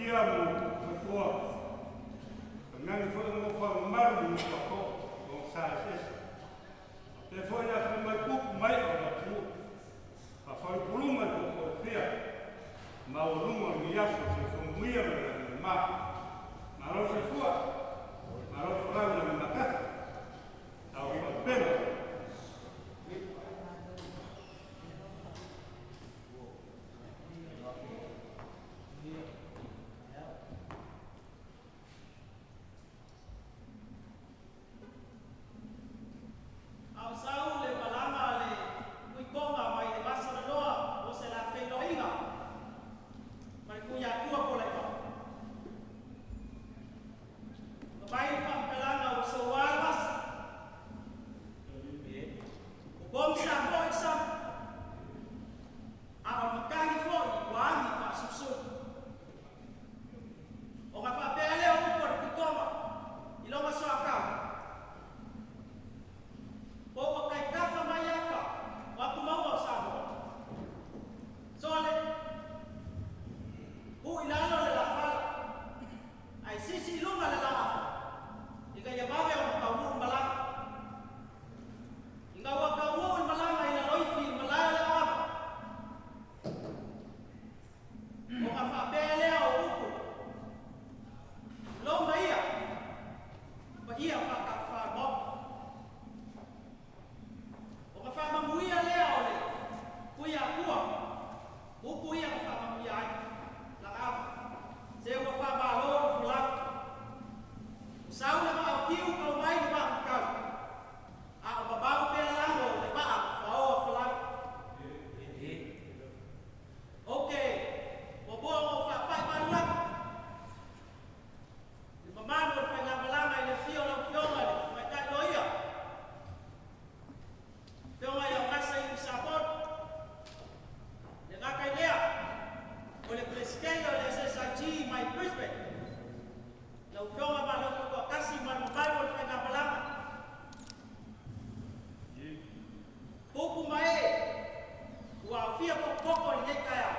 Paia ma upu fatoa, tainane foi o nofo a mamalu i nofo a too o sa eseese. Faapea foi le afio mai tupu ma ee o le atunuu, faafalepuluma i tootoo e fia, maualuga o lenei aso, soifua manuia ma le lagi e mama. Malo le soifua, malo le folau i lagi e matafi. Tauafa upega. A o sau le malaga a le Tuitoga mai le Vasaloloa mo se la feiloaiga ma le Tuiatua Polaiva. Ma mai le faamatalaga ua soua le vasa. Ua pogisa foi le sami, a o le matagi foi ua agi faasulusulu. Ona faapea lea o upu a le Tuitoga i lona soatau, Po ua taitafa mai ata o atumauga o Samoa. Sole, tuu i lalo le lafala, ae sisi i luga le laafa, ina ia vave ona taunuu le malaga. Ina ua taunuu le malaga i Laloifi i le malae o le Aava, ona faapea lea o upu, Tulou maia, paia faatafafa o le Maota. Ona faamanuia lea o le Tuiatua, upu ia na faamanuia ai lana ava, se ua faamalo le folau. Ua sau le vaa o Tiu tau mai le vaa matau, a o mamao pea lago o le vaa na faoa folau. Ou te muamua ona ou faapai malu atu i le mamalu o le faigamalaga i le afio o lau Afioga i le Tamaitai Loia, Afioga ia Gasa Iwi Sapolu, le gata i lea, o le Peresetene o le SSIG mai Brisbane, lau Afioga Maloto Toatasi ma le mamalu o le faigamalaga. Tupu ma ee ua aofia potopoto i lenei taeao,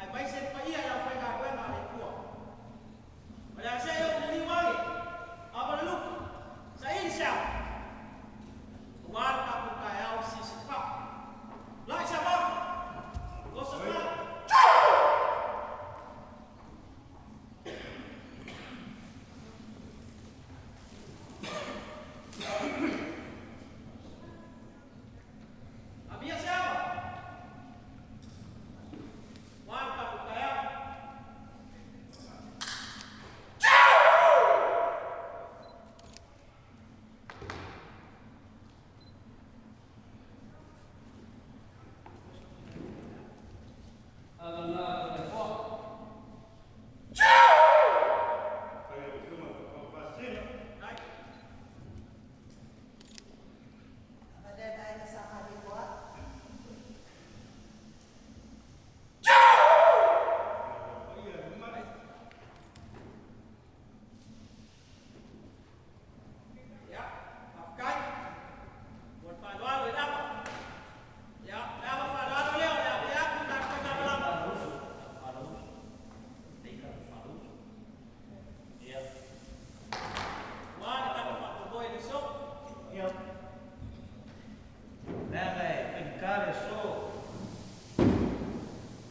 aemaise le paia i le aufaigaluega a le Atua. O le a se i ou liliu ane, Avalalupu, saili se ava, aua le tatou taeao i Silisili-faa. Tulai Samoa! Oso faa! Avia se ava! Aua le tatou taeao. Ia, faafetai. Mo le faaaloalo i le ava. Ia, o le ava faaaloalo lea o le a ave atu i tatou faigamalaga. Aua le tatou faamoemoe i le aso. Leaga e faigata le aso.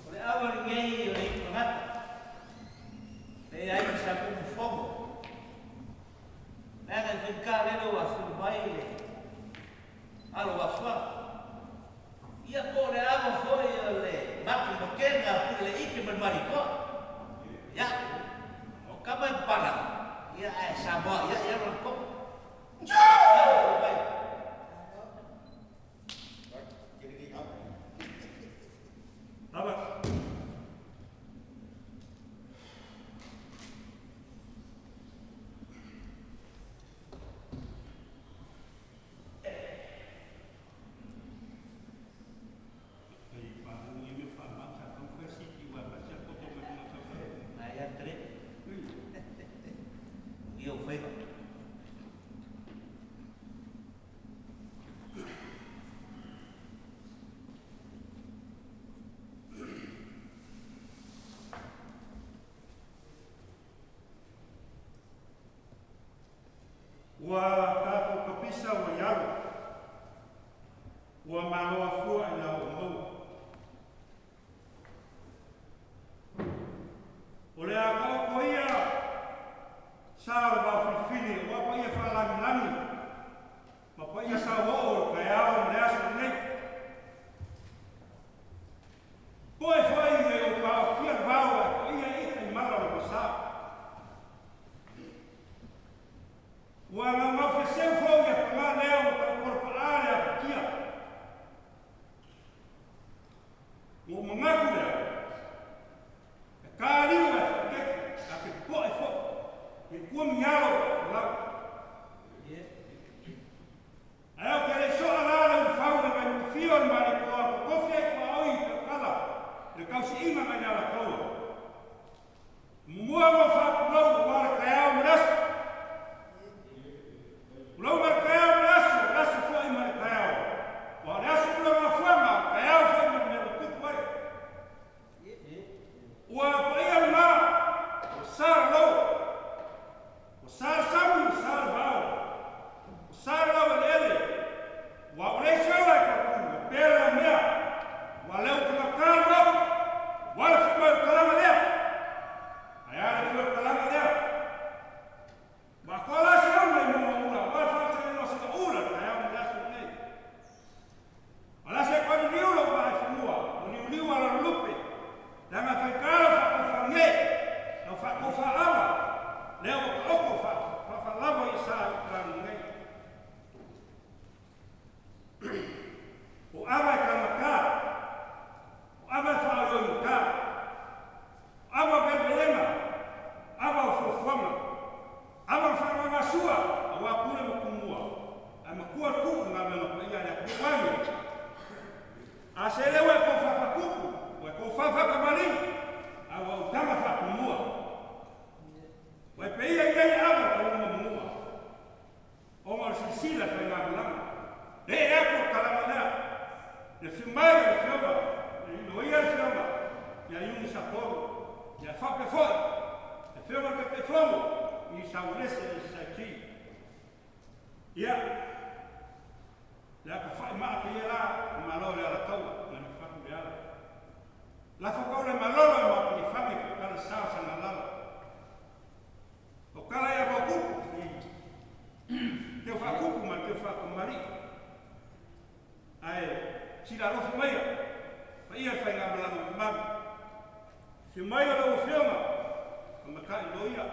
O le ava lenei o le iu tagata. Leai ma sa kumu fono. Leaga e faigata lele ua afio mai le alo o Asuaga. Ia po o le ava foi o le mapu makena a Pule le ike ma le Malitoa. Ia, o kama e papala, ia ae Samoa ia ia lona koko. Lava. Ia o faiva. Ua tatou kapisa ua i alo, ua malo afua i la ua maua. O le a taoto ia sa o le vaofilifili aua paia faalagilagi ma paia sauoo o le taeao ma le aso lenei. Poe foi e ou paokia le vao ae paia ita i mala o le vasa. Ua gaugau feseu foi ia paga lea ua tautolopaa le apatia. Ua ou manatu lea, e taliu ae faatete, a te poe foi, e tua mialo o falau. Ae o te le soa la le ulufau le mai mutafia o le Malietoa totofi ai tuaoi i Tautala le tausiiga mai le Alataua. Mumua ma faapulou aua le taeao ma le aso. Pulou ma le taeao ma le aso, le aso foi ma le taeao. Aua o le aso tulagafuaga, o le taeao foi ma le mea ua tupu ai. Ua paia lena, ua sa le lou, ua sa le sami, ua sa le vao, ua sa le laueleele, ua o leai se ola e toatu, e pea le laumea, ua leo tagata le mau, ua le fai mai o le talaga lea. Ae a le fai o le talaga lea? Ua atoa la se ona i mua ula, ua le faatainoa se ula le taeao ma le aso lenei. O la se koe liu lou vaa i fanua, o liuliu ala lulupe, leaga e faitā lau faatofalgie, lau faatofaava, lea ua taoto faafalava i sa i talagi nei. O ava e tagatā, o ava e faaoioigatā, o ava o velevelega, o ava o fuafuaga, ava o le faagagasua, aua pule ma tumua, ae matua le tuu i galuega paia a le atunuu ane. A se lea ua e tofa faatupu, ua e tofa faatamalii, a ua ou taga faatumua. Ua e peia i nei ava le tauluma manua, ona o le silasila i faigamalaga. Le ee atu o le talaga lea, le afio mai o le afioga, le iloia le afioga ia Iuni Sapolu, ia faapea foi le afioga i le Taitaifono i Saolese SIT. Ia, le apefai maa te ia la, o malo le Alataua, na ni fatu le ala. Lafo kau le malolo e mapu ni fami ko kala sa o sangalala. O kala ia vakupu i teu whaakupu ma teu whaakamari. Ae sila alofa maia, pa ia whai ngā malanga mamalu. Whiu mai o lau afioga, ma matai loia.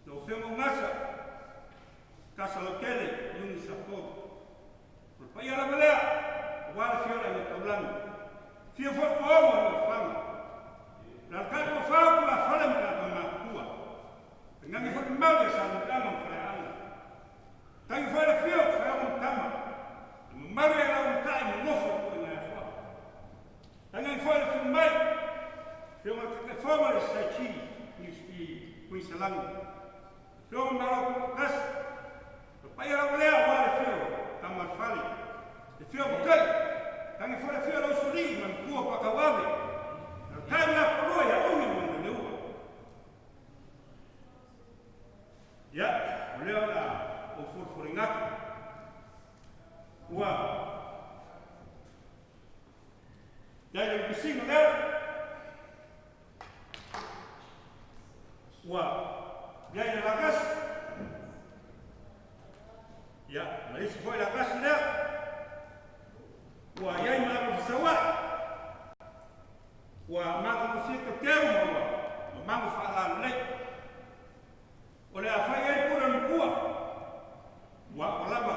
Lau afioga o Gasa, Kasa Lautele, Iuni Sapolu. O le paia lava lea, aua le feola i taulagi. Fia foi paogo i ofaga. Le alakai o fao ku la fale ma tatou matutua. Tainane foi le mauli a Salemuliaga ma Faleaana. Tangi foi le fia o Faeogo ma Tama. Le mamalu ia lau matai ma nofo i tuuina e afoa. Tainane foi le fiu mai, fioga le Taitaifono le SIT i Kuiniselani. Fioga malo kasi. Le paia lava lea aua le fio tama le fale. Le fio makai. Tangi foi le fio lau suli ma matua pakauave. Le kai la kolua ia umi ma le leua. Ia, o lea o la o folifolinga atu. Ua iai le pisiga lea. Ua iai le lakasi. Ia, ma isi foi lakasi lea. Ua iai ma ava fisauai. Ua matou fia teteu ma ua mamago faalalelei. O le a fai ai pule o le matua, ua ua lava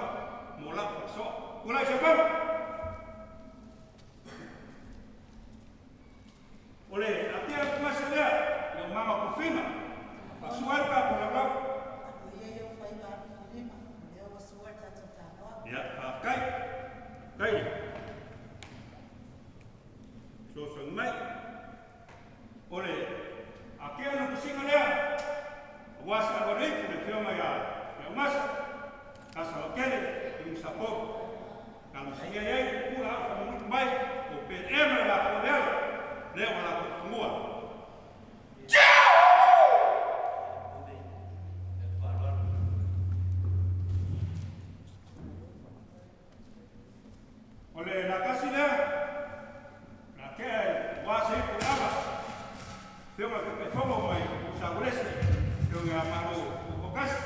mo lau faasoa. Tulai sau mama. O le atia atu lea, ia o mama tofina, faasua ai le tatou laulau. Ia, faafetai. Faafetai le fesoasoani mai. O le atia na pusiga lea, Afioga i le Taitaifono mai Saulesi, Afioga ia Malo Tuupokasi.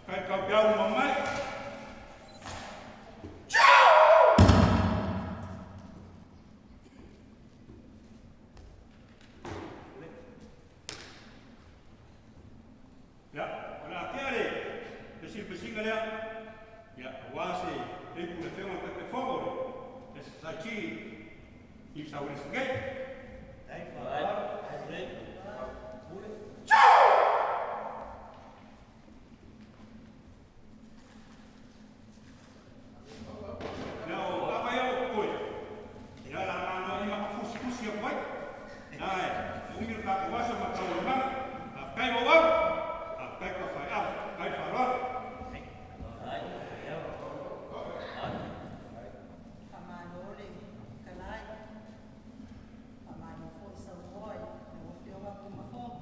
Faafetai taupiau ma mai. Ia, o le a tea le pesipesiga lea, ia, aua se ipu le Afioga i le Taitaifono o le SSIG i Saulesi nei. Ia, o ava ia o koe, ia la mano i makafusifusi atu ai. Ia, e umi le tatou aso ma taualumaga. Faafetai Maua, faafetai Tafaeau, faafetai faaaloalo. Faamalo le fetalai, faamalo foi saunoa i lau Afioga Tumafono.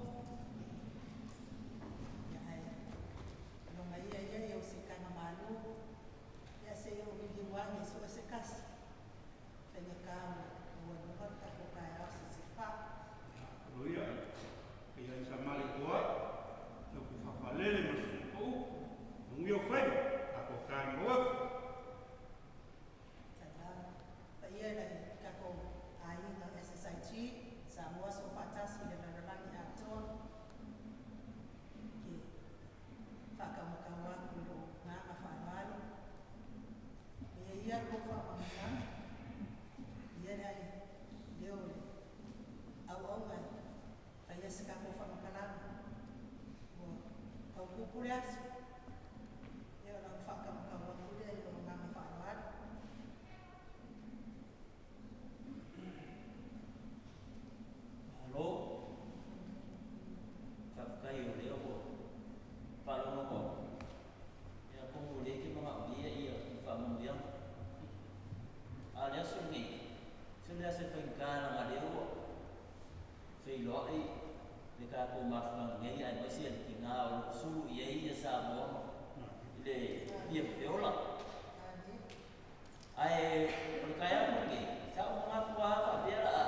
Ia ae loga ia ia ia o se taga malu, ia se i ou liliu ane so o se tasi, faigata o le taualuga le tatou taeao sesefa. O ia, ia i sa male toa, lau ku fafalele ma susu manuia o faiva, tatou tai maua. Salam. Paia i le tatou aiga SSIG, Samoa Soofaatasi i le lalolagi atoa. Ke faataumatau atu i lou agaga faaaloalo. Ia ia le tou faamanuiaga. Ia le ai leo o le auauna e faia se tatou faamatalaga. Ua tau tupu le aso. Ia o lau faataumatau atu lea i lou agaga faaaloalo. Malo. Faafetai o lea ua faalogologo atu. Ia atonu o lea e te manaomia ia faamanuiaga. A o le aso lenei, se o le aso e faigata leaga o lea ua feiloai le tatou mafutaga nei aemaise le tina o lo o sulu i ai ia Samoa i le fia feola. Ae o le taeao foi lenei, sa ou manatu lava faapea o le a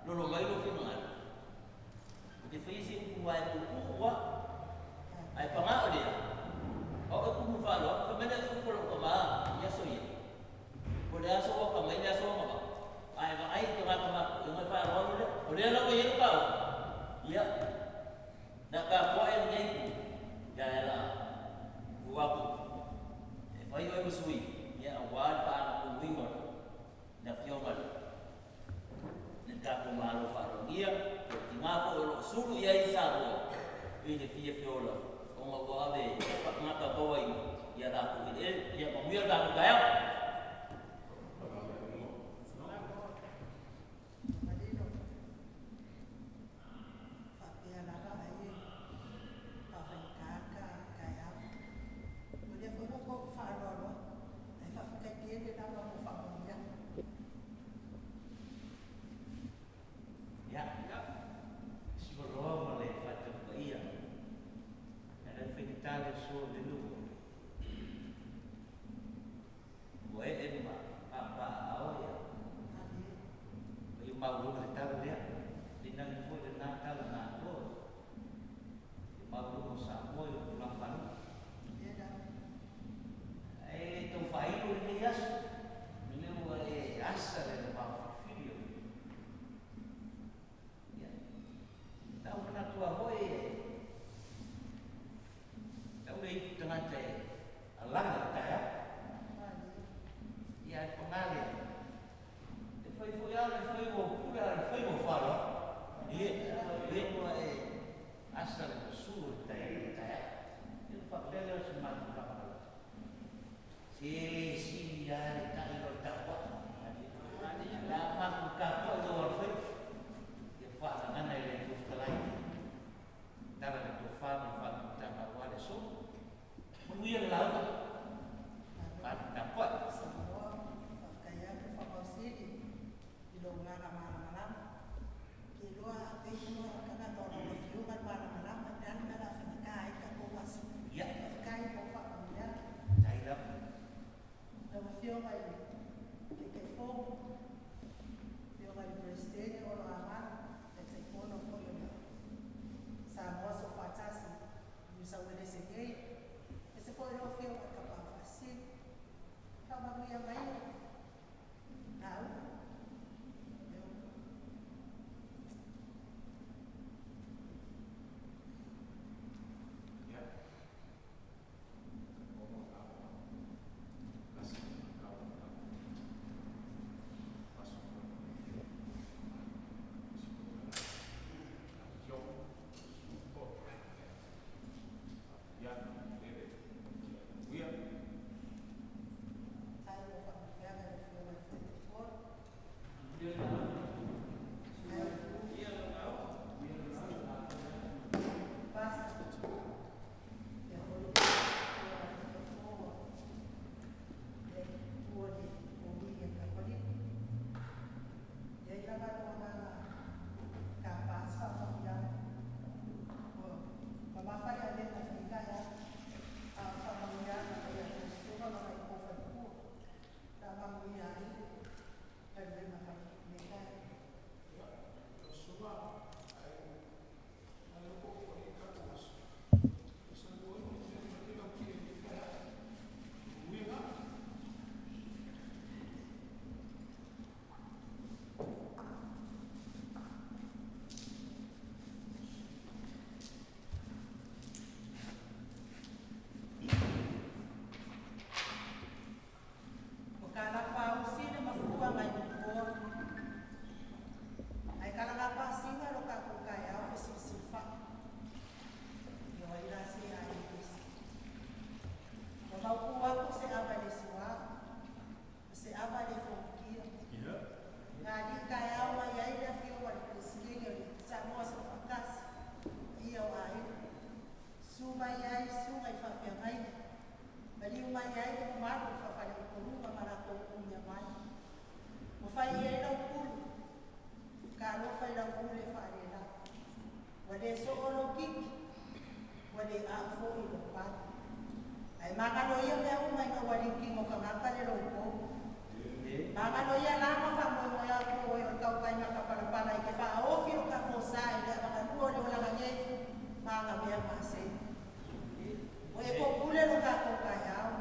lolo mai lou finagalo. Ou te faia se upu ae puupuu lava. Ae paga o lea, o au e tumu faaaloalo, fai mai le alii upu a lou tama i aso ia. Po o le aso ua atamai le aso agavaa, ae vaai i tagata matutua ona e faaaloalo lea. O lea la ua i ai lou taofi, ia, na tapuai lenei itu, ia ae o le a tuu atu e fai oe ma sui, ia aua le faaagatunuina o le Afioga i le tatou Malo faalogia, po o le tina foi o lo o sulu i ai Samoa i le fia feola ona ua ave faatauaina i a latou eleele. Ia manuia le tatou taeao. Malilo. Faapea lava ai e faafaigata le taeao. O lea foi ua tou faaaloalo atu, ae faafetai tele lava mo faamanuiaga. Ia, sivaloa ma le faatautaia. E le faigata le aso i le nuu. Ua ee ma papaaao ia. Ia maualuga le tala lea. Tainane foi lena tala na atoa. Ia maualuga o Samoa i le tulaga faalupe. Ae le tau faailo lenei aso. Le ua e asa le maufilifili o. Ia, tau manatu lava foi e tau le ipu tagata e alaga i le taeao. Ia ae paga lea, e fai foi lava le faiva o pule a o le faiva o faaaloalo. Ia, lea ua e asa le masu o le taeao. le soo lou kiki, ua le a'u fo'i lou pale. Ae magalo ia mea uma ina ua liukigo tagata le loukou. Magalo ia la ma faamoemoe atu oe o le tautaiga tapalapala i te faaofi o tatou sa i le avakalua o le olaga nei ma aga mea masei. Ua e popule lo tatou taeao,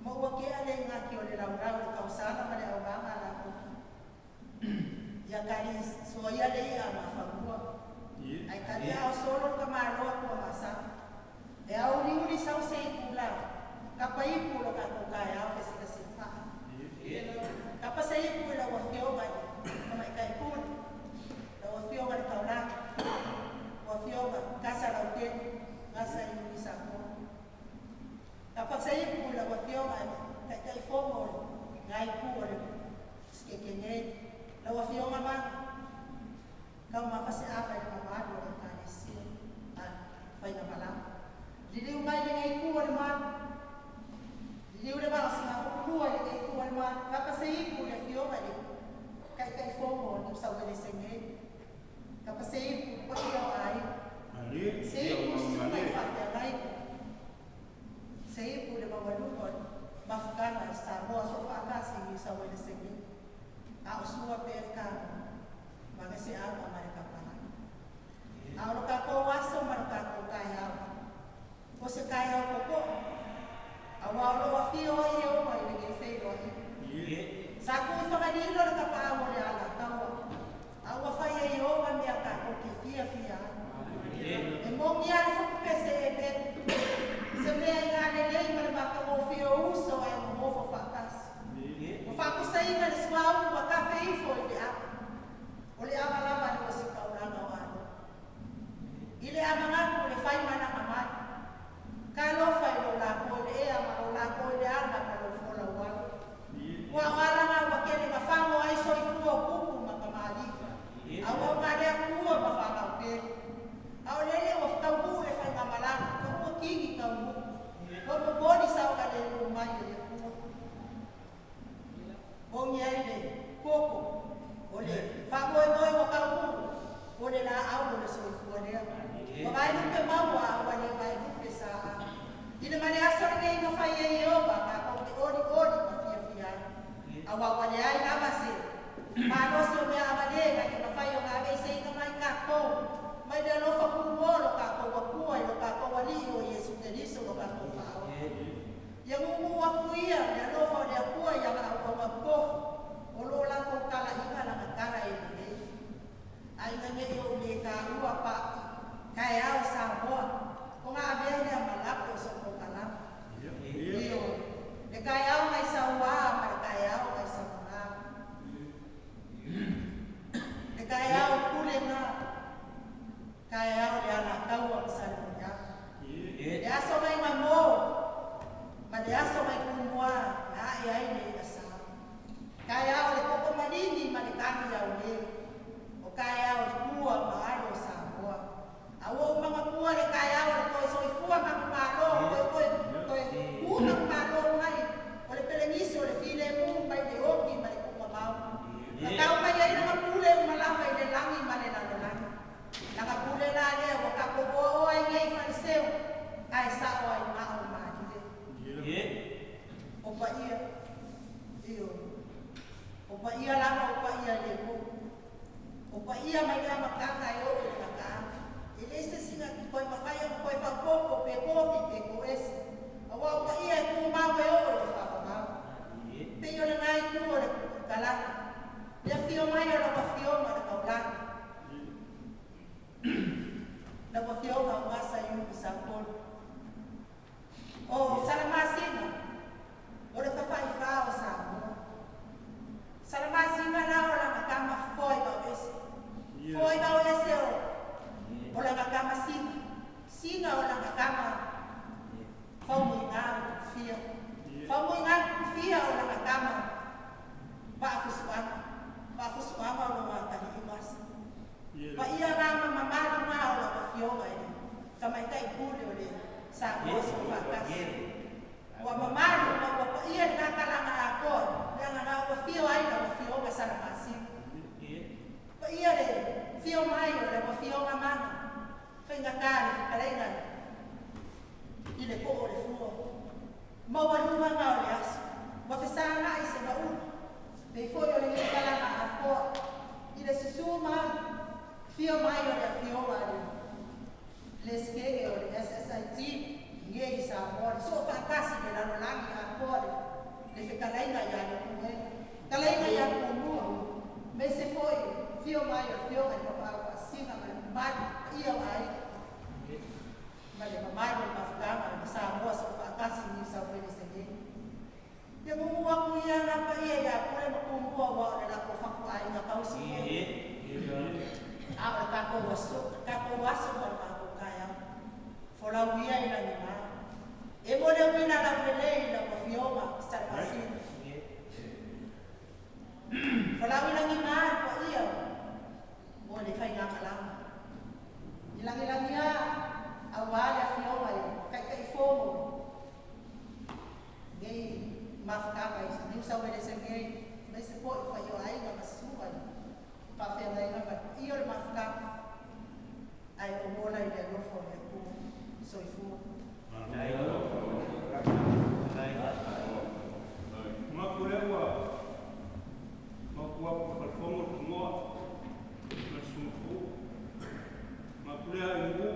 ma ua tea le igati o le laulau i le tausala ma le auvaga a latou Ia kali soia le i'a ma fanua, ae kali ao solo le tamaloa Tuamasaga. E auliuli sau se itula, kapa ipu lo tatou taeao fesilasilafa'a. Kapa se ipu i lau Afioga i le Tamaitai Pule, lau Afioga i le Taulaga, lau Afioga Gasa Lautele, Gasa Iuli Samoa. Kapa se ipu i lau Afioga i le Taitaifono o le Itu o le Sikeke nei, lau Afioga Maga, taumafa se ava i le mamalu o le Ekalesia a Faigamalaga. Liliu mai lenei itu o le malu, liliu le vaa o Sigafokulua i lenei itu o le malu, kapa se ipu i le Afioga i le Taitaifono o Niusauelese nei, kapa se ipu i le paia o aiga, se ipu i susuga i faafeagaiga, se ipu i le maualuga o le mafutaga i Samoa so faatasi i Niusauelese nei, a o sua pea le kago, maga se ava ma le kapala. A o lo tatou aso ma lo tatou taeao, o se taeao popo'o, auā o loo afio ai Ieova i lenei feiloaiga. Sa tui fagalilo le tapaau o le alataua, a ua fai e Ieova mea tatou te fiafia ai. E mogi a le fokupese e pele, se mea i galelei ma le matagofie o uso ae nonofo faatasi. Ua faapusaina le suauu ma tafe ifo i le ava. O le ava lava le ositaulaga o alo. I le amagatu le faimalaga mai. Talofa i lou lapo i le ea ma lou lapo i le ala ma lou fola uala. Ua o alaga ua kele mafago ai soifua o kupu ma kamali'i. Auauga le Atua ma whanau pele. A o lele ua taunuu le faigamalaga, ka ua kigi taunuu. Ua momoli saogalemu mai e le Atua. Ogi ai le koko o le faamoemoe ua taunuu, o le laau o le soifua lea. Ua vaelupe maua a ua le vaelupe saā. I le ma le aso lenei na fai e Ieova, tatou te olioli ma fiafia ai. Auā ua leai lava se malosi o mea avalē na te mafai ona aveeseina mai tatou mai le alofa pumō lo tatou Atua i lo tatou Alii o Iesu Keriso lo tatou Faaola. Ia gugu atu ia le alofa o le Atua i ana auauna tofi o loo latou talaiga lana tala e lelei. Ae ina nei ou le taua pa taeao Samoa, ona avea lea ma lape o sou kokalama. Ioe, le taeao nai sauā ma le taeao nai sauga. Le taeao pule na, taeao le alataua ma Salemuliaga. Le aso nai mamo, ma le aso nai kumua na ae ai le i'a sa. Taeao le koko maligi ma le kagi au e. O taeao le pua ma alo o Samoa. A ua ou manatua le taeao o le toe soifua manumalo, toe toe toe tu manumalo mai o le pelenisi o le filemu mai le oki ma le tuuamao. Na tau mai ai lana pule uma lava i le lagi ma le lalolagi. Lana pule la lea ua tatou oaoa ai nei faleseu, ae sa'o ai mao malie. O paia, ioe, o paia lava o paia le mo. O paia mai le amataga e oo i le gataaga. E leai se isi na toe mafai ona toe faaopoopo pe tofi pe toese. Auā o paia e tumau e oo i le faavavau. Pei o lena itu o le kalaka. Le afio mai o lau Afioga le Taulaga. Lau Afioga o Gasa Iuli Saupolu. O Salamasina, o le tafaifā o Samoa. Salamasina la o lana tama foi vao ese. Foi vao ese o lana tama Sina. Sina o lana tama Faumuiga o Tupufia. Faumuiga Tupufia o lana tama Vaafusuaga. Vaafusuaga o lona atalii Gasa. Paia na ma mamalu na o lau Afioga i le Tamaitai Pule o le Samoa Soofaatasi. Ua mamalu ma ua paia lena talaga atoa, leaga na ua afio ai lau Afioga Salamasina. Paia le afio mai o lau Afioga Maga. Faigata le fetalaiga i le poo o le fua. Maualuga o le aso, ua fesaga'i segaula, pei foi o lenei talaga atoa, i le susū mai, afio mai o le Afioga a le Peresetene o le SSIT nei i Samoa, le soofaatasi i le lalolagi atoa le fetalaiga ia Leulumoega, fetalaiga ia Tumua, aemaise foi le afio mai o le Afioga i le Tapaau Faasisina ma le mamalu paia o aiga ma le mamalu o le mafutaga o le Samoa Soofaatasi i Niu Sauelese nei. Ia nuunuu atu ia la paia ia Pule ma Tumua aua o le latou fatuaiga tausi foi. A o le tatou aso ma le tatou taeao. Folau ia i lagima. E mo le uila laulelei i lau Afioga Salemasina. Folau i lagima le paia o le faigakalama. I lagilagia aua le Afioga i Taitaifono nei mafutaga i Niu Sauelese nei, aemaise foi paia o aiga ma susuga i faafeagaiga ma le paia o le mafutaga. Ae ou ola i le alofa o le Atua. Soifua. Maku lea ua maku aku falefono le togoa ma le susuga. Maku lea i nu'u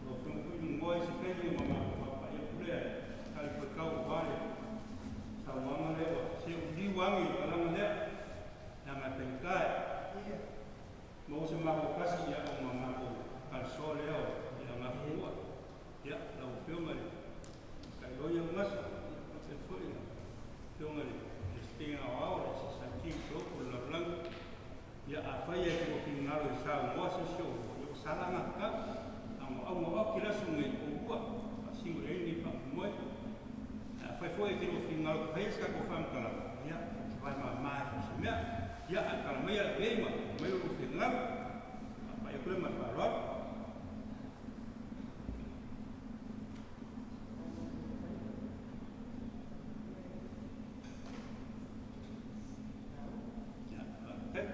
ua afioga foi Nu'ugoa i se taimi ma matou faapa'i atu lea e talifuaitau aua le saunoaga lea ua seuliu agi i le talaga lea leaga e faigata e maua se matou tasi ia ona matou talisoa lea o le agafua. Ia, lau Afioga i le Tailoia Gasa, ia faapea foi le Afioga i le Peresetene Aoao o le SSIT Kolopo o le lalolagi. Ia, afai e tou finagalo e saunoa se isi o oulua, ia ua sala agatatau. Auga oki le aso nei oulua, faasino i ai lenei faamoemoe. Afai foi e te lua finagalo e faia se tatou faamatalaga, ia, ou te vaemama e so o se mea. Ia, ae tala maia le avei ma aumai lo lua finagalo. Faapai atu lea ma le faaaloalo. Ia, faafetai.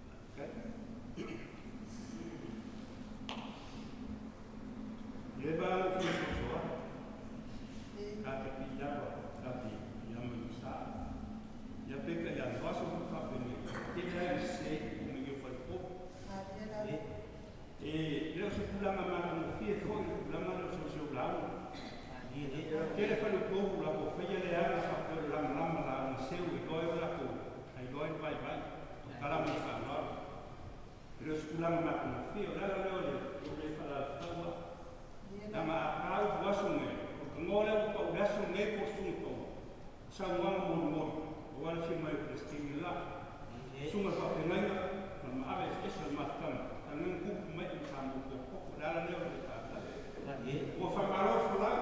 Faafetai. Le va lou fia soasoa, ta te piiama, ta te piiama i sa. Ia peitai ane, o aso foi faapenei, tele ai le sese i mea o falepo. E le o se tulaga matagofie foi le tulaga lea o seuseu lauga. Tele faleupolu latou faia le aga faapea o le lamalama lauga seu e iloa ai o latou ailoa ai le vaivai. O tala ma le faaaloalo. E le o se tulaga matagofie, o le ala lea o le lou le faalalafau au. Leaga a ta upu aso nei, o le tagoa lea ua pau i le aso lenei po o susuga pau, saunoaga molimoli, aua le afio mai o le Peresetene le la. Susuga i le faafeagaiga ma le maave eseese o le mafutaga, tagai tupu mai i Samoa potopoto, o le ala lea o le faalavelave. Ua faamalo le folau,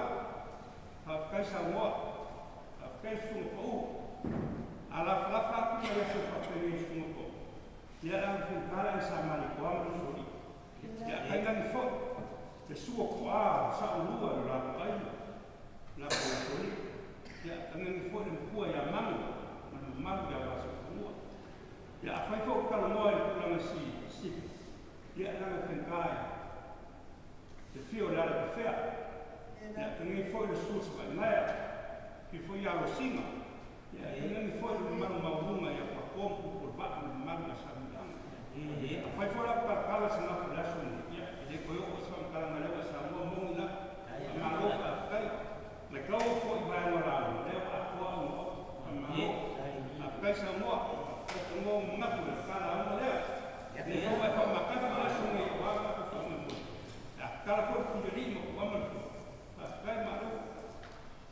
faafetai saunoa, faafetai le susuga pau. A lafalafa atu mai aso faapenei susuga pau, ia le ave fuitala i sa malikoa ma le usoalii. Ia tainane foi le sua toa saolua i lo latou aiga, latou usoalii. Ia tainane foi le matua ia Mago ma le mamalu ia Vasofanua. Ia afai foi o talanoa i le tulaga si Sisifo, ia leaga e faigata e le fia o le alatafea. Ia tainane foi le susu Savainaea, fia foi ia Losina. Ia tainane foi le mamalu maualuga ia Papo ma upu o le vaa ma le mamalu ia Samiaga. Afai foi la talatala se gafa i le aso lenei, ia e le toe oo se faamatalaga lea ua e saunoa moni la. Faamalo faafetai. Matau foi vaega o lauga lea ua atoa auga o. Faamalo. Faafetai saunoa. Faafetai togoa ua manatu le talauga lea. Le foi e faamatafa le aso lenei aua le tatou faamoemoe. A tatala foi le fuialii ma tuama le fua. Faafetai malo.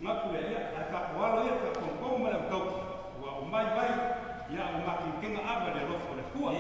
Gatu lea, ia, ae tatou alo ia tatou ma le autauti. Ua o mai vai, ia o makenkega ava le alofa o le Atua.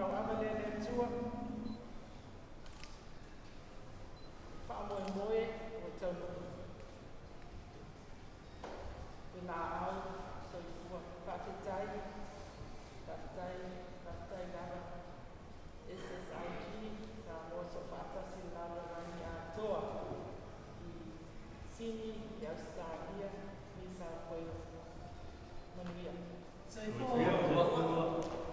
Tauava lea i le Atua. Faamoemoe ua taunuu le laau soifua. Faafetai, faafetai, faafetai lava SSIG, Samoa Soofaatasi i le Lalolagi Atoa i Sini, i Ausetalia, Niu South Wales. Manuia. Soifua.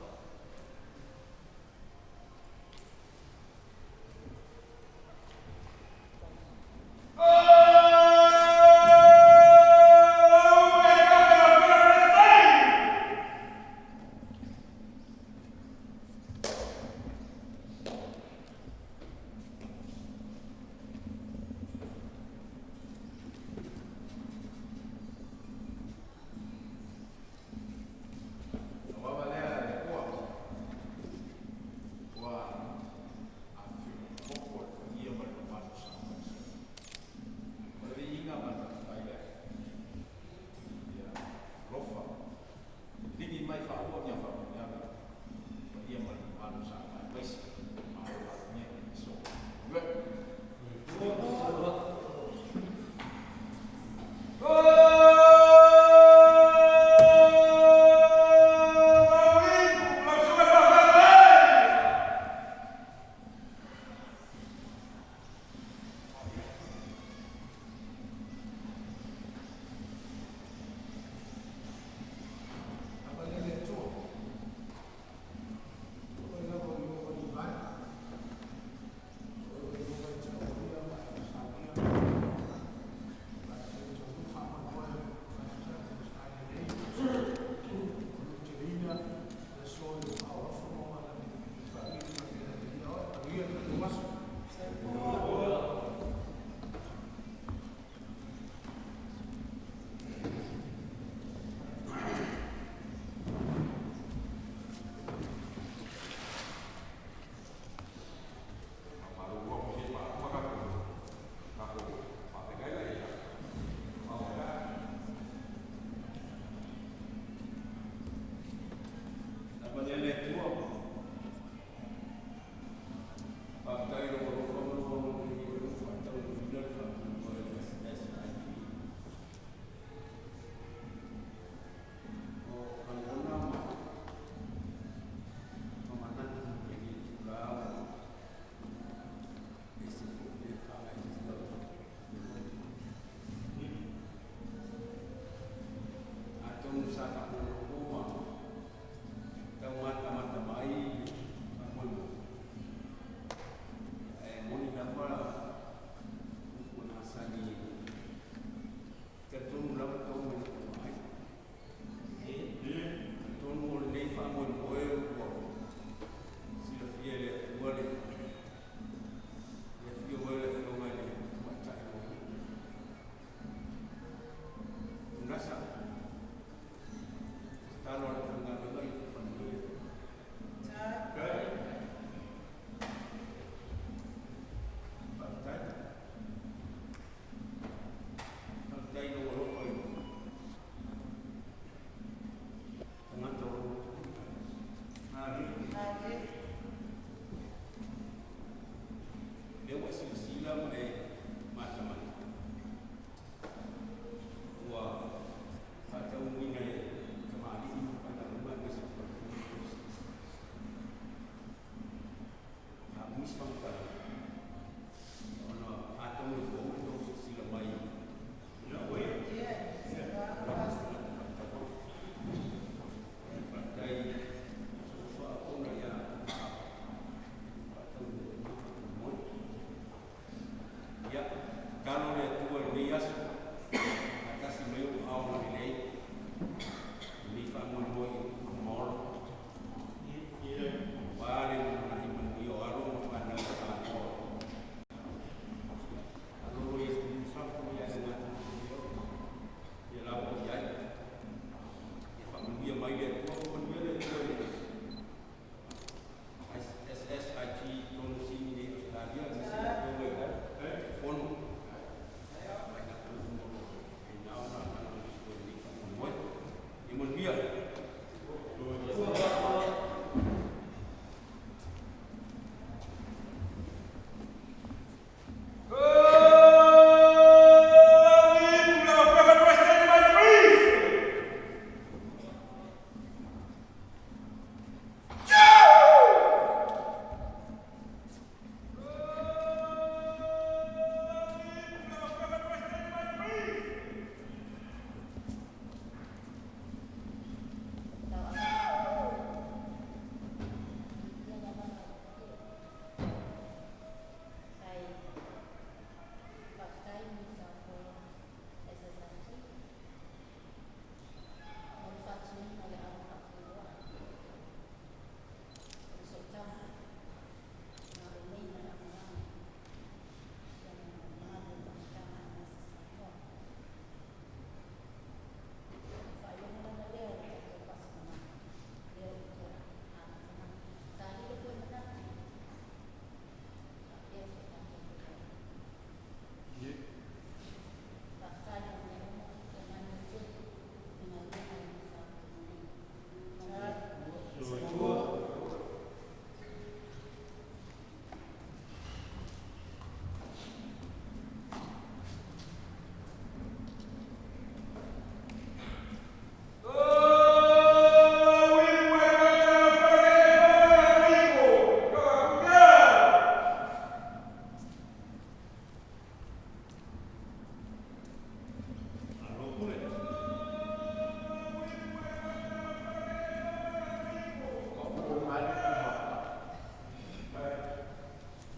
mai le ma.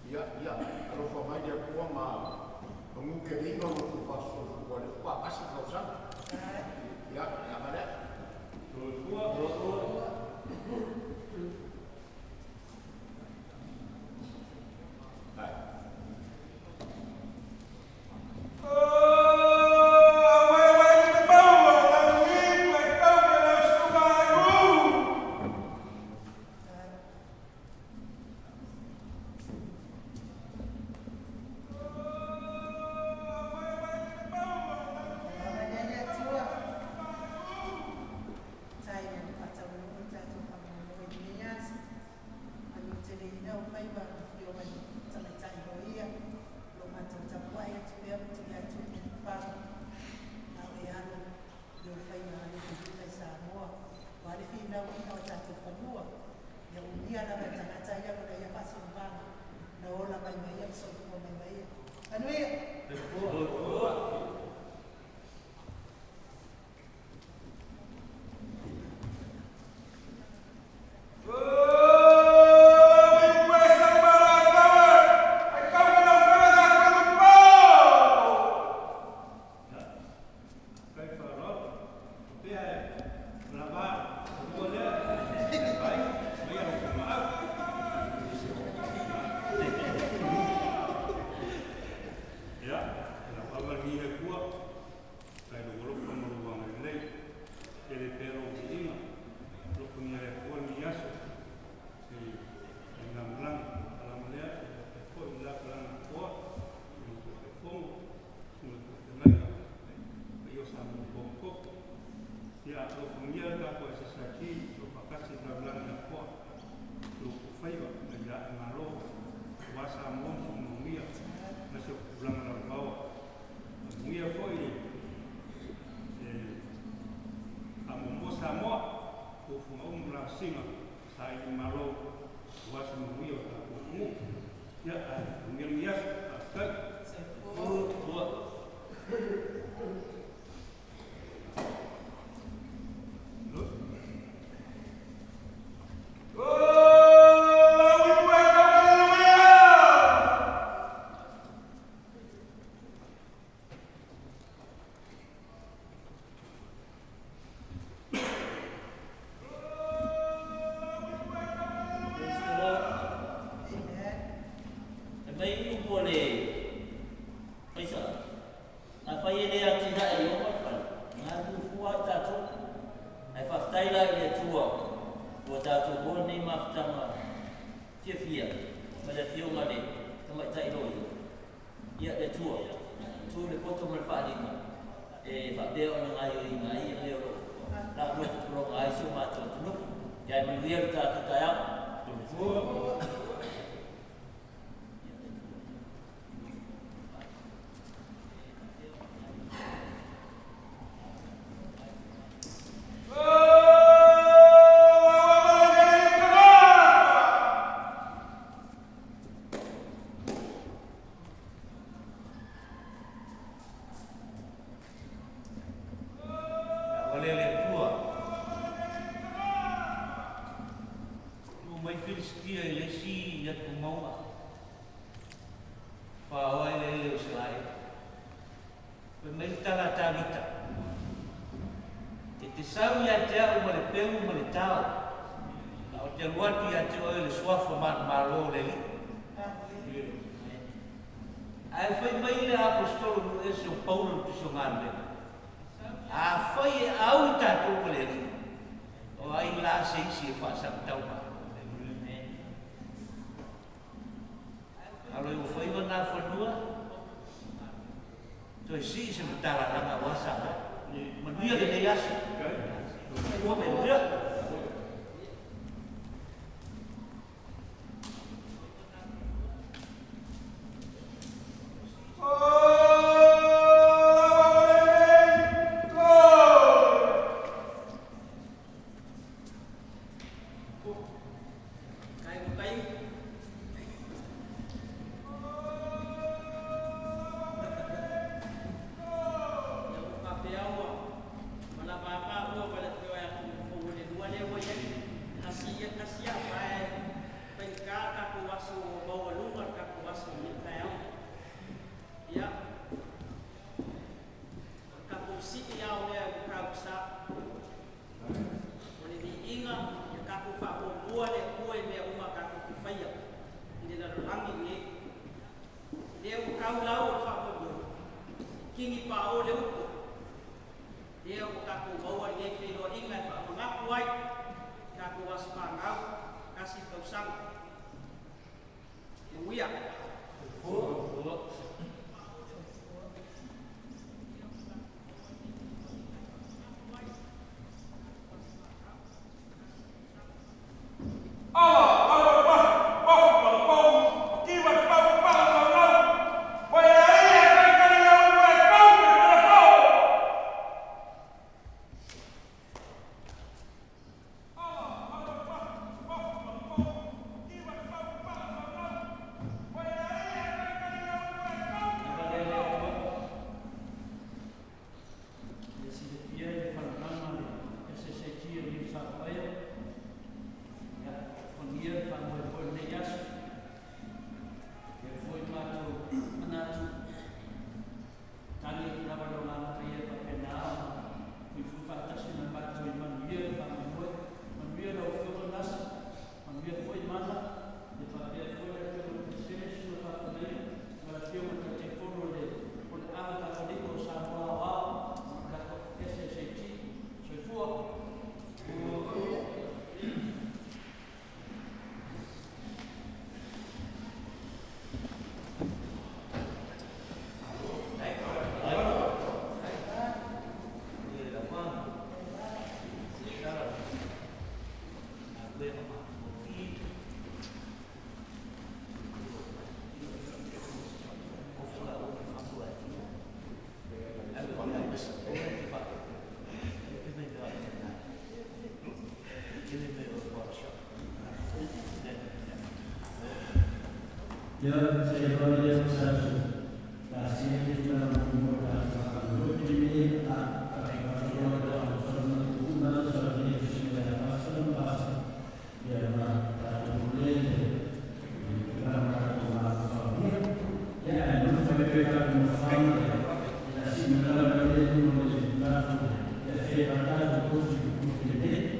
Ia, ia, alofa mai le Atua ma manu teliga o lo outou faasoasoa le faatoa tasi tausaga. Ia, le aga lea. Soifua. Faamanuia le Atua. Tai le faataunuu le tatou faamoemoe i lenei aso. Manuteleina o faiva ma afioga i tamaitai loia. O lo o matou tapuai atu pea ma tuli atu i le paga. A o e alo i ou faiva alofilima i Samoa. Aua le finauina o tatou fanua. Ia umia lava e tagata ia lona ia faasinomaga na ola mai ma ia ma soifua mai ma ia. Manuia! Kai faaaloalo, faapea e lava ua lea e fai mai a lou maau. Ia, e lau ava lenei le Atua, tai lou alofa ma lou agalelei, tele pea lou viiga, alofagia e le Atua lenei aso, se i faigamalaga alama lea, e faapea foi le la talaga atoa, i le Taitaifono, susuga i le faafeagaiga, paia o Samoa tototo. Ia alofagia le tatou SSIG, soofaatasi i le lalolagi atoa, i o outou faiva ina ia ae malo, aua Samoa ma sona manuia, aemaise o tupulaga lalovaoa. Faamanuia foi le faamuamua Samoa, fuafuaga uma ma asiga saili malo aua se manuia o le tatou atunuu. Ia, ae manuia lenei aso. Faafetai. Soifua. Praise the Lord. Amen. E mai upu o le faisa. Afai e le atinae i oma le fale, galulue fua lava tatou. Ae faafetai la i le Atua ua tatou maua lenei mafutaga fiafia ma le Afioga i le Tamaitai Loia. Ia, le Atua, tu le poto ma le faaaliga e faapea ona gaoioiina ai ia mea o lo o laaloa tupulaga ai si o matou atunuu. Ia ae manuia lo tatou taeao. Soifua. Ua le le Atua. Tu mai Filistia i le isi atu mauga. Faaoa eleele o Isaraelu. Fai mai le tala a Tavita, E te sau ia te au ma le peu ma le tao, a ou te alu atu ia te oe i le suafa manumalo o le Alii. Ae fai mai le Aposetolo nuu ese o Paulo i le Tusi o Galuega, Afai e au i tatou ma le Alii, o ai la se isi e faasagatau mai? Alo i ua faiva nā fanua, toe sii se matalalaga aua Samoa. Manuia lenei aso. Soifua ma ia manuia. Kai ko kai. Ia ua faapea ua ma la papa ua ma le afioga ia Tuifou o le lua lea ua i ai. Tasi ia tasi a pae aso fanau, tasi le tausaga. Manuia. Ia silafia i le falemalama le SSAG o le Safaia, ia alofagia le faamoemoe o lenei aso. Ia foi matou manatu, tagi atu lava le Agaga Paia e faapena ona fuifui faatasi ma matou i manuia le faamoemoe. Manuia lau Afioga Gasa, manuia foi Mana, ia faapea foi le Afioga i le Peresetene, Susuga Faafeagaiga, ma le Afioga i le Taitaifono o le Puleaga Katalika o Samoa Aoao ma le tatou SSAG. Soifua. Ia, se i loa lea o tatou pasia le tulaga muamua o tatou faamoemoe lenei a tatou loa le faamasinoga uma sa le susuga ia Pasa ma Pasa ia ma tatou pulea le tulaga o tatou mafaufaugia. Ia ae nofo mai pea tatou nofoaga le la sina tala mai lea i luga o le tatou le fe a tatou kofi kofi lenei.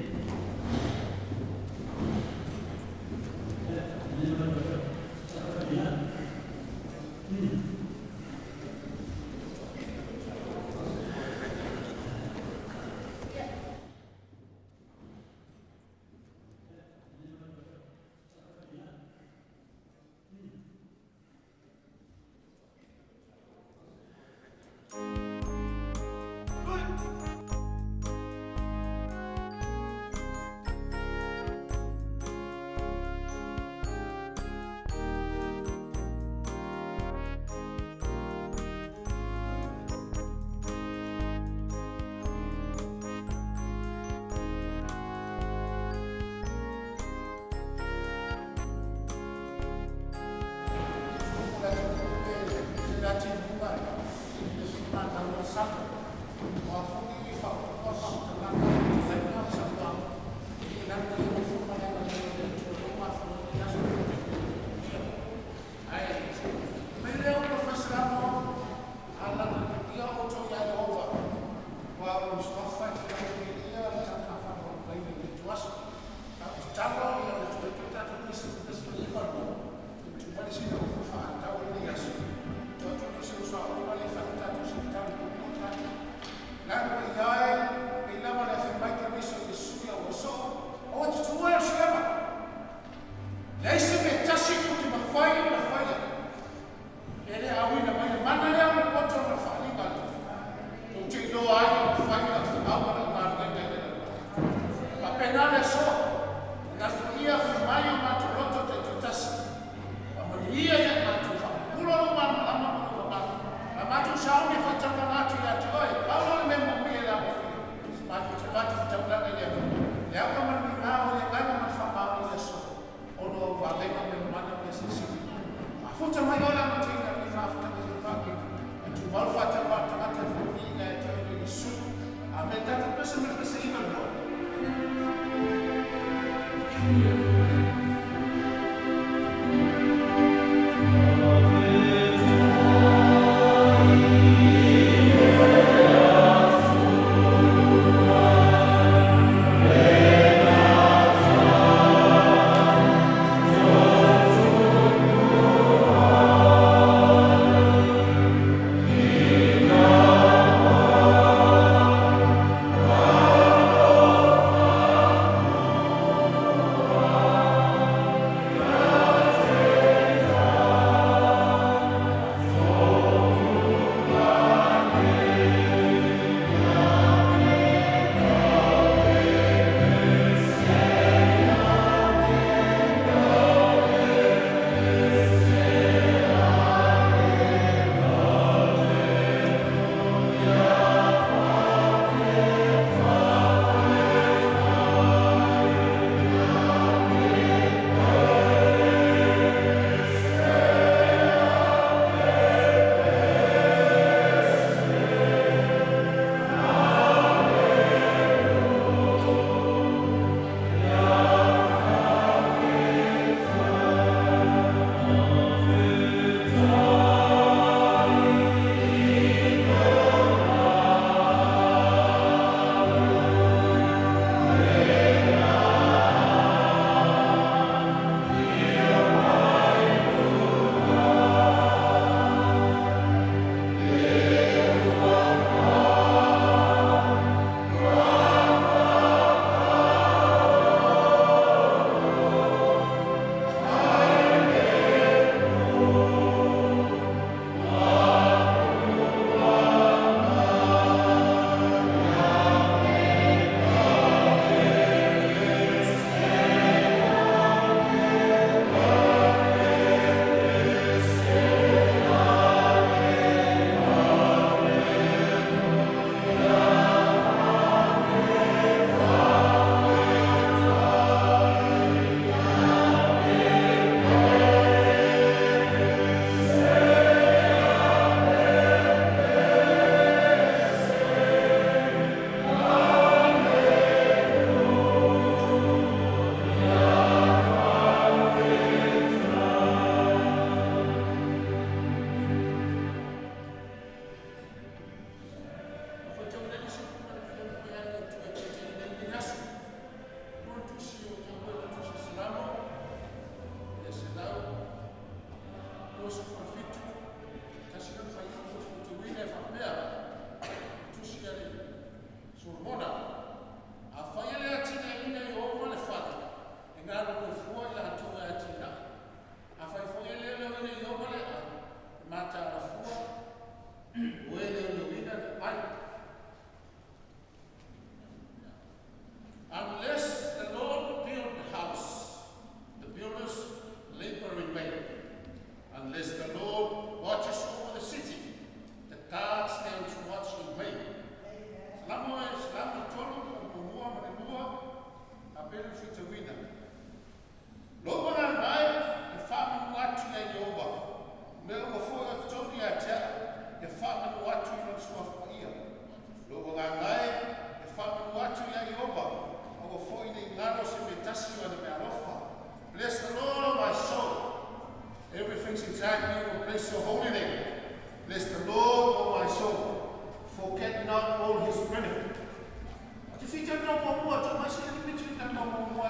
Ia,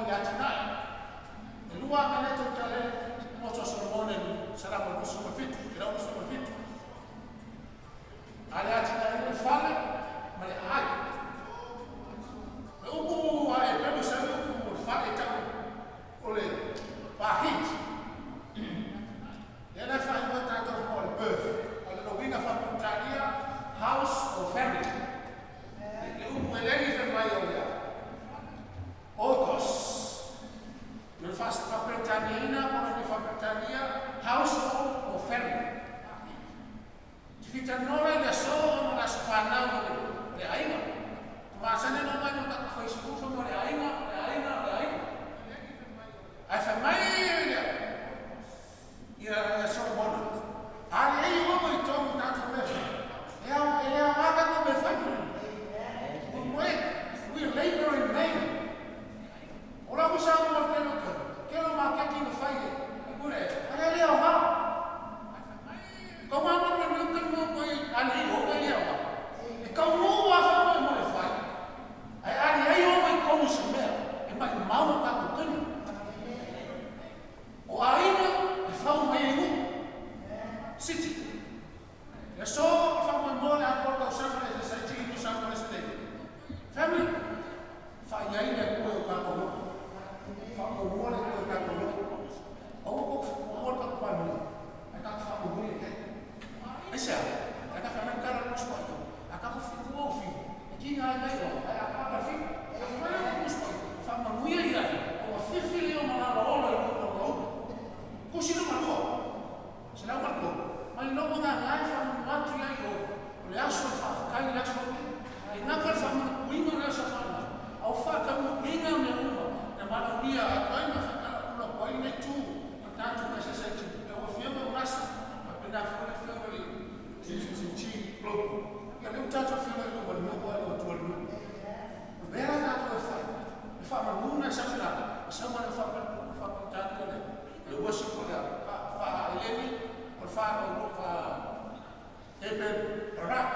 le atinae. E lua agaleta o tale moto Solomone salama 27, 127. A le atinae le fale ma le ai. Le upu a e pelu sa upu o le fale tau o le pahit. Le na fai mo tatou mo le birth. O le loina fa Italia, house or family. Le upu eleni fe mai o ia. Oikos. Le fa fa Bretania, po le fa Bretania, household or family. Te fita nola le so o la so whanau le aiga. Masane no mai no ka Facebook fa mo le aiga, le aiga, le aiga. Ai fa mai le ia Solomona. Ale ei o mo i tō tātou me whai. E au e au aka no me whai. We labor in vain. Ora ko sa mo te no ka. Ke lo ma ke ki no whai e. Kure, ale le au ma. Ka ma ma no ka mo ko i ale o ka le au ma. E ka mo wa fa mo mo e whai. Ai ale ai o mai komu se mea. E mai mau ka ko tenu. O aina e whau mai e ngu. City. Le so fa mo mo le a ko ka sa mo le sa ti no sa mo le sa te. Family. Fa ia ile ku e ka ko no. Fa mo mo le ku e ka ko no. O ko mo ka ko no. Ai ka fa mo mo le. Ai sa. Ai ka fa mo ka no spo. A ka ko fi ko fi. E ki ngai mai o. Ai a ka fi. A fa mo ko spo. Fa mo ia ia. O fi fi le o ma la o le ko ko. Ko si no ma lo. Se la marco. Mai no mo nga ngai fa mo atu ia i o. O le aso fa kai le aso. E nga ka fa mo uinga le aso fa. Au fa ka mo uinga me uma. Na manaumia a kai ma fa kala kula ko ai nei tu. Ma tātou ka se se ti. E o fia mo rasa. Ma pena fa le fia le ti globo. Ia le tātou fia le mo no ko ai o tu le. O vera tātou e fa. E fa ma nuna sa la. Sa ma le fa fa tātou le. Le worship o le fa eleni o fa o fa Eben rak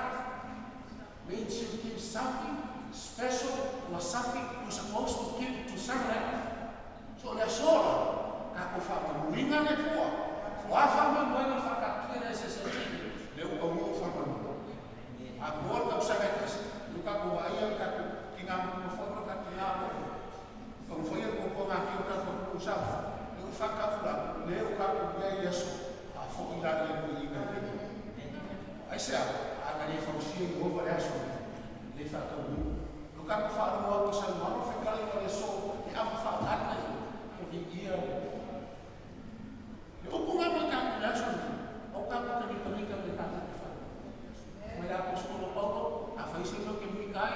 means you give something special or something you're supposed to give to someone else. So le sola ka ko fa muinga le kua. O a fa mo mo fa ka kira se se ti le o mo fa mo. A ko ka sa ka tas. Lu ka ko ai ka ko ki nga mo fo ka ki nga mo. Ko fo ye ko ko nga ki ka ko ku sa. Le o fa ka fula le o ka ko ia yeso. A fo ila le muinga. Ai se a ka le fa o si o va le aso. Le fa ka mu. Lu ka ko fa mo ko sa mo fe ka le le so e a fa ka le o vi ia. Le o punga mo ka le aso. O ka ko ke mi ka le ka fa. Mo la apostolo Paulo a fa ise lo ke mi kai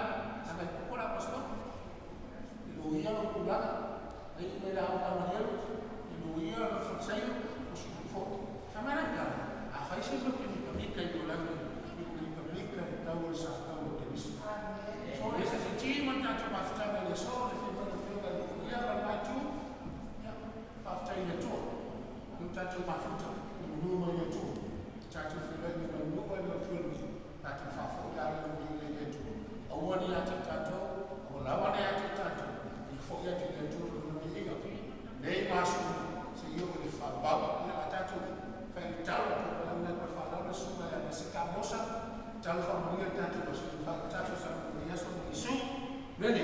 a ka ko la apostolo. Lo ia lo kulaga. Ai me la o ka maniero. Lo ia lo fa sai o si fo. Fa maranga. A fa ise lo ke mi ka i la mi ka i ka o sa ka o te mis. So ese se ti man ta to mafta le so le fi ma le fi ka lo ia la mai tu. Ya mafta ile tu. Lu ta to mafta lu ma ile tu. Ta to fi le ni lu ma ile tu ni. Ta to fa fo ya le ni le tu. O woni ya ta to o la wa ya ta to. Ni fo ya te le tu lu ni inga. Nei masu se io le fa ba la ta to fa il talo ko la na ko fa la su ma ya se ka mosa talo fa mo ya ta to fa ta to sa mo ya so ni su veni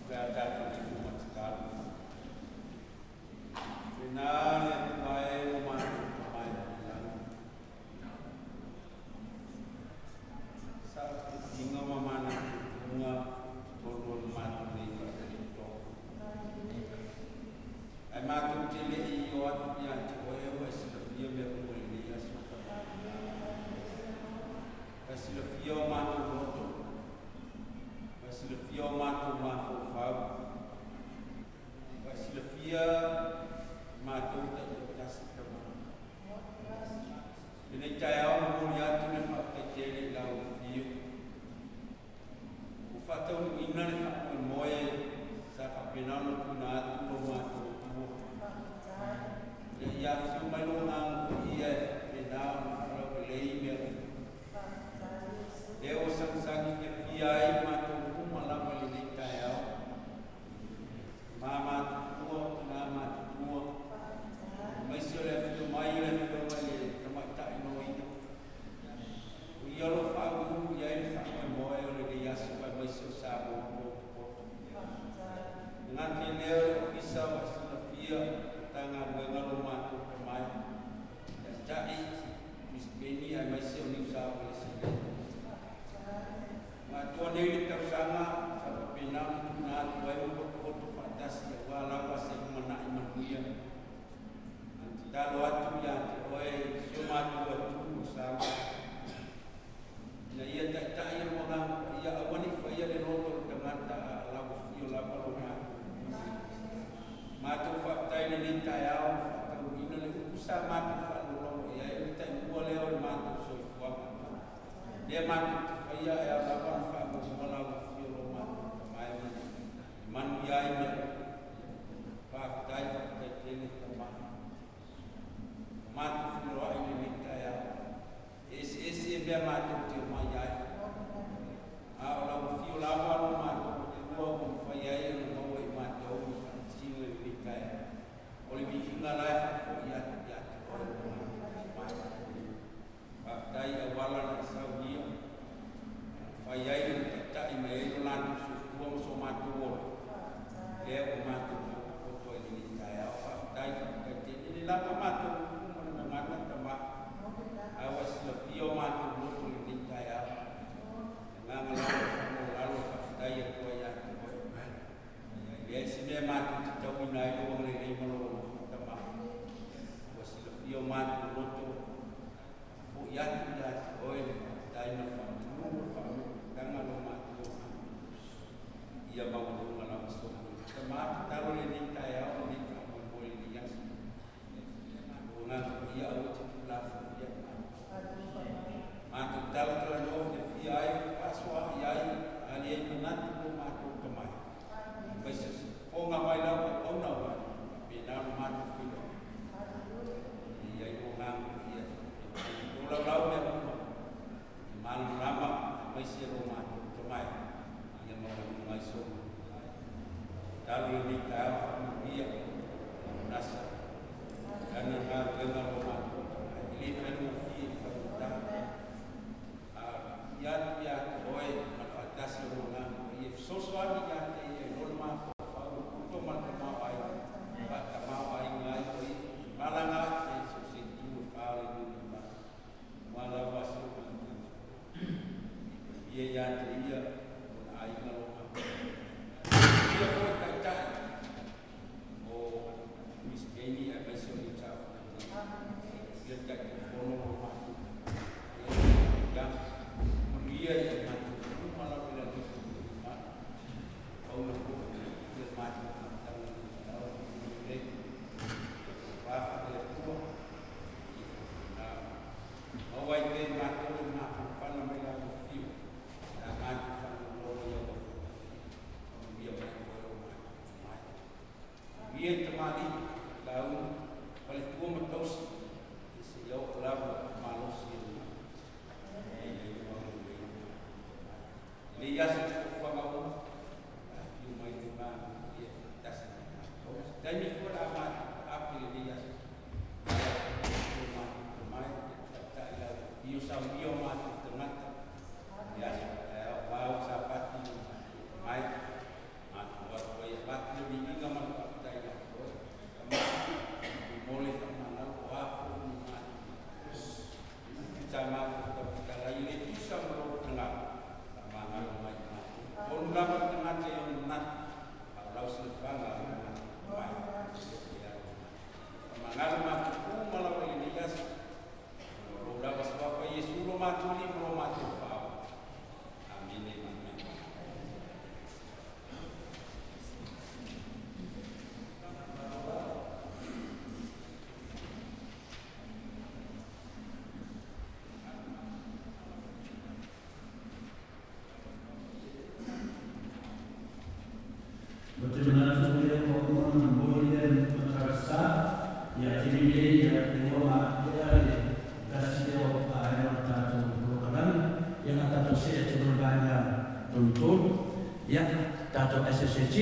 la ta to ni fu ma ta na le mai o ma mai la sa inga ma na nga tolu ma ni fa to ai ma tu te le i o atu ia te o e o se le fia me ko le ia so ka ka se le fia o ma tu loto ka se le fia o ma tu ma fo fa ka se le fia ma tu te ka se ka ma le tai au mo ia tu le fa te te le la o fio o fa tau ina le fa moe sa fa penano tu na tu lo ma tu le ia fiu mai lo nga ko ia e na lo le i me le o sang sang ke fia ai ma tu uma la ma le matou ai ma potopoto faatasi aua lava se lumanai manuia. Ae tatalo atu ia te oe si o matou Atuu o Samoa, ina ia taitai e lou Agaga Paia, aua ne i faia le loto o le tagata a o lau afio lava lo matou Atua. Matou faafetai i lenei taeao ua faataunuuina le upu sa matou faalogologo i ai, o le taimua lea o le matou soifuaga. Lea matou te faia e ao lava ona faamuamua lau afio lo matou tamae ma le manuia ai mea uma. Faafetai, faafetai tele Tama. Ua matou feiloai i lenei taeao. E eseese mea matou te omai ai. A o lau afio lava lo matou Atua ua mafai ai ona maua i matou ni faatino i lenei taeao. O le viiga la e faafoi atu ia te oe lo matou Tamae. Faafetai i auala na e saunia, na mafai ai ona taitai mai ai lo latou soifua ma so matou ola, lea ua matou potopoto ai i lenei taeao. Faafetai, faafetai tele. E le lava matou upu ma le gagana, Tama, a ua e silafia o matou loto i lenei taeao. Le agaga lava o le faamaualalo e faafetai atu ai ia te oe. E leai se mea matou te tauina ai lou agalelei ma lou alofa, Tama. Ua silafia o matou loto, faafoi atu ia te oe le faafetai ma le faamanu ma le faamutaga lo matou ia maualuga lava solo. Tama, tatalo lenei taeao, lenei faamoemoe, lenei aso. Lou agaga paia aua te tuulafoia i matou. Matou talatalanoa fiafia ai, fefaasoaai ai, ali ai manatu lo matou tamai. Aemaise o se fofoga mai lau auauna ua faapena ona matou feiloai. E i ai lou agaga paia e faapena ona tolaulau mea uma ia malamalama aemaise lo matou tamai ia maualuga ai sou tatalo lenei taeao faamanuia lau nasa lana galuega lo matou tamai e le faigofie i faigata a ia atu ia te oe ma le faatasi o lou Agaga Paia e fesoasoani ia te ia i lona mafaufau e poto ma le tamaoaiga faatamaoaiga ai o ia malaga ai i so o se itu e fa o le nuu aua lava si o matou ia ia te ia ona aiga lo matou. Ia foi taitai o Brisbane aemaise o New South Wales. Ia Taitaifono lo matou ia manuia ia matou uma lava i lalo ifo o le paula foi ia matou amataga i le vafa le Atua ia maua ai pea i matou le mafanafana mai lau afio pe a matou faalogologo i au afioga faamanuia mai foi lo matou mai. Manuia i tamalii, failauga, faletua ma tausi, ia seia oo lava i malosi e le e i ai lou agalelei lo matou tamai. E le i aso i fuafuaga uma, pe afio mai le Malo ia e faatasi ma matou. Se taimi foi o le a matou taape i lenei aso, ia lo matou tamai, ia taitai lau afio saunia o matou tagata i le aso taeao, vao Sapati lo matou tamai. Matou atu ai avatu le viiga ma le faafetai ia te oe. Tama, momoli faamagalo o a foi ni matou sa matou tautala i le tusa ma lou finagalo, faamagalo mai i matou. Tonu lava le tagata i ona manatu, a o lau silafaga o le matou tamai e alo mai. Faamagalo matou uma lava i lenei aso, ona o lou lava suafa Iesu lo matou Alii ma lo matou Faaola. Amene. Amene. Ou te manatu lea ua uma ona momoli lea mataupu ia taimi nei ia lea ua maea le tasi lea o vaega o le tatou polokalame ia na tatou see atu loa i le vaega lona tolu ia tatou SSAG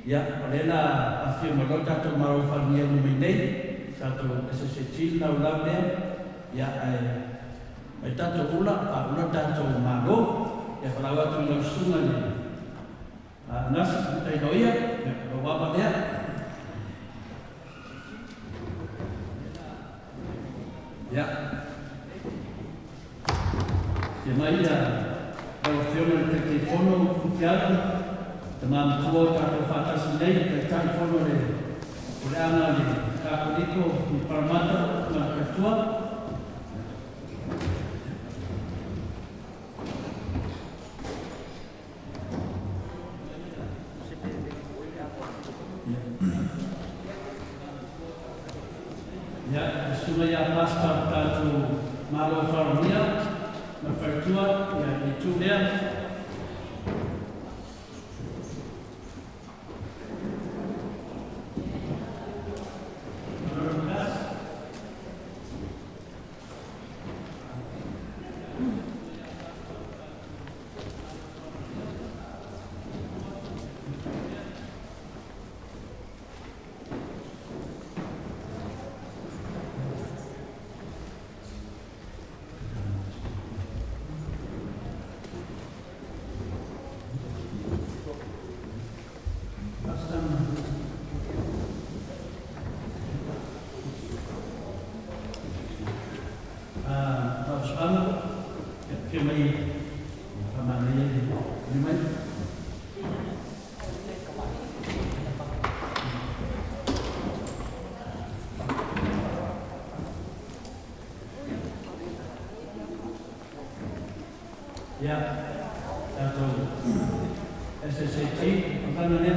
ia o lea la afifio mai loa le tatou Malo faalagia uma mai nei tatou SSAG le laulau lea ia ae mai tatou ula faaula le tatou Malo ia folau atu i lau susuga i le Anasi tamaitai loia ia lou ava lea. Ia. Fia mai lau Afioga i le Taitaifono Futialu Tamā matua o tātou whātasi nei, taitai fono le o le anga le Katoliko i Paramata ma le Katua. Ia, le sunga ia pasta tātou malo wharamia, ma whaitua, ia, i tū lea. Ia, tātou SSAT, pakana lea.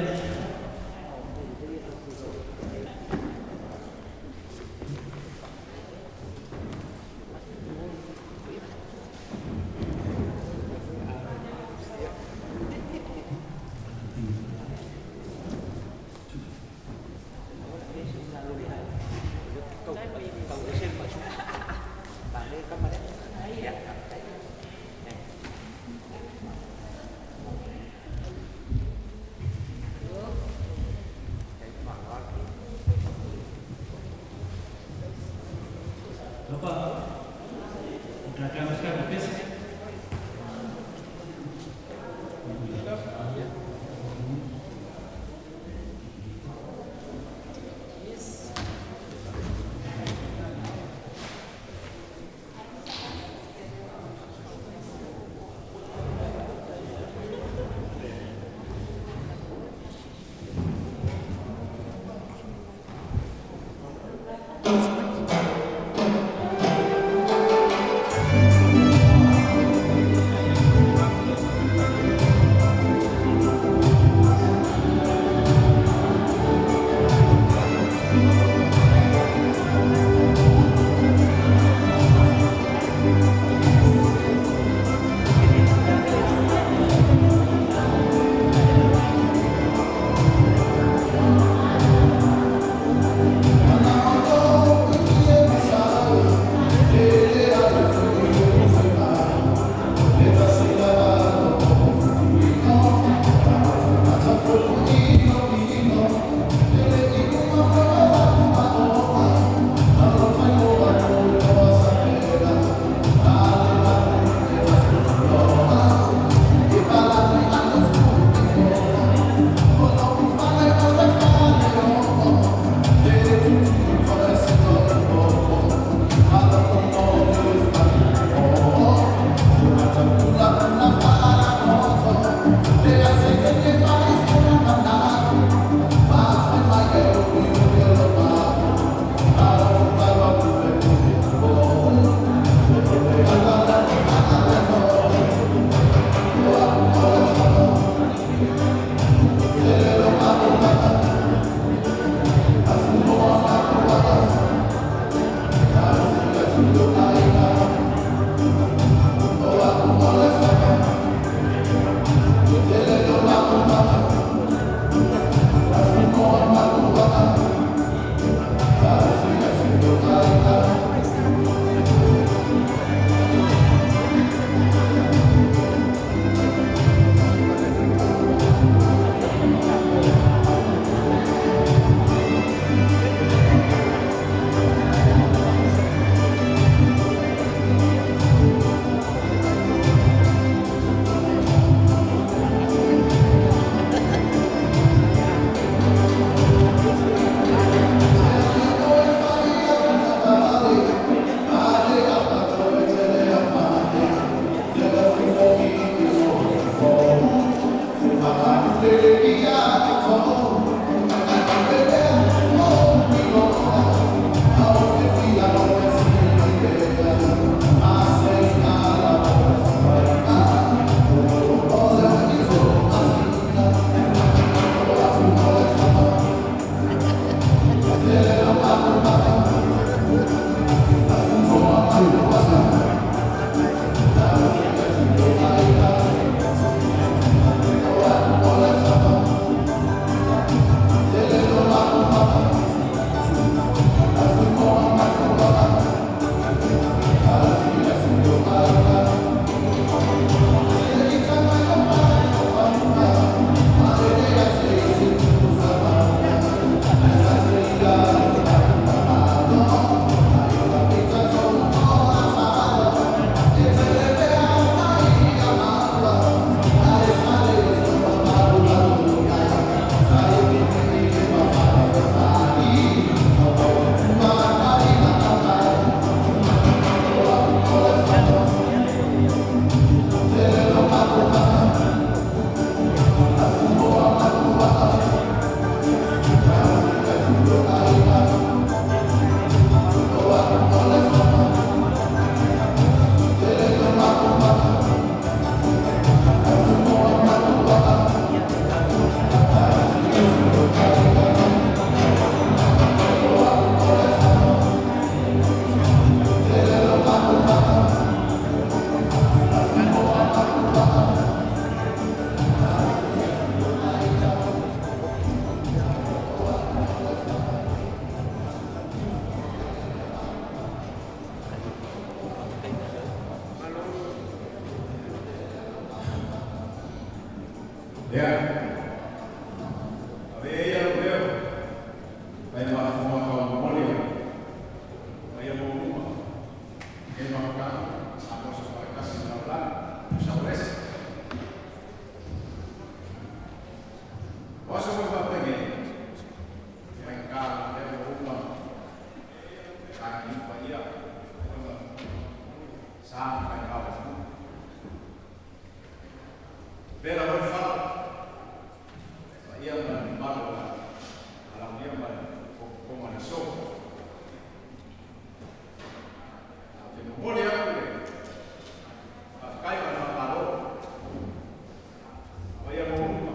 Paia ma le mamalu o le alagia ma le fofoga o le aso. Ou te momoli atu le faafetai ma le faamalo paia maualuga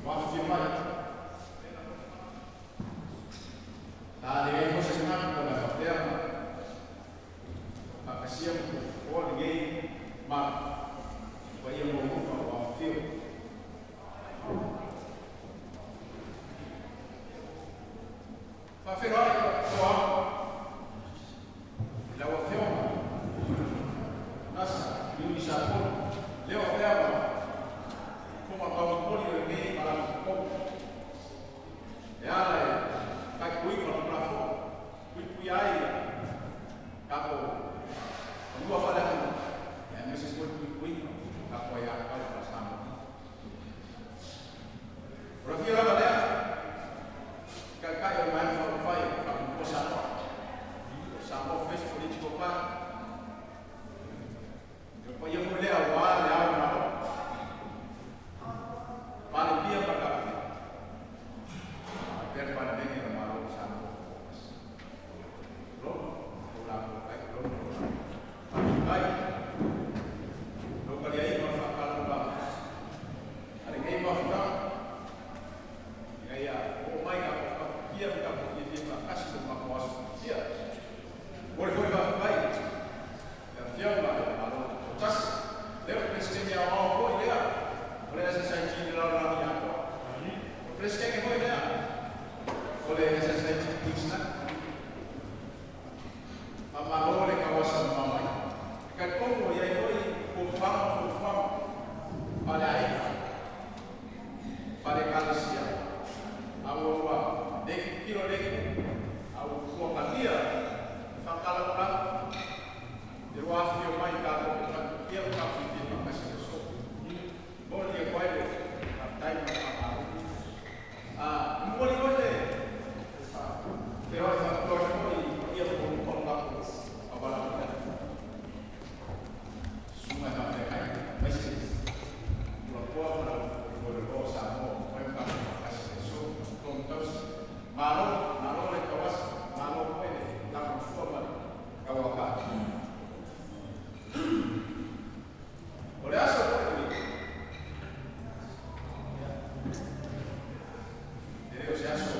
ua afifio mai. Sa leai foi se manatu ona faapea ma faakasia ma puapuapoa lenei mamalu paia maualuga ua afifio. Faafeiloai faapitoa i lau Afioga Nasa Iuni Sapolu, leo pea ma fomatauapoli o lenei faalapotopotoga e ala i taituiga o le Tulafono puipuia ai tatou fanua faaleaganuu aemaise foi le puipuiga o tatou aiatatau faa-Samoa. O le afio lava lea taitai o le Vaega Faaupufai Faamuamua Samoa, o Samoa First Political Party. O le paia foi lea aua le Ao o le Malo, Palemia ma le Kapeneta, faapea le Palemene o le Malo o Samoa Tutoatasi. Lona, o latou tai, lona, o latou faafetai. Lou taliaiga o le faatalanoaga a lenei mafutaga, ina ia oo mai tatou taputia ma tatou fiafia faatasi i lo matou aso fiafia. Momoli foi le faafetai i le Afioga i le Malo Tutoatasi, lea o le Peresetene Aoao foi lea o le SSIG i le lalolagi atoa. O le Peresetene foi lea o le SSIG Queensland. Faamalo le tauasa mamao mai. E talitonu ua i ai foi puapuaga ma fuafuaga faaleaiga, faale-ekalesia, a ua le tilotilo i lea itu, a ua talia le faatalanoaga e ua afifio mai tatou te taputia ma tatou fiafia faatasi i le aso. Momoli atu ai le faafetai ma le faamalo. Momoli foi le faafeiloai faapitoa atu foi i paia maualuga o le tatou aualaoina. Susuga i faafeagai, aemaise Tulafoa ma le Fueloloa o Samoa ua mafai ona tatou faatasi i le aso. Tonu tausi. Malo, malo le tauasa, malo foi le lagolagosua ma le tauaoga. O le aso foi lenei, e le o se aso,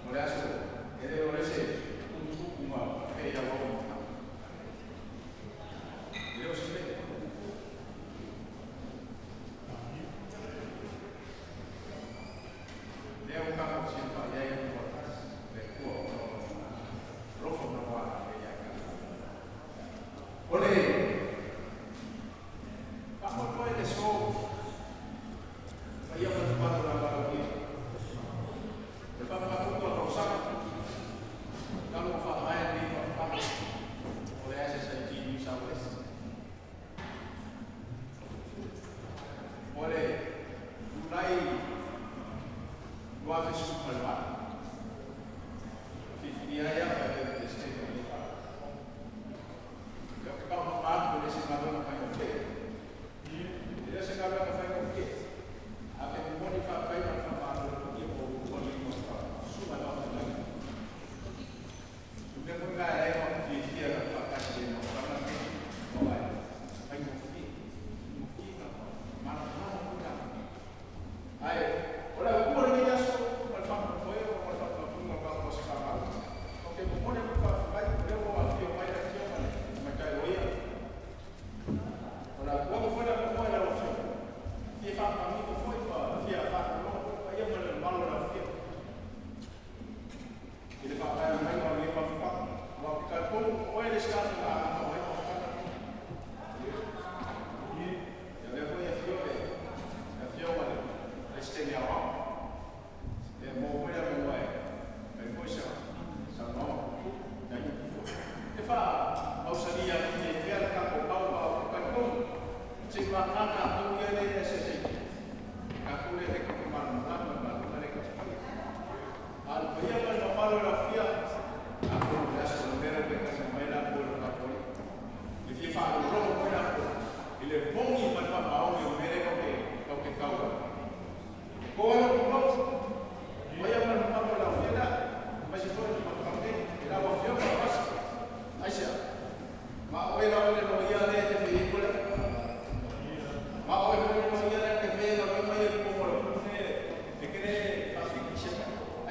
o le aso, e le o le se tutupu ma fei auau ma e le o se fete. Lea ua tatou silafai ai le Atua tasi, le Atua o lo o alofa ma lona agalelei ia i tatou. O le faamoemoe i le aso,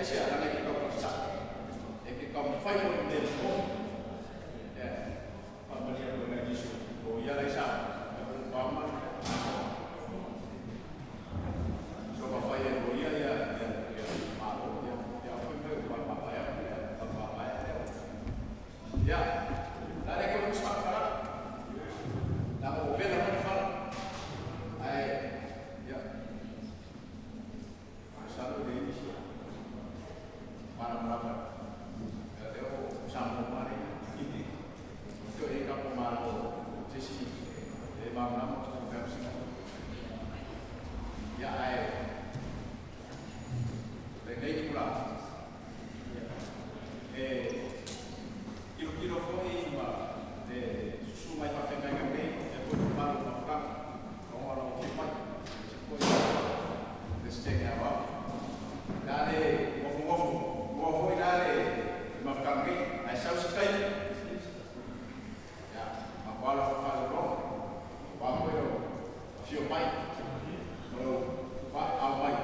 se ala ke ka pa sa e ke ka fai fo le mo e fa malia ko na gisu o ia lai sa e pa ma so pa fai e o ia ia ia ia ma o ia ia fai me pa pa pa ia pa pa pa ia ia la le ko sa pa la mo vela mo fa ai ia sa lo de isi para para para leo sa mo mare to e ka po malo se si e ma na mo to ka si ya ai le nei kula e kilo kilo foi ma te su mai fa fenga ngai nei e po malo ma ka ko ora o fi mai se foi le steng ya wa dale mofu mofu mo foi dale ma ka ngai ai sa se kai ya ma kwala fa lo wa ko yo fio mai mo pa au mai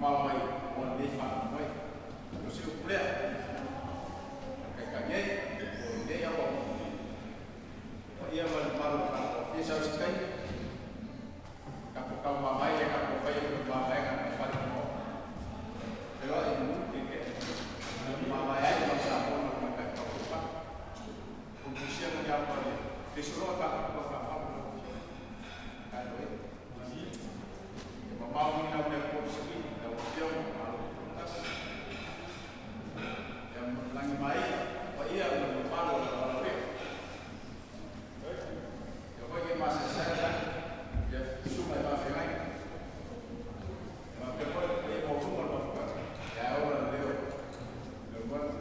ma mai mo ne fa mai no se o plea ka ka ngai o ne ya wa fa ia ma ma ka fi sa se kai ka ko ka ma mai ka ko fa ia ma mai ka fa mo pero ai mu ke ke ma mai ai ma sa mo ma ka ka ko pa ko sia mo ya pa le te solo ka ko ka fa mo ka lo e ma ma mo na mo ko si na o fio ma lo tas ya mo langi mai pa ia mo ma lo la lo ya ko ke ma se sa ya ya su mai ma fe mai ma pe ko e mo ko mo ka ya ora leo lo bueno.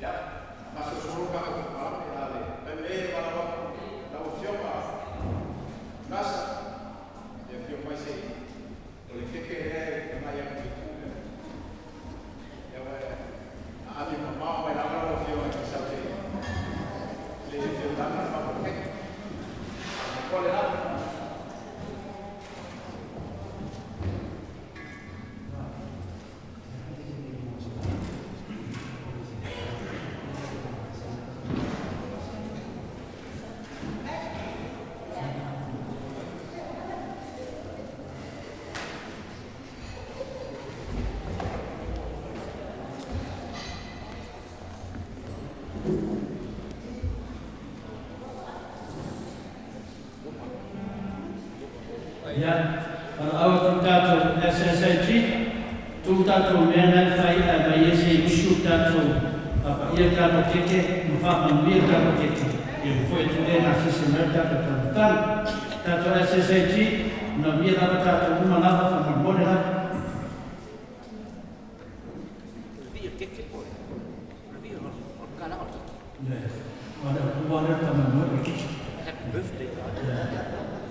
Ya, ma se solo ka ko pa ya le pe me ma la la o fio ma nasa ya fio mai se o le ke ke e ma ya ku ya wa a mi mamá mai la la o fio mai sa te le fio la ma ko ke ko le la. Ia, para au tu tātou SSIG, tu tātou mea nai whai a mai ese i usu tātou papa ia tātou keke, ma whakamanuia tātou keke. E mfoi tu le nā sese mea tātou tātou. Tātou SSIG, na mia lava tātou uma lava whakamone lava. Vi keke ko. Vi o kala o keke. Ne, wale o wale tamanu o keke. Happy birthday.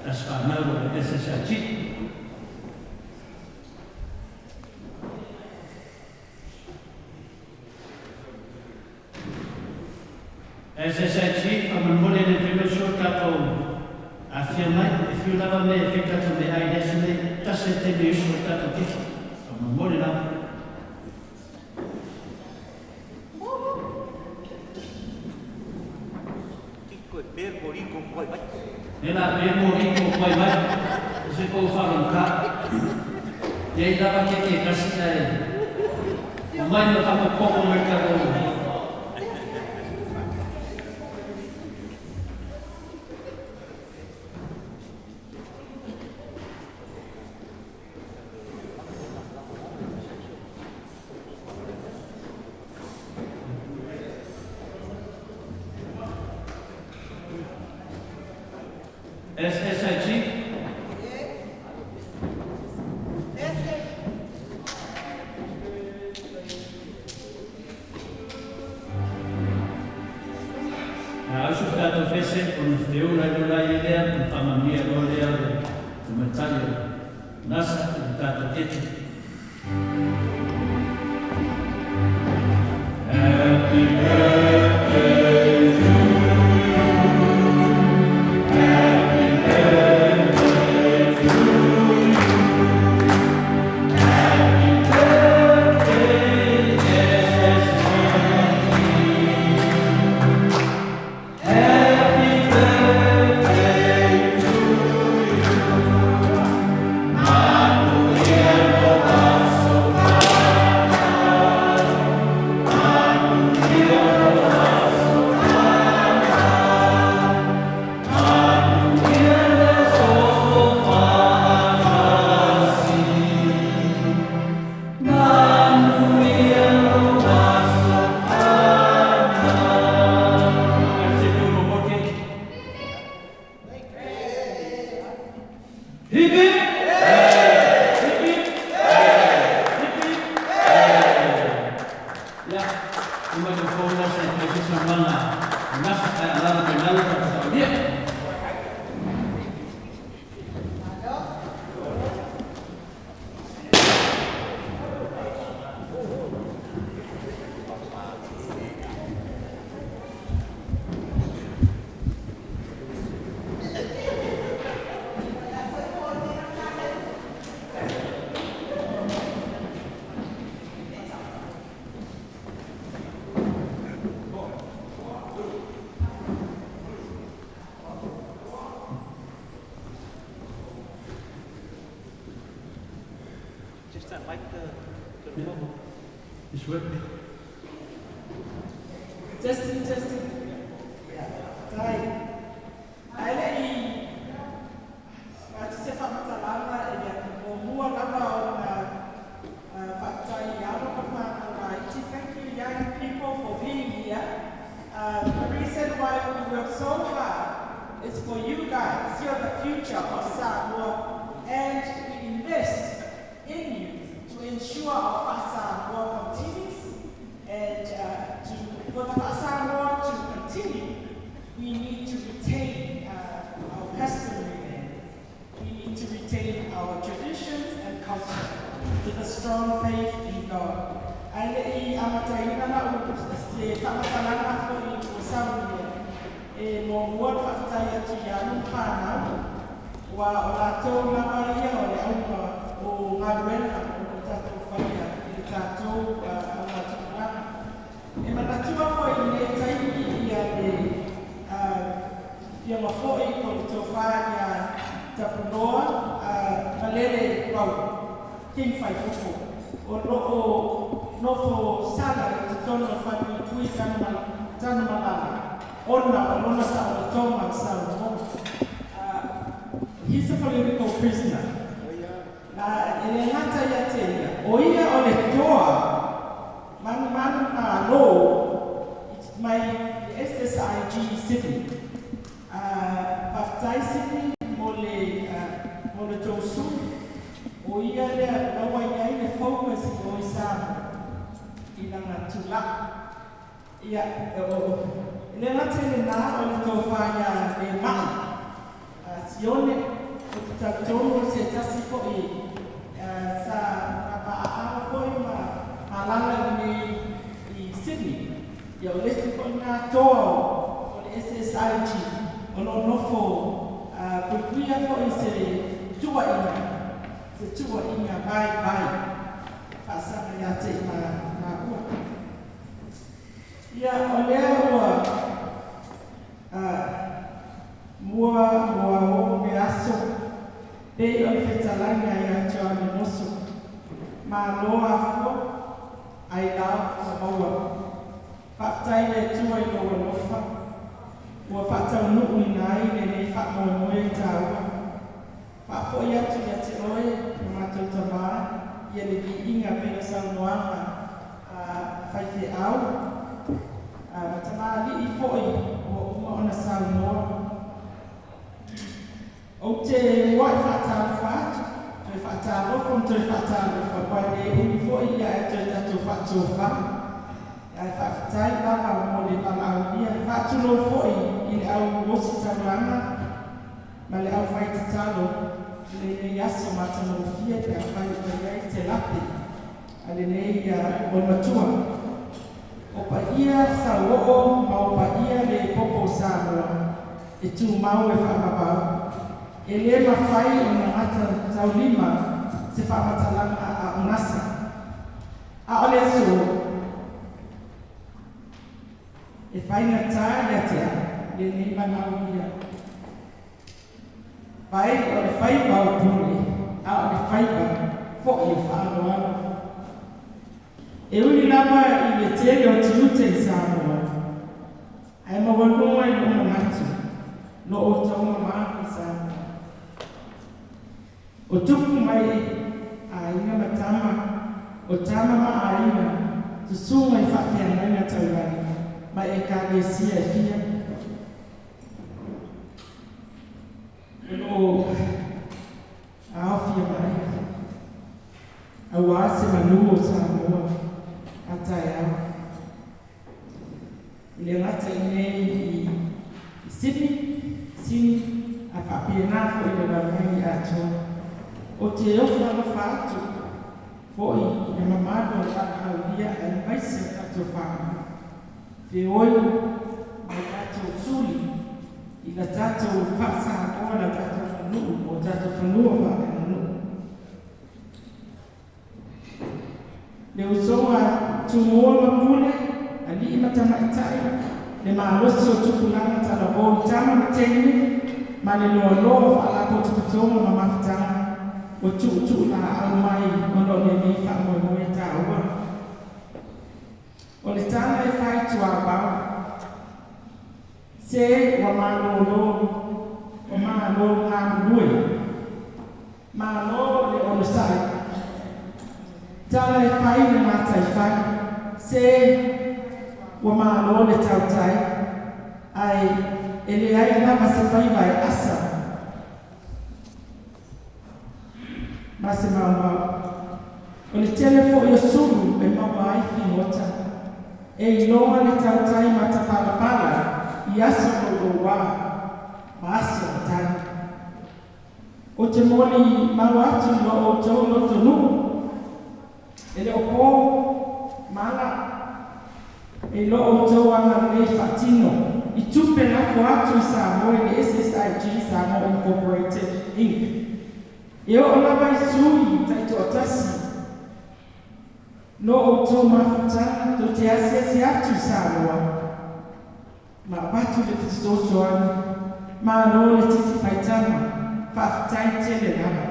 As whanau o le SSIG. SSIG, whamanmone le pime so tātou a whia mai, e whiu lava me e whiu tātou me ai nesi me, tase te me usu o tātou keke. Whamanmone lava. Tiko e per moriko koi mai. Nena pe moriko koi mai. Se kou whanau ka. Iei lava keke kasi e. O mai no whakapoko mai ka rō. SSIG. A usu tātou pese, o na whiula i lola i lea, o whamamia lo lea o le matai o nasa i le tātou kete. Happy birthday to you. microphone se fai se saunoaga gafa ae alaala mai lalo ma tasaolia. Just that mic to the phone. It's working. Testing, testing. Tai. Ai le i faatise faamatalaga e le muamua lava ona faafetai i alo ma fanau laiti. Thank you, young people, for being here. The reason why we work so hard is for you guys. You're the future of Samoa, and we invest in you to ensure our Fa'asamoa continues. And for the Fa'asamoa to continue, we need to retain our customary land. We need to retain our traditions and culture with a strong faith in God. Ae le i amataina la'u se faamatalaga fo'i ua saunia e muamua le faafetai atu iā alo ma fanau ua o latou lava ia o le auga o galuega o lo tatou faia i le tatou augatupulaga. E manatua fo'i i lenei taimi ia le afioga fo'i po o le tofa ia Tapuloa Malele Pau King Faipupu o loo nofo sala i totonu o Falepuipui Tanumalala ona o lona saolotoga saunoa. He's a political prisoner. Na e le gata ia te ia, o ia o le toa manumanu malo mai SSIG Sydney. Faafetai Sydney mo le tou sui. O ia lea laua i ai le focus o i Samoa i lana tula'i. Ia, o le gata i lenā o le tofa ia le ma'i. Sione, o te talitonu o se tasi fo'i sa mapaaao foi ma malala i nei i Sydney. Ia o le isi fo'i na toa o le SSIG o lo nofo puipuia fo'i se tuuaiga vai vai faasaga ia te i maua. Ia o lea ua mua mua o le aso pei o le fetalaiga ia Tualemoso. Malo afua ai lao ua maua. Faafetai le Atua i lou alofa ua faataunuuina ai lenei faamoemoe taua. Faafo'i atu ia te oe o matou Tamā ia le viiga pei o saunoaga faifeau ma tamalii fo'i ua uma ona saunoa. Ou te mua'i faatalofa atu, toe faatalofa ma toe faatalofa, ua le umi fo'i ia e toe tatou faatofā. Ae faafetai lava mo le valaaulia. Faatulou fo'i i le au ositaulaga ma le aufai tatalo i lenei aso matagofie pe afai ua i ai se lape a lenei olomatua. O paia sauoo ma o paia le popo o Samoa e tumau e faavavau. E lē mafai ona gata taulima se faamatalaga a o gasa. A o le aso e faigatā ia te au lenei valaaulia. Pai o le faiva o pule, a o le faiva fo'i o faaaloalo. E ui lava i le tele o tiute i Samoa, ae maualuga i lou manatu lo outou mamalu i Samoa. O tupu mai aiga ma tama, o tama ma aiga, susuga i faafeagaiga taulagi ma ekalesia e fia. O loo aofia mai auā se manū o Samoa a taeao. I le gata i nei i Sydney, Sini, a faapena foi le lalolagi atoa. O te ofo alofa atu foi i le mamalu o le Alahaulia aemaise o tatou fanau. Feoi ma o tatou suli i la tatou faasamoa la tatou aganuu po o tatou fanua faaleaganuu. Le usoga a Tumua ma Pule, alii ma tamaitai, le malosi o tupulaga talavou i tama ma teine, ma le loaloa o faalapotopotoga ma mafutaga ua tuutuulaau mai ona o lenei faamoemoe taua. O le tala e fai i tuavao, se ua malolo, ua malo galulue, malo le onosai. Tala e fai i le gataifale, se ua malo le tautai, ae e leai lava se faiva e asa ma se maumau. O le tele foi o sulu e maua ai figota, e iloa le tautai matapalapala i aso louloua ma aso matagi. O te moli mau atu i lo outou lotonuu, e le o po mala e lo outou agalelei faatino i tupe lafo atu i Samoa i le SSIG Samoa Incorporated Inc. E oo lava i sui taitoatasi no outou mafutaga tou te asiasi atu i Samoa ma avatu le fesoasoani. Malo le titi faitama, faafetai tele lava.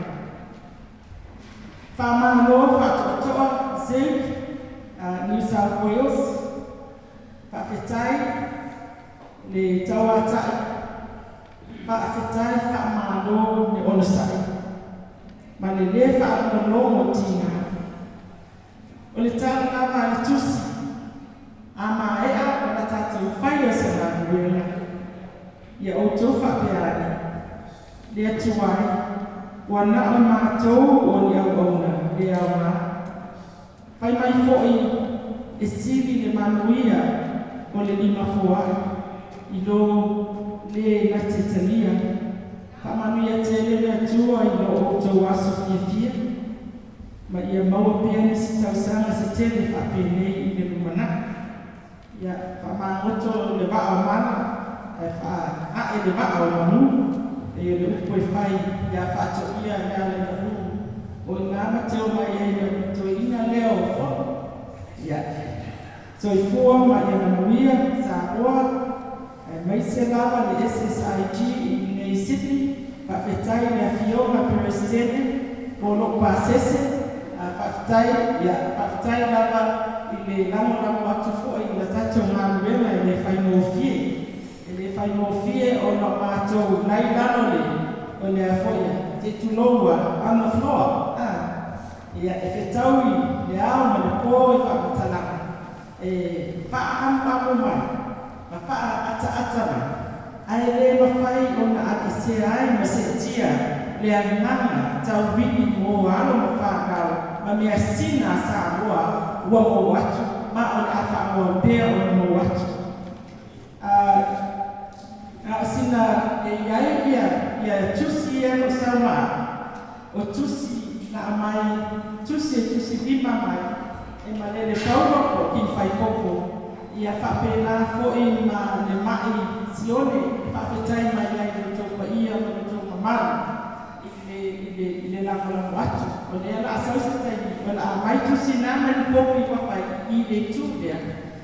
Faamalo faatoatoa Zinc, New South Wales, faafetai le tauatai, faafetai faamalo le onosai, ma le lē faalogologo tiga. O le tala lava a le tusi, a maea ona tatou fai o se galuega, ia outou faapea ane, le Atua e, ua na o matou o ni auauna le aoga. Fai mai foi e sili le manuia o le lima foai i lo le nate talia. Faamanuia tele le Atua i lo outou aso fiafia, ma ia maua pea nisi tausaga se tele faapenei i le lumanai. Ia faamagoto le vaa o mala, ae faaa'e le vaa o manu, e le upu e fai ia faatoia le ala manu. O ina mateo mai ai ma toeaina lea o fono. Ia, soifua ma ia manuia Samoa, aemaise lava le SSIG i nei Sydney. Faafetai le afioga Peresetene mo lou pasese. Faafetai, ia, faafetai lava i le lagolago atu foi i la tatou galuega e le faigofie. E le faigofie ona o matou nai lalo le o le a foi te tulou on the floor. Ia, e fetaui le ao ma le po i faamatalaga e faaamuamu mai ma faaataata mai, ae le mafai ona aveesea ai ma seetia le agaga tauivi mo alo ma fanau ma measina a Samoa ua mou atu ma o le a faaauau pea ona mou atu. A o sina e i ai ia, ia tusi ia no saumaa, o tusi na aumai, tusi e tusi lima mai, e malele taua po o kini faikoko, ia faapena foi ma le mai sione e faafetai mai ai i lo outou paia ma lo outou mamalu i le lagolago atu. O lea la a sau se taimi, o le a mai tusi na ma ni kopi ua fai i le itu lea,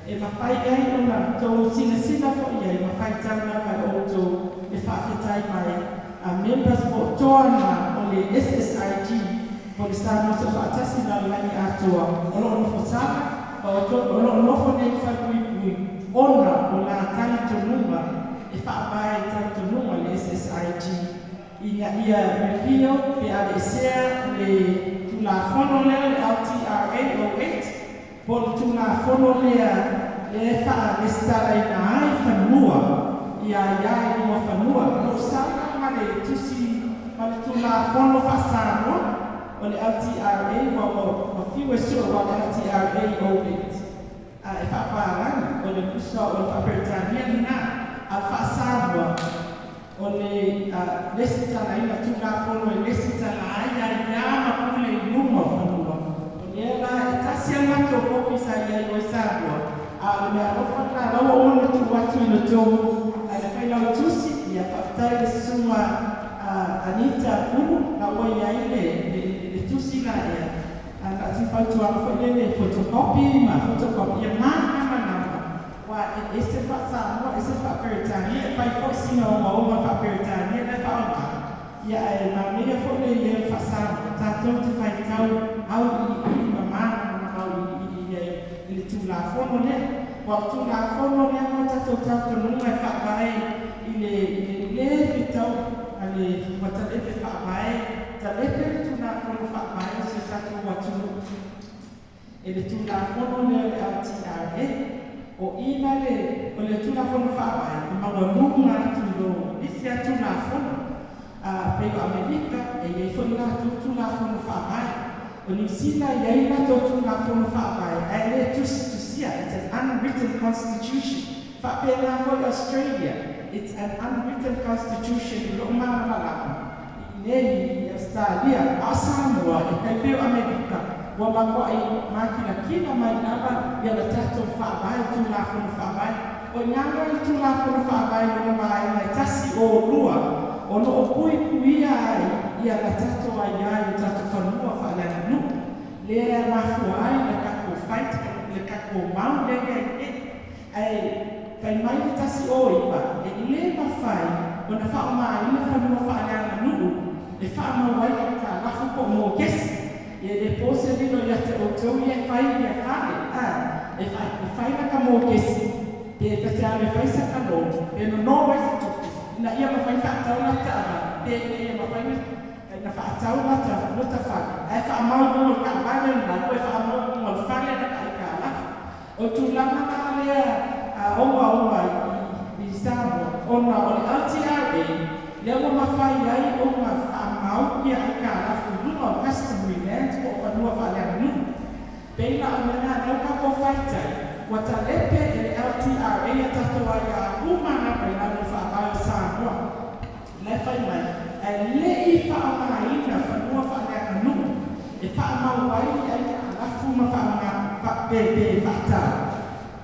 e mafai ai ona tou silasila foi ai ma faitau lava e outou le faafetai mai a members po o toa na o le SSIG po o le Samoa Soofaatasi Lalolagi Atoa o lo o nofo sala ma o lo o nofo nei i falepuipui ona o la talitonuga e faavae i talitonuga le SSIG ina ia repeal pe aveesea le Tulafono lea le LTRA 08 po o le Tulafono lea le faalesitalaina ai fanua ia ia i luga fanua o lo o sala ma le tusi ma le Tulafono faa-Samoa o le LTRA ua fiu e sue ua le LTRA 08 a e faapalagi o le Tusa o le faa-Peretania lena. A o le faa-Samoa, o le lesitalaina Tulafono e lesitala ai aiā ma pule i luga o fanua. O lea la e tasi a le matou kopi sa i ai o i Samoa, a o le mea alofa lena la ua uma ona tuu atu i le tou le Failautusi. Ia faafetai i le Susuga Anita Pulu la ua i ai le tusi la ea. Na o si fautuaga foi lele, photocopy ma photocopy ia malamalama, aua e ese le faa-Samoa ese le faa-Peretania, e fai foi sina ogaoga o le faa-Peretania la e faaaoga, ia ae manaia foi le i ai o le faa-Samoa tatou te faitau auiliili ma malamalama auiliili i ai i le Tulafono lea. Aua o le Tulafono lea mo tatou talitonuga e faavae i le le fetaui ma le ua talepe faavae, talepe le Tulafono Faavae o si o tatou atunuu e le Tulafono lea o le LTRA. O i la le o le Tulafono Faavae e maualuga atu i lo isi lava Tulafono. Pei o Amerika, e i ai foi latou Tulafono Faavae. O Niu Sila, e i ai latou Tulafono Faavae ae le tusitusia, it's an unwritten constitution. Faapena foi Australia, it's an unwritten constitution i lou malamalama i inei i Ausetalia. A o Samoa, e tai pei o Amerika, ua matuai makilatila mai lava ia le tatou Faavae, Tulafono Faavae. O i ina la le Tulafono Faavae i lona vaega e 102 o lo o puipuia ai ia la tatou aia i o tatou fanua faaleaganuu, lea e mafua ai le tatou fight, le tatou mau lea e i ai nei. Ae fai mai le 109, e le mafai ona faaaogaina fanua faaleaganuu e faamau ai aitalafu po o mokesi. Ia e le po se lilo ia te outou ia e fai ia fale, a e fai lata mokesi, pe ta te alu e fai saka loan, pe nono mai se tupe ina ia mafai ona faatau lata taavale, pe ina ia mafai ona faatau lota fale, ae faamau i luga o le taavale lena, toe faamau i luga o le fale lata aitalafu. O le tulaga la lea ogaoga i Samoa, ona o le LTRA lea ua mafai ai ona faamau ia aitalafu i luga o customary lands po o fanua faaleaganuu. Pei la o le mea lena lea ua tatou faitau, ua talepe e le LTRA a tatou aia uma lava i lalo o le Faavae o Samoa la e fai mai, ae le i faaaogaina fanua faaleaganuu e faamau ai aitalafu ma faaaoga pe faatau,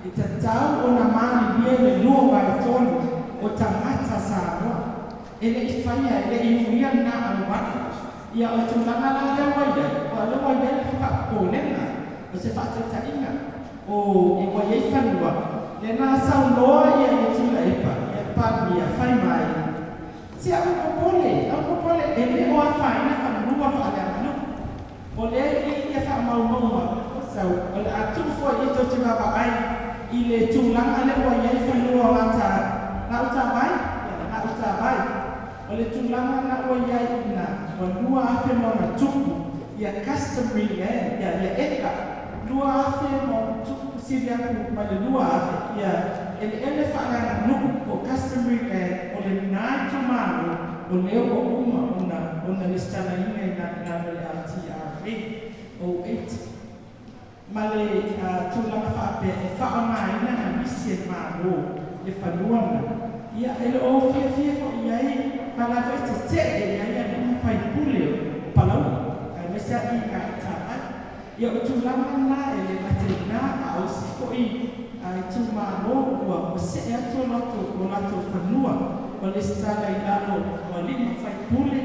e tatau ona malilie le 2/3 o tagata Samoa. E le i faia, e le i uia lena auala. Ia o le tulaga la lea ua i ai, aua o lea ua i ai le faapopolega, o se faataitaiga, o e ua i ai fanua, lea na saunoa ia Tuilaepa, ia le Palemia, fai mai, Se aua popole, aua popole, e le o afaina fanua faaleaganuu. O lea e i ai ia faamaumauga, sau, o le a tuu foi i tou te vaavaai i le tulaga lea ua i ai fanua o gata Gautavai, ia Gautavai. O le tulaga lena ua i ai ina ua 2,000+ ia customary land, ia ia eka, 2,000+, sili atu ma le 2,000 ia eleele faaleaganuu po o customary land o lena itumalo o lea ua uma ona ona lesitalaina i lalo o le LTRA 08 ma le tulaga faapea e faaaogaina ma lisi e le Malo le fanua lena. Ia, e le o fiafia foi i ai ma la foi tetee i ai alii ma faipule o Palauli, aemaise lava i Gautavai. Ia, o tulaga na e le gata i ina, a o isi foi itumalo ua see atu o latou fanua, ua lesitala i lalo o alii ma faipule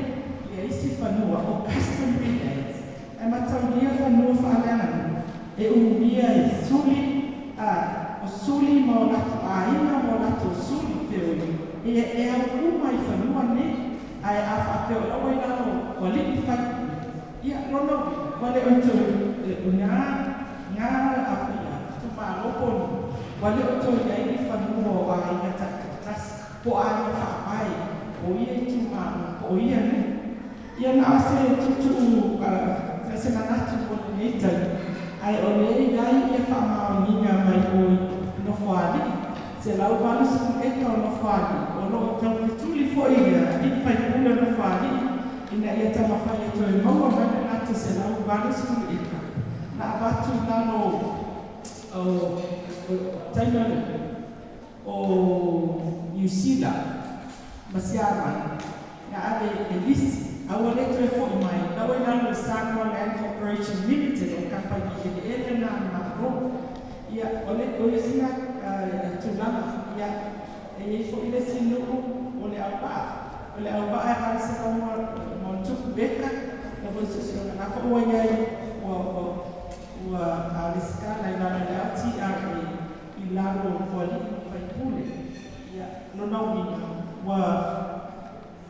ia isi fanua o customary lands, ae mataulia fanua faaleaganuu e umia e suli, a o suli ma o latou aiga ma o latou suli feoi e e au uma i fanua nei. Ae a faapea o la ua i lalo o alii ma faipule, ia lona uiga ua le o toe i na itumalo po o nuu, ua le o toe i ai ni fanua o aiga taitoatasi po o aiga faavae o ia itumalo po o ia nuu. Ia na o se tuutuu se manatu mo lenei taimi, ae o lea e i ai ia faamaoniga mai o i Nofoalii, 180 eka o Nofoalii, o lo o taufetuli foi le alii faipule o Nofoalii ina ia taumafai e toe maua mai le latou 180 eka na avatu i lalo o taimi o le o Niu Sila ma Siamani na ave e lisi a ua le toe fo'i mai la ua i lalo o le Samoa Land Corporation Limited o le kamupani eleele lena a le Malo. Ia o le o le isi lena tulaga. Ia e i ai fo'i le isi nu'u o Leauvaa. O Leauvaa e 800+ eka la foi suesuega la foi ua i ai ua ua ua lesitala i lalo o le LTRA i lalo o alii ma faipule. Ia lona uiga ua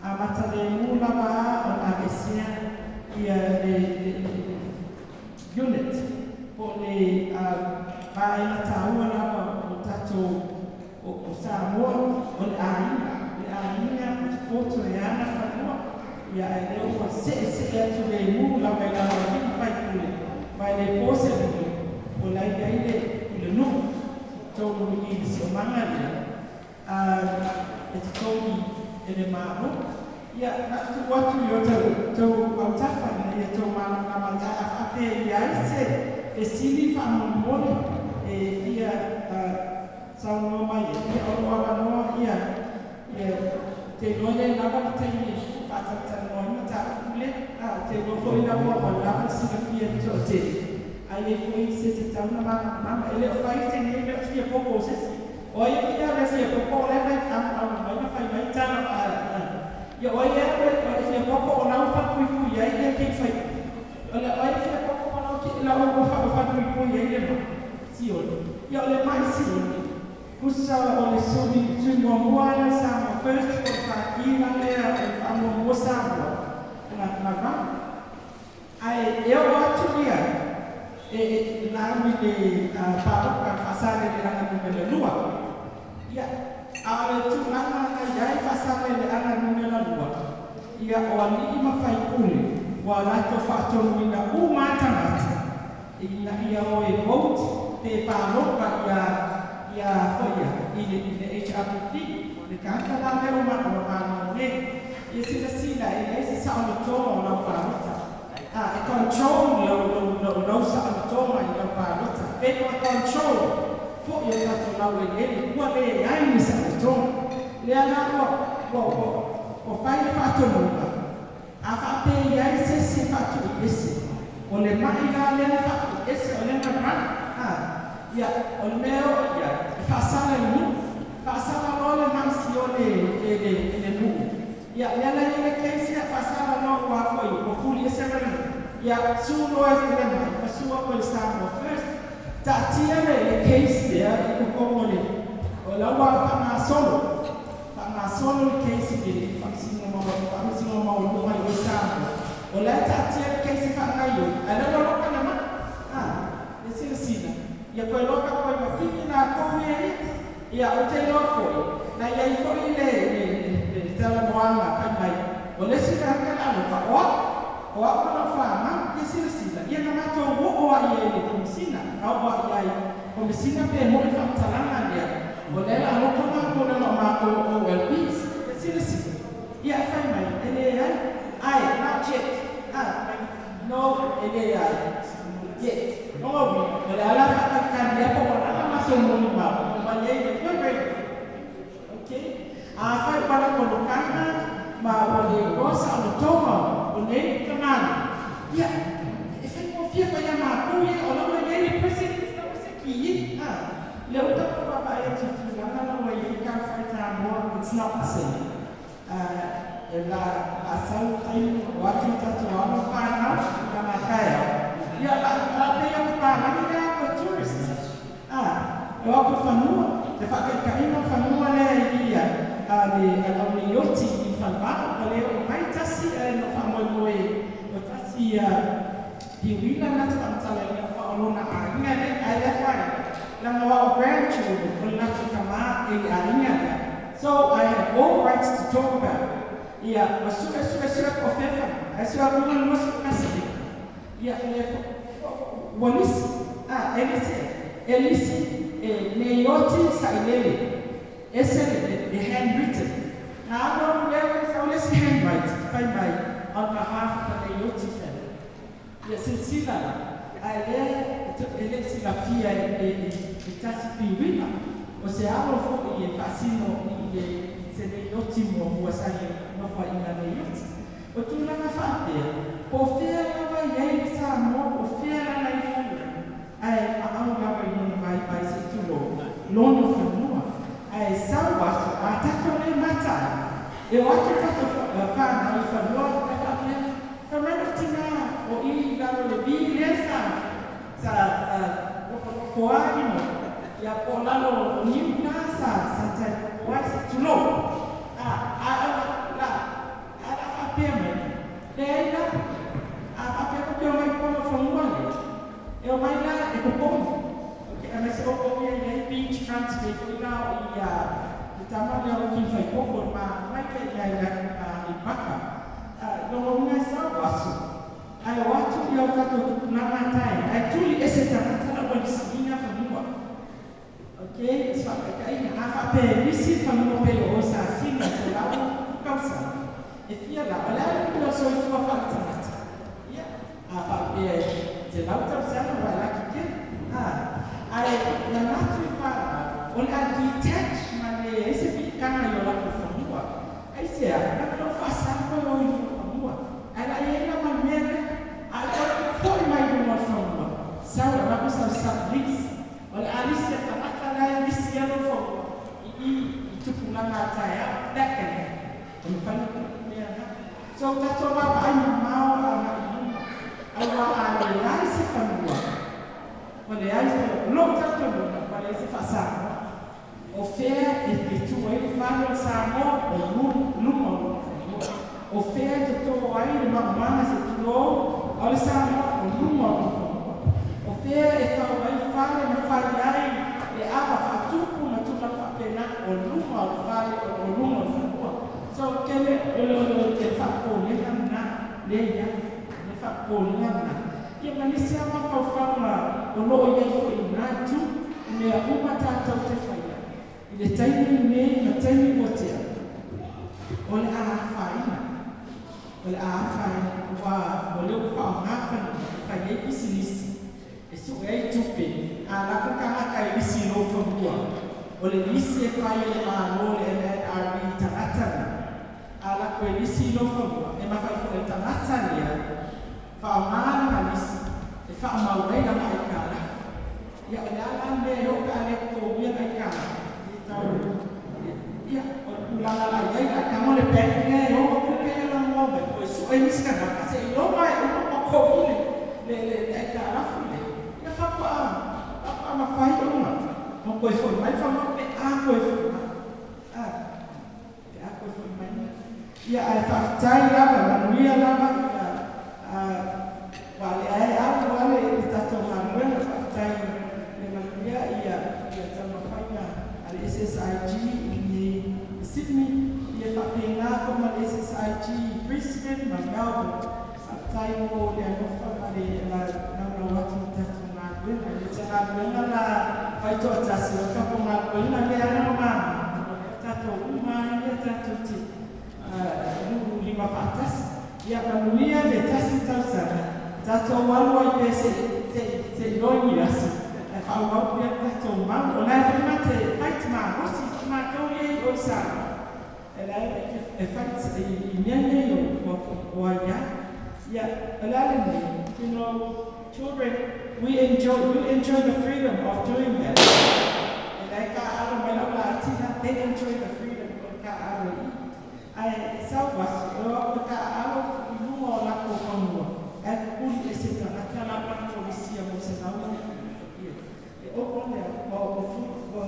amata lemu lava a ona aveesea ia le le le unit po o le vaega taua lava o tatou o Samoa o le aiga, le aiga potopoto e ana fanua, ia ae lea ua se'ese'e atu lemu lava i lalo o alii ma faipule, ma e le po se lilo o la e i ai le pulenuu i totonu i i le siomaga lea e totogi e le Malo. Ia, na o tuu atu i o tou autafa ina ia tou malamalama ai, ae a faapea e i ai se fesili faamolemole e fia saunoa mai ai, ia o lo o avanoa ia, ia ou te iloa le lava le taimi e faatalatalanoa ai le mataupu lea. Ou te iloa foi la ua lava le silafia e le toatele, a i ai foi se tatau ona malamalama. E le o fai lenei mea ou te fia popo i se isi. O ai e fia le fia popo o la e fai amuamu mai ma fai mai tala Ia o ai ea e fia popo o la ua falepuipui ai le kei fai O le o ai e fia popo o la ua falepuipui ai le mai sioli. Ia o le mai sioli tusa o le sui sui muamua lea o Samoa First po o le Pati la lea o le faamuamua Samoa na na run. Ae e oo atu ia e e na alu i le palota faasaleleaga numera lua. Ia, a o le tulaga na i ai faasaleleaga numera lua, ia o alii ma faipule ua latou faatonuina uma lava tagata ina ia o e vote pe palota ia ia foi ia i le i le HRPP. O le tagata la lea ua ua malo nei. Ia silasila e leai se saolotoga o lau palota. A e control lau lau lau lau saolotoga i lau palota. Pe ua control fo'i o tatou laueleele ua leai ni saolotoga. Lea la ua ua ua ua fai le faatonuga a faapea e i ai se isi e faatuiese, o le ma'i la lea na faatuiese o lea na run a ia o le mea e oo i ai e faasala i le nuu. Faasala loa le ma'i siole e le e le nuu. Ia lea la e i ai le case lea faasala loa ua foi ua tuli ese ma le nuu. Ia sue loa e le ma'i ma sue atu e le Samoa First. Taatia le le case lea i totonu o le o la ua faagasolo faagasolo le case i le Faamasinoga Maualuga i o i Samoa. O la e taatia le case e faagaoioi ae la ua loka le ma'i. A, ia silasila, ia toe loka koe ma piki latou ia ia. Ia ou te iloa foi, na i ai foi le le le talanoaga fai mai, o le isi tagata le a loka, o au, o au ma lau fanau. Ia silasila, ia na matou oo ai i ai i le Komesina, na oo ai i ai Komesina pe mo'i le faamatalaga lea, o lea o le a loka matou leaga o matou o OLBs. Ia silasila, ia ae fai mai, e leai, ae not yet, a, fai mai, no, e leai, yet. Lona uiga, o le a la faatalitali ai po ua lava matou molimau e aumai ai le toe ready. Ok, afai ua lava lokaga ma ua le iloa saolotoga o nei tamalii, ia, e faigofie foi ia matou ia, o la ua i ai le president la ua seki i, a, lea ua tatou vaavaai atu i tulaga la ua i ai Talofa e Samoa, it's not the same. A, e la, a sau le taimi o atu i tatou alo fanau, tama taeao, ia, la, la pei o le papalagi lea o tourist, a, e o atu i fanua, le faataitaiga o fanua lea i i a le a le au-nei-oti i Falevao, ua le oo mai tasi ae na faamoemoe o tasi piuila na te faamatalaina ua o lona aiga lea, ae le afaina, leaga o au grandchildren o le latou tama e i le aiga lea, so I have all rights to talk about it. Ia, ua sue sue sue po o fea fanua, ae sue atu le 21 eka. Ia, le ua lisi, a, e lisi, e lisi e neioti sailele, ese le handwritten. Na alu alu lea ua sau le isi handwrite fai mai on behalf of the Neioti family. Ia silasila la, ae lea e le i silafia e tasi piuina. O se alo fo'i e faasino i le se le ioti muamua sa i nofoa'iga le ioti. O tulaga fa'apea, po o fea lava iai le Samoa, po o fea lana i lalolagi, ae a'au lava i lona vaivai se'i tulou lona fanua. Ae sau aso a tatou lē mata ai, e o atu tatou fanau i fanua ae fa'apea, fai mai lou tinā o i i lalo le vi lea sa sa nofonofo ai ma ia po o lalo o niu na sa sa taipoko ai se'i tulou a a la a la fa'apea mai leai la a fa'apea ko te o mai kono fanua lea e o mai la e kokogi. Okay, aemaise oukou ia iai beach front nei fo'i la o ia le tama lea o King Faipoko ma mai ka ia i Aleipata. Lona uiga e sau aso ae o atu ia o tatou tupulaga tae ae tuli ese tagata la ua lisiina fanua. Okay, se fa'ataitaiga a fa'apea e lisi le fanua pei o oe sa sina i se lau tausaga e fia la o le a le uiga o le soifua fa'aletagata ia a fa'apea e 100 tausaga ua e laki tele a ae manatu i fa'alau o le a detach ma le ai se pi'itaga i o latou fanua aisea lana lou fa'asalo e o i luga fanua ae la iai la ma le mea lea a o le fo'i mai luga o le fanua sau e avatu sau sublease o le a lisi a tagata la e lisi ai lou fanua i i i tupulaga a taeao. That can happen. E mafai ona tupu mea na. So tatou vaavaai mamao aga'i luma auā a leai se fanua ua leai se lou talitonuga ua leai se faa-Samoa. O fea e e tu ai le fale o le Samoa? O luma o lona fanua. O fea e totō ai le maumana se tulou a o le Samoa? O luma o lona fanua. O fea e fau ai fale ma fai ai le ava fa'atupu ma tulaga fa'apena? O luma o le fale o luma o le fanua. So tele o le o le le fa'apopolega lena lea iai le fa'apopolega lena ia ma nisi a mafaufauga o lo'o iai fo'i lena itu i mea uma tatou te faia i le taimi lenei ma taimi ua tea o le a afaina o le a afaina uā o lea ua fa'aaogā fanua e fai ai pisinisi e su'e ai tupe a lako tagata e lisi i lou fanua o le lisi e fai e le Mālō le MNRE i tagata na a lako e lisi i lou fanua e mafai fo'i e le tagata lea fa'aaogā lana lisi e fa'amau ai lana aikalafu ia o le a la le mea e o'o pe a le totogia le aikalafu i tau ia o le tulaga la iai la tago le bank lea e ona tupe ia lagoa mai po e su'e nisi tagata se'i loma e uma mako'i le le le le aikalafu lea ia faato'a faato'a mafai ona ona toe fo'i mai le fanua pe a toe fo'i mai a pe a toe fo'i mai ia ae fa'afetai lava manuia lava ia a ua lea e alu a le le tatou galuega fa'afetai le manuia ia ia taumafaiga a le SSIG i Sydney ia fa'apena fo'i ma le SSIG i Brisbane ma Melbourne. Fa'afetai mo le alofa ma le naunau atu i tatou galuega e le se galuega la faito'atasi o le tatou galuega lea ana ma mamā o lea tatou uma ai ia tatou te lulu lima fa'atasi ia manuia le tasi tausaga tatou alu ai pea se'i se'i se'i logi aso ae fa'auau pea le tatou mau o lae fo'i mate fight malosi fo'i matou ia i o i Samoa e lae e fight i i mea nei o o aiā ia o le a lenei. Children, we enjoy the freedom of doing that. E lae ka'alo mai la'u la'ati they enjoy the freedom o le ka'alo i ae sau aso e o a'u e ka'alo i luga o lakou fanua ae pupuli ese tagata la latou lisia mo se lau ia e o'o lea ua ua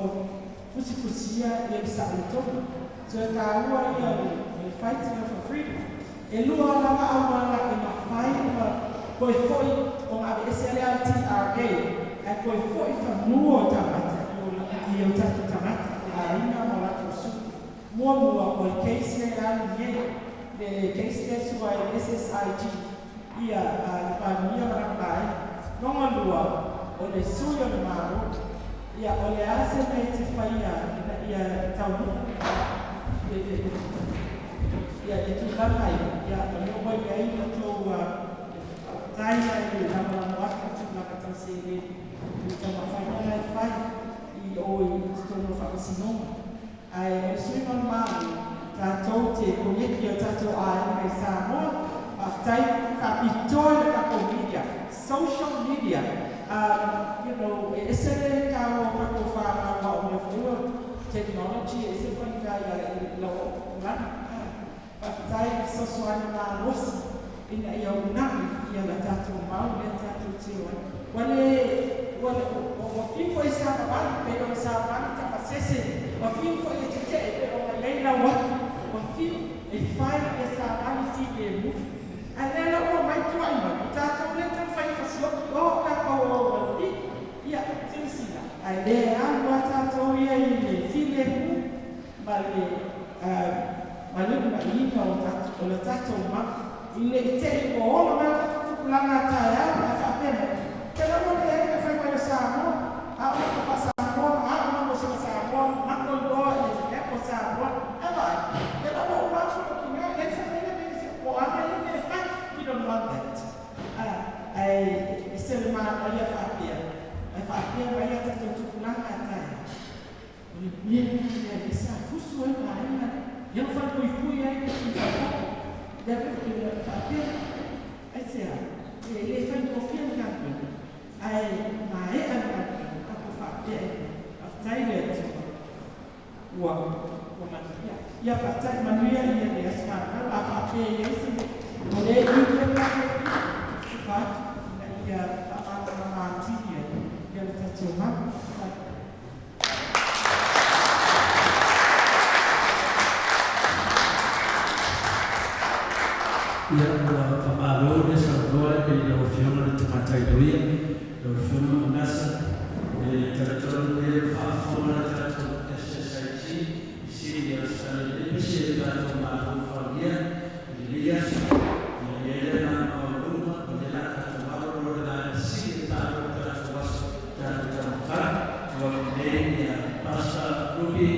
fusifusia ia le sa'aletonu. So e tāua ia le fighting for freedom. E lua lava auala e mafai ona toe fo'i ona aveese lea le TRA ae toe fo'i fanua o tagata i o tatou tagata aiga ma o latou su'u. Muamua o le case lea e alu nei le case lea sua e SSIG ia le Palemia ma lana vaega. Lona lua o le sui o le Malo ia o le a se mea e te faia ina ia taunuu le le ia le tulaga ia ia o lea ua iai la tou faafetai ai le lagolago atu i tulaga tau seleni i taumafaiga la e fai i i o i totonu o faamasinoga. Ae o le suiga o le Malo, tatou te koneki o tatou aiga i Samoa, faafetai faapitoa i le tatou media, social media. E ese le taua o tatou fanau a o mea foi ua technology, e ese le faigā i lau tulaga. Faafetai i le fesoasoani malosi ina ia uunai ia le tatou mau lea tatou te o ai. Ua le, ua le, ua fiu foi e savavali, pei ona savavali tamasese, ua fiu foi e tetee, pei ona i ai lau atu, ua fiu e fai e savali filemu. Ae lea la ua omai tuai mai, o tatou lea e taumafai e fasioti, o tatou o mai ia, silasila, ae le alu lava tatou ia i le filemu ma le ma le uunaiina o tatou, o le tatou mau. I ne i te i ua ola mai o tatou tupulaga a taeao ae faapea mai, te lau ua leai le fai mai o Samoa, a o le faa-Samoa, a o le sina Samoa, mako iloa i le mea o Samoa. Ae vaai, te lau ua uma atu le kina, le fai mai le mea se o aga ia mea e fai. We don't want that. Ae se le manaia faapea, ae faapea mai ia tatou tupulaga a taeao. O le mea lea le sa fusu ai vaega lea. Ia ma falepuipui ai le falepoto. Lea foi le faapea, ai se a, e le faigofie le galuega, ae maea le galuega, tatou faapea i ai. Faafetai le Atua ua ua manuia. Ia faafetai manuia ia le aso fanau, a faapea e i ai se mea, o lea e i le tatou tufa atu ina ia faamalamalama atili ai ia le tatou mau. Faafetai. Ia, ua faamalo le saunoa i lau Afioga i le Tamaitai Loia, lau Afioga Manasa. E talitonu o lea ua faafofoga le tatou SSIG i sini o le Salega aemaise le tatou Malo faulia i lenei aso. Ia, e i ai le agaga maualuga o lea o le a tatou alo loa i le vaega sili ona taua o le tatou aso, le tatou taumafataga. Ua atu nei Pastor Ruby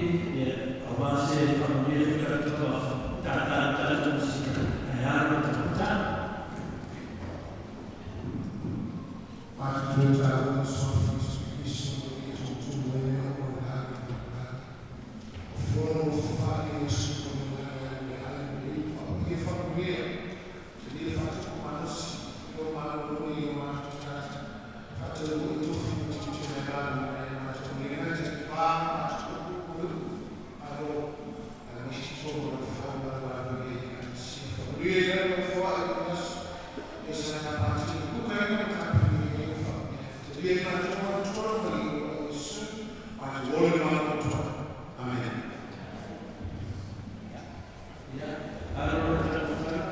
aua se faamanuia foi tatou tata le tatou musika ae alo le taumafataga. Ia, alo le taumafataga.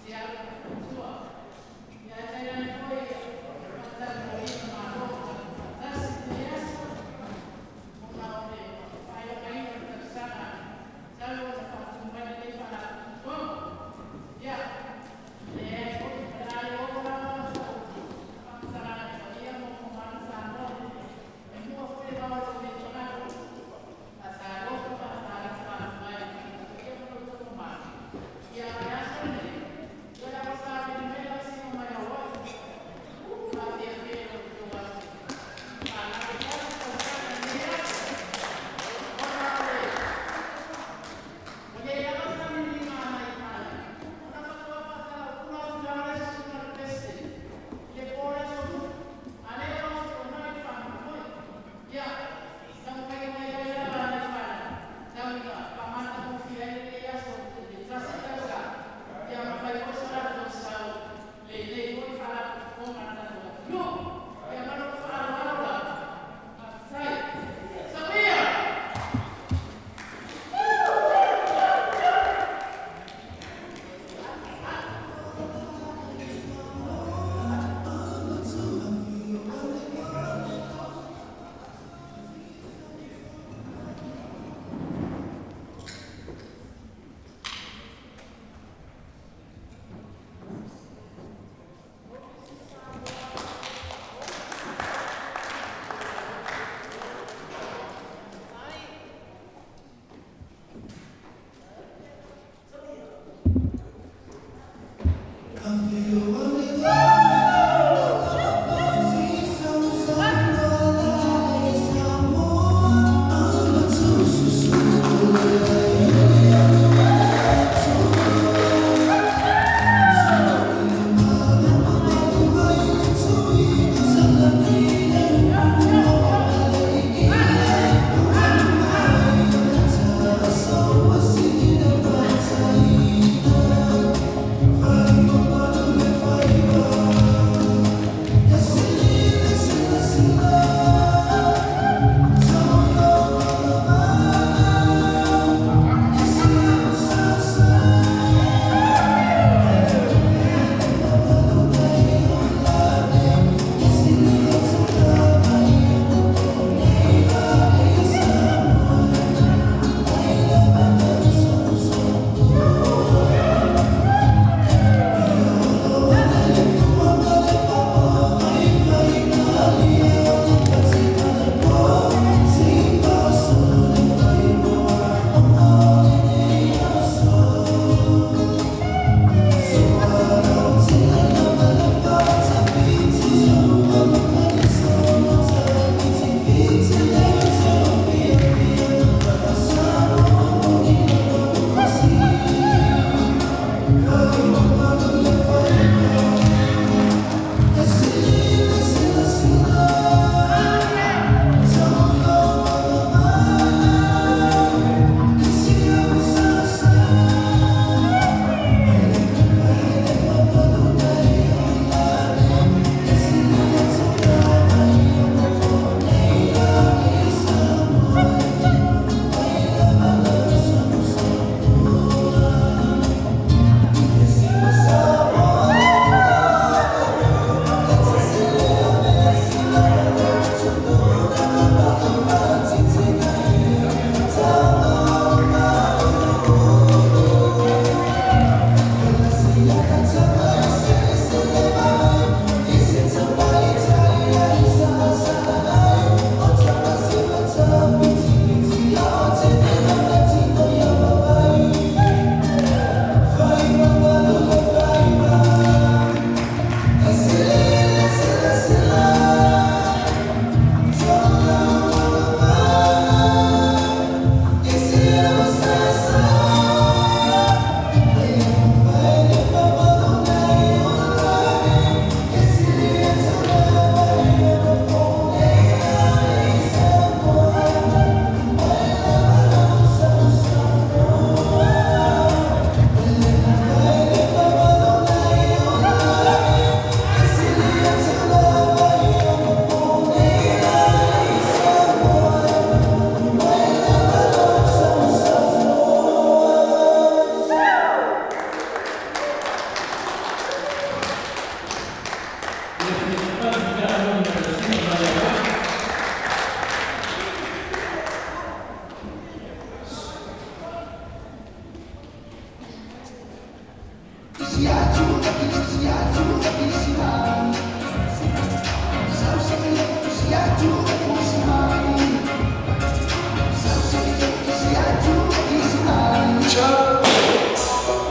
Yeah.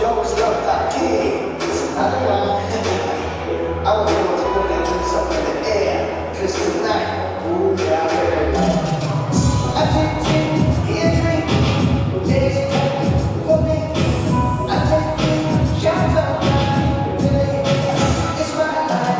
Yo, what's up, Doc King? It's another one. I want everyone to put their drinks up in the air, 'cause tonight, ooh, yeah, I'm ready. I take 10, he a drink. Legs for me. I take 10 shots of wine. It's my life.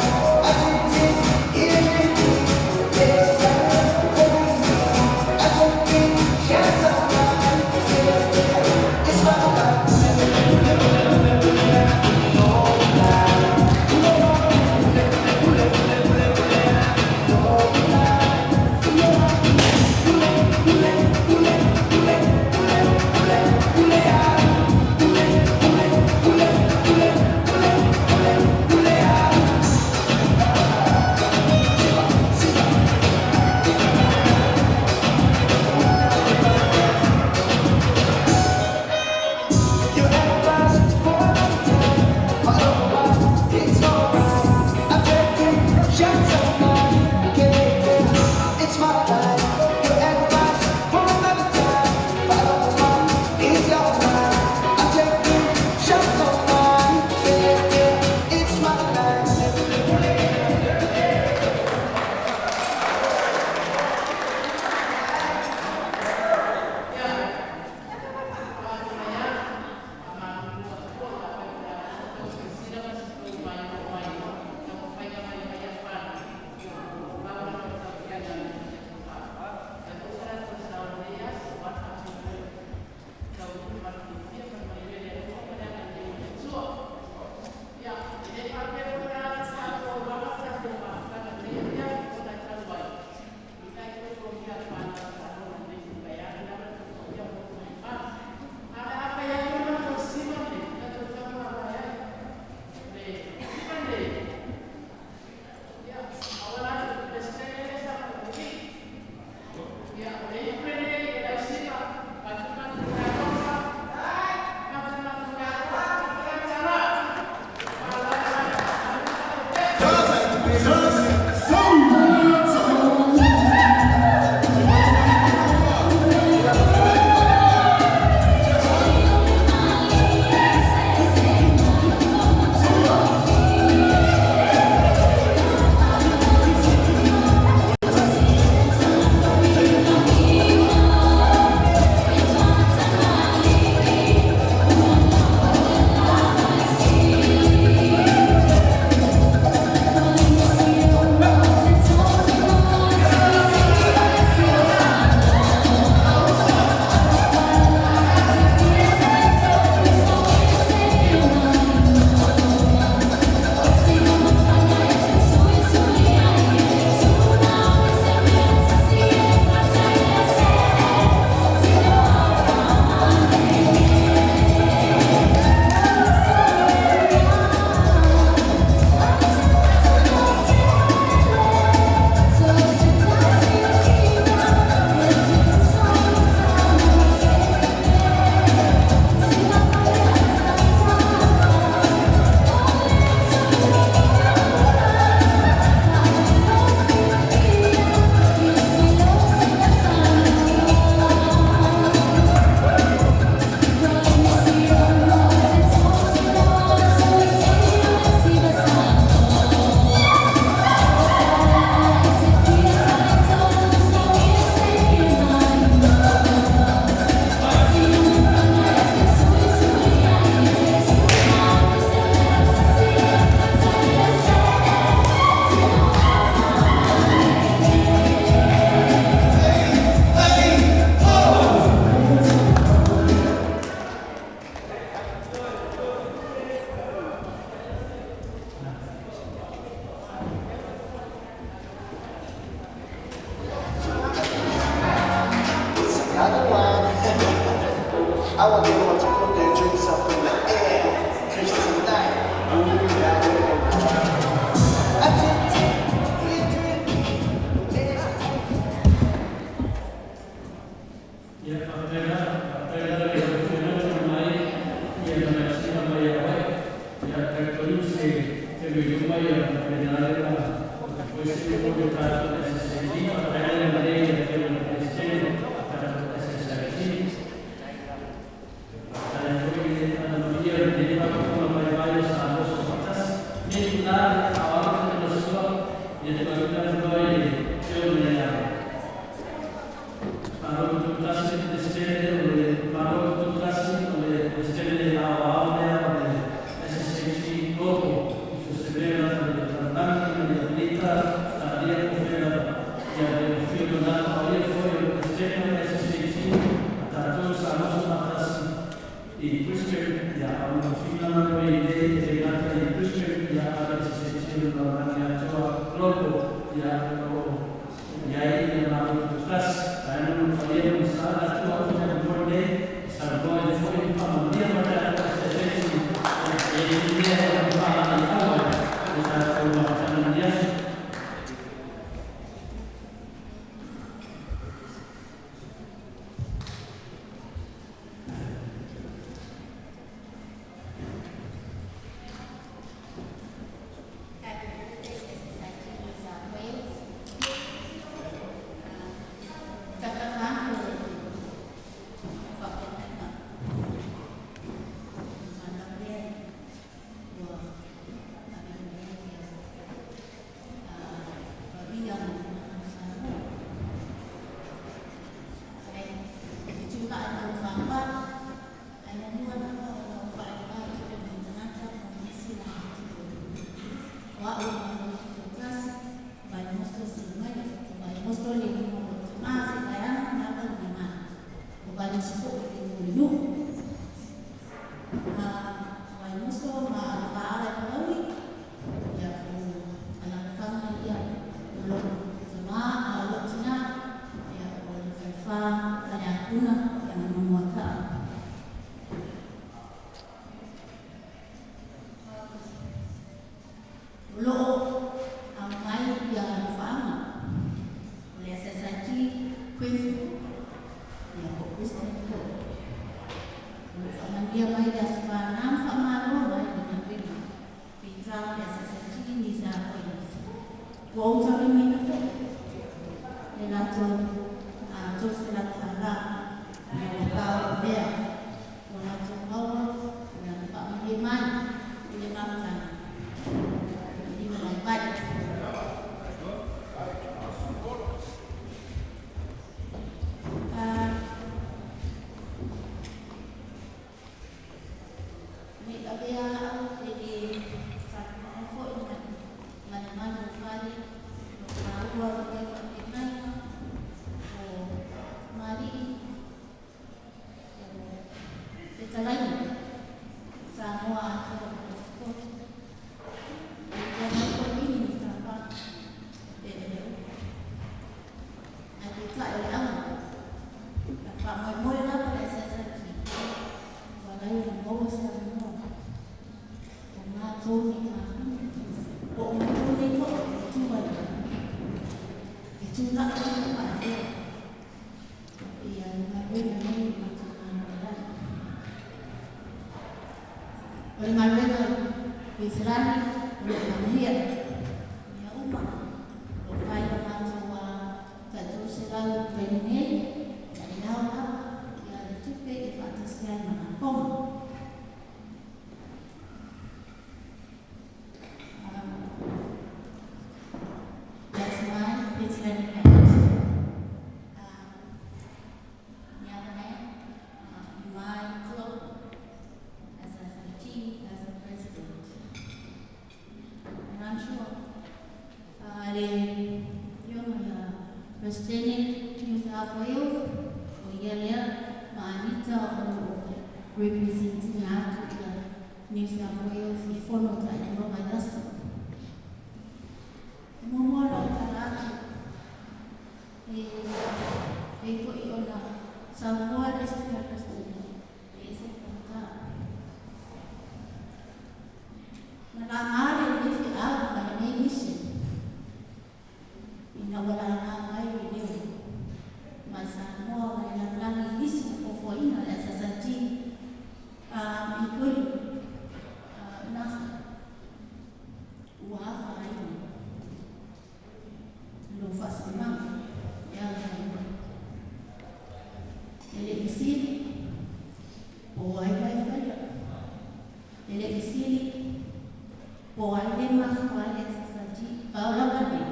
Po ai le mafua ai le SSIG, pau lava nei,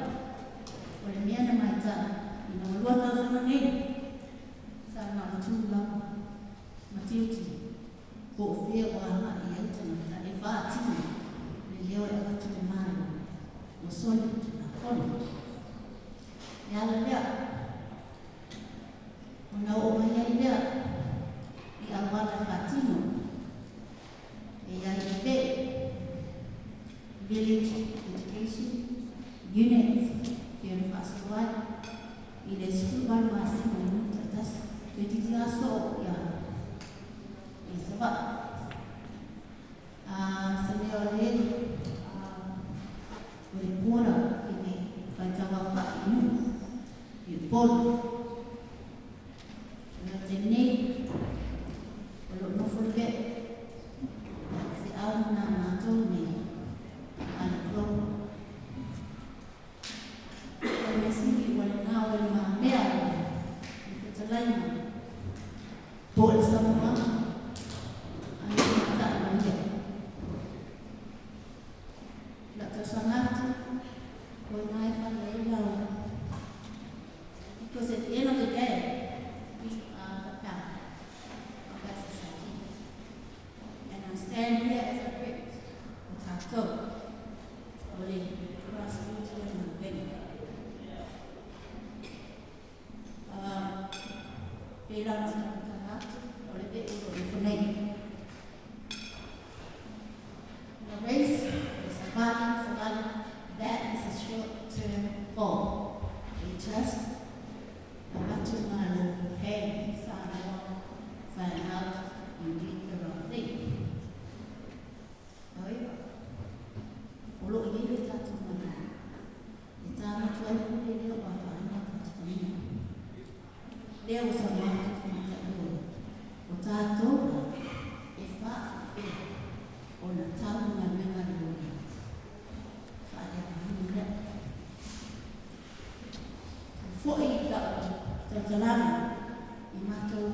o le mea na matau, ina ua 2 tausaga nei, sa maotu lava, ma tilotilo, po o fea ua agai i ai tagata e faatino le leo e avatu i le Malo ua soli le Tulafono. E ala lea, ona oo mai ai lea i auala e faatino e i ai i le Village Education Unit pei ona faasolo ai i le 18 masina i nuu taitasi toeitiiti lava soo ia ia Savaii. Se mea o le o le quota i le faitau aofai i nuu i Upolu. O le taimi nei o lo o nofo le vee feau lena a matou nei a le Global. O le mea sili ua lena ua i lumamea le fetalaiga po o le saunoaga a le tamaitai loia. Lau tausaga atu, o ina e fai ai lau, because at the end of the day, we are the power of that society. And I stand here as a rep o tatou, o le grassroots o le galuega. Pēlā na tautala atu, o le vee o lo o ifo nei. The race, the savali, savali, that is a short-term goal. We just avatu le Malo, hey, Samoa, find out you did the wrong thing. However, o lo o i ai le tatou Malo, e tāmatu ai le pule lea ua afaina tagata fanua. Lea ua saunoa atu le tamaitai loia, o tatou e faafefea ona tau le galuega a le loia. Faaleaogaina lea. Foi i lau tautalaga i matou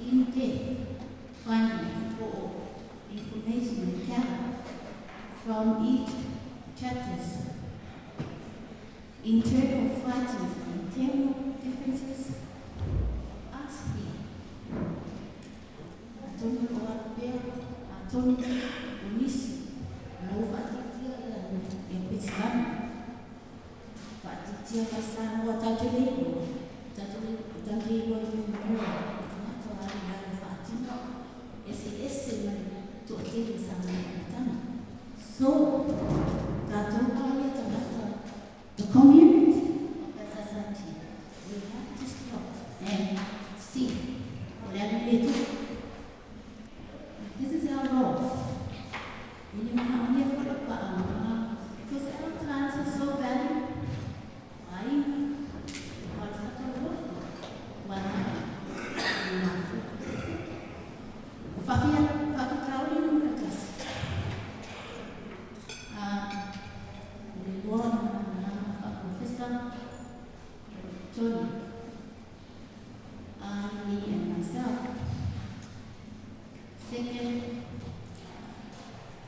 in-depth findings po o information we gather from each chapters. Internal fightings, internal differences of us here. Atonu o alu pea, atonu o nisi, o lau faatiatia ia ia Peretania. Faatiatia mai Samoa tatou te le iloa, tatou te iloa i luga mua o tagata o alu i lalo faatino eseese ma le toatele sa mai amataga. So, tatou la ia tagata, the community of that society, we have to stop and see o le a le tupu. This is our role. E le manaomia foi lau faaaloalo because our times are so valuable. Aiga, o le faatauofo, ua agai i mafua. O faafitauli numera 1. O le lua ona malamalama faa-professor Tony. I, me and myself. Second,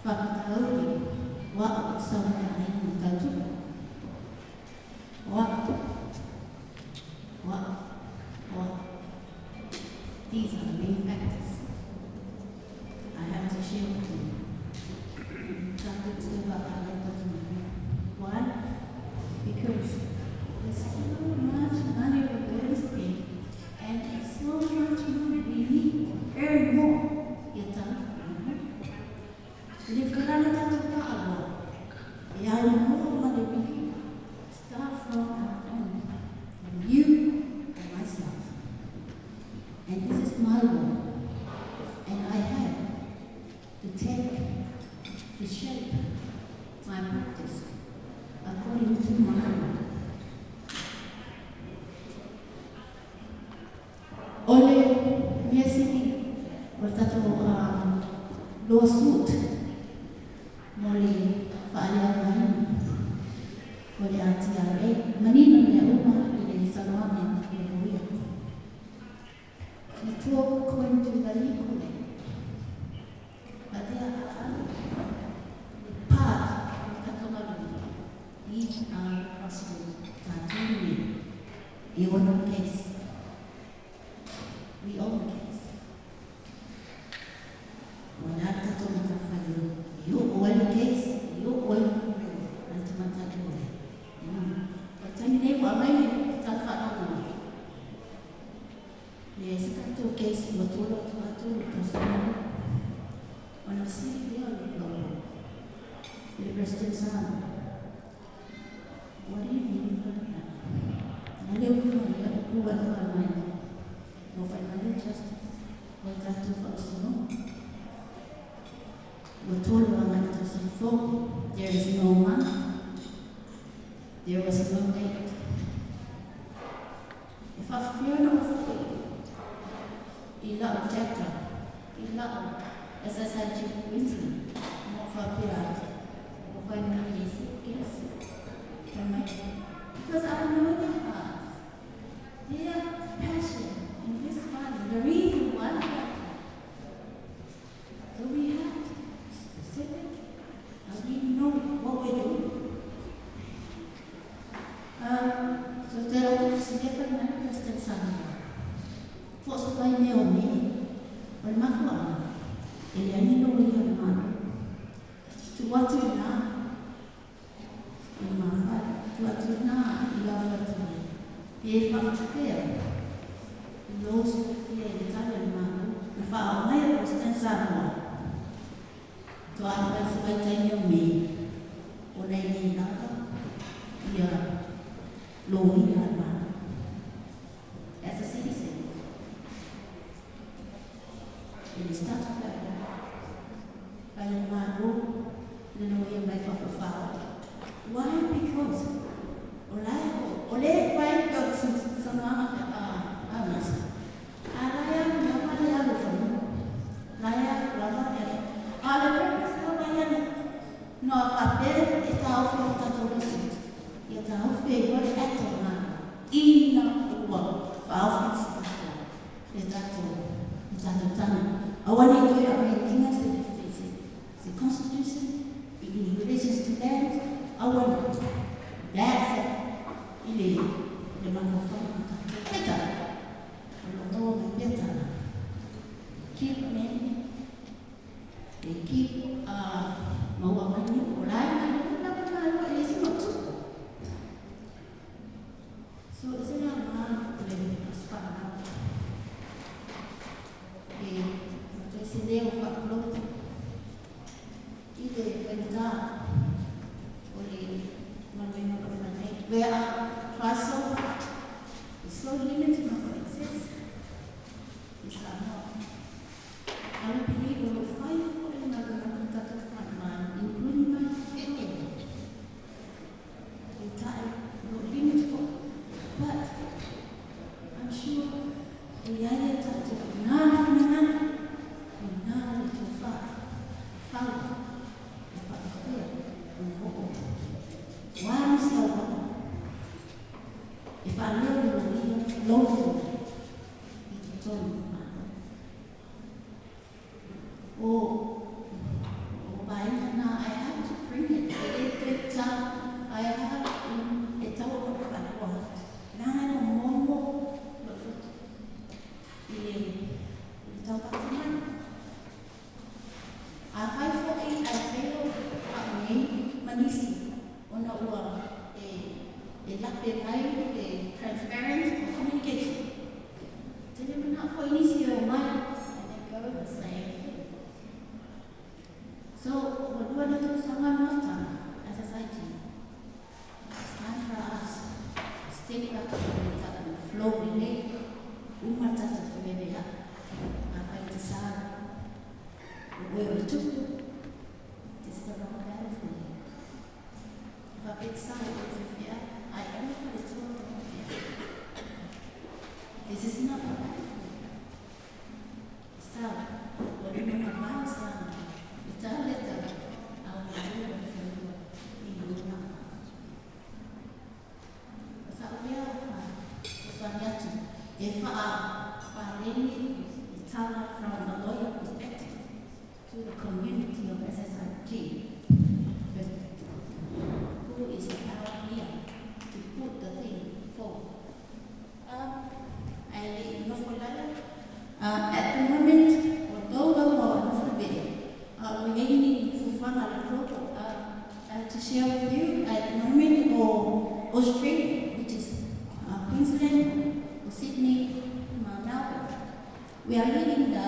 faafitauli o a'u ou te saunoa ai ma tautupu. O a'u, o a'u, o a'u. These are the main factors I have to share with you. Tatou te vaavaai ai tatou galuega. Why? Because there's so much money we're wasting and there's so much money we need to earn more. Ia talofa mai. E le mafai la ona tatou taaloa e ai moa ma le miliona. Start from our own, from you and myself. And this is my role. And I have to take, to shape my practice according to my role. O le mea sili o le tatou lawsuit mo le faaleaogaina o le RTRA, manino mea uma i le saunoaga a le loia. We talk according to the legal name. But there are other are the prosecutor. Tātou nei, e ono case. We own the case. Ua le a le tatou matafaioi, e oo ai le case, e oo ai le pulega a le tamaitai loia. O le taimi nei ua aumai le tala faaaloalo. Leai se tatou case ua tolo atu tatou i le tausaga. Ona fesili lea o le logo i le President Samoa. What do you mean by that? Na le uiga o lea upu ua e aumai, no financial justice, o le tatou faamasinoga. Ua tolo agai le tausaga fou. There is no month. There was no date. E faafefea ona ou foi i lau chapter, i lau SSIG Queensland, ma ou faapea atu, ua fai mai e se case. Fai mai, because I know their hearts, their passion in this filing, the reason why they are. So we have to be specific and we know what we're doing. So te rā fesili fai mai le President Samoa. Fo se mai mea o me, o le mafuaaga, e leai ni loia a le Malo. Tu atu i nā, i le mafai, tu atu i nā i lau faitauina. Pe faafefea, lo silafia i le tali a le Malo, na faaoo mai e le President Samoa. Toa fai se vaitaimi o Me, ona e le lava ia loia a le Malo. As a citizen, in the state of Florida, fai le Malo le loia mai fafo fao. Why? Because o la o le fai ka saunoaga a Masa. A la ia lava le alu fanua. La ia lava le a le purpose lava ia no faapea e taofi o tatou lawsuit. Ia taofi ai loa le act o le Malo. Ina ua faaofi se tatou le tatou le tatou tala. Aua ne i toe amend ina se constitution in relations to lands. Aua ne. That's it. I le mafaufauga o tatou. Peitai, o lo o maua mai pea tala. Keep amending. They keep maua mai ni o la e mai lava le Malo e leai se mea o tupu. So e se le aoga le aso fanau. E toe se leo faapulou i le faigata o le galuega o lo o fai nei. Where our try so hard, is so limited of access i Samoa. I believe o lo o fai foi le galuega a le tatou frontline, including my peitai o lo o limit foi. But I'm sure e i ai a tatou i nā le finagalo, i nā le tofa, fau, e faapefea ona oo. Ua nisi auala e faaleo le loia lawful i totonu o Malo. O vaega na, I have to bring it. E le toe ta, I have e tau o lou faaloa atu. Leaga e momomo lou loto i le taupata mai. Afai foi ae fail au nei ma nisi ona ua e lape mai le transparent communication. Tele manao foi nisi e omai and they go the same thing. So, ua lua na tausaga mafutaga SSIG. It's time for us to step up le tatou flow lelei, uma le tatou feveveai. Afai te sa, o oe o le tupu, this is the wrong battle for you. Faapea te sa o oe feveai, ai ame faletua o feveai. This is not the battle for you. Sa, ua lima mavae Samoa, i tā le tau, a o le lua le fanua i lona. O sa'u lea fesoasoani atu e faapaleni i tala from the lawyer perspective to the community of SSIG perspective. Who is the power to share with you at the moment, or Australia, which is Queensland, or Sydney, Melbourne. We are leading the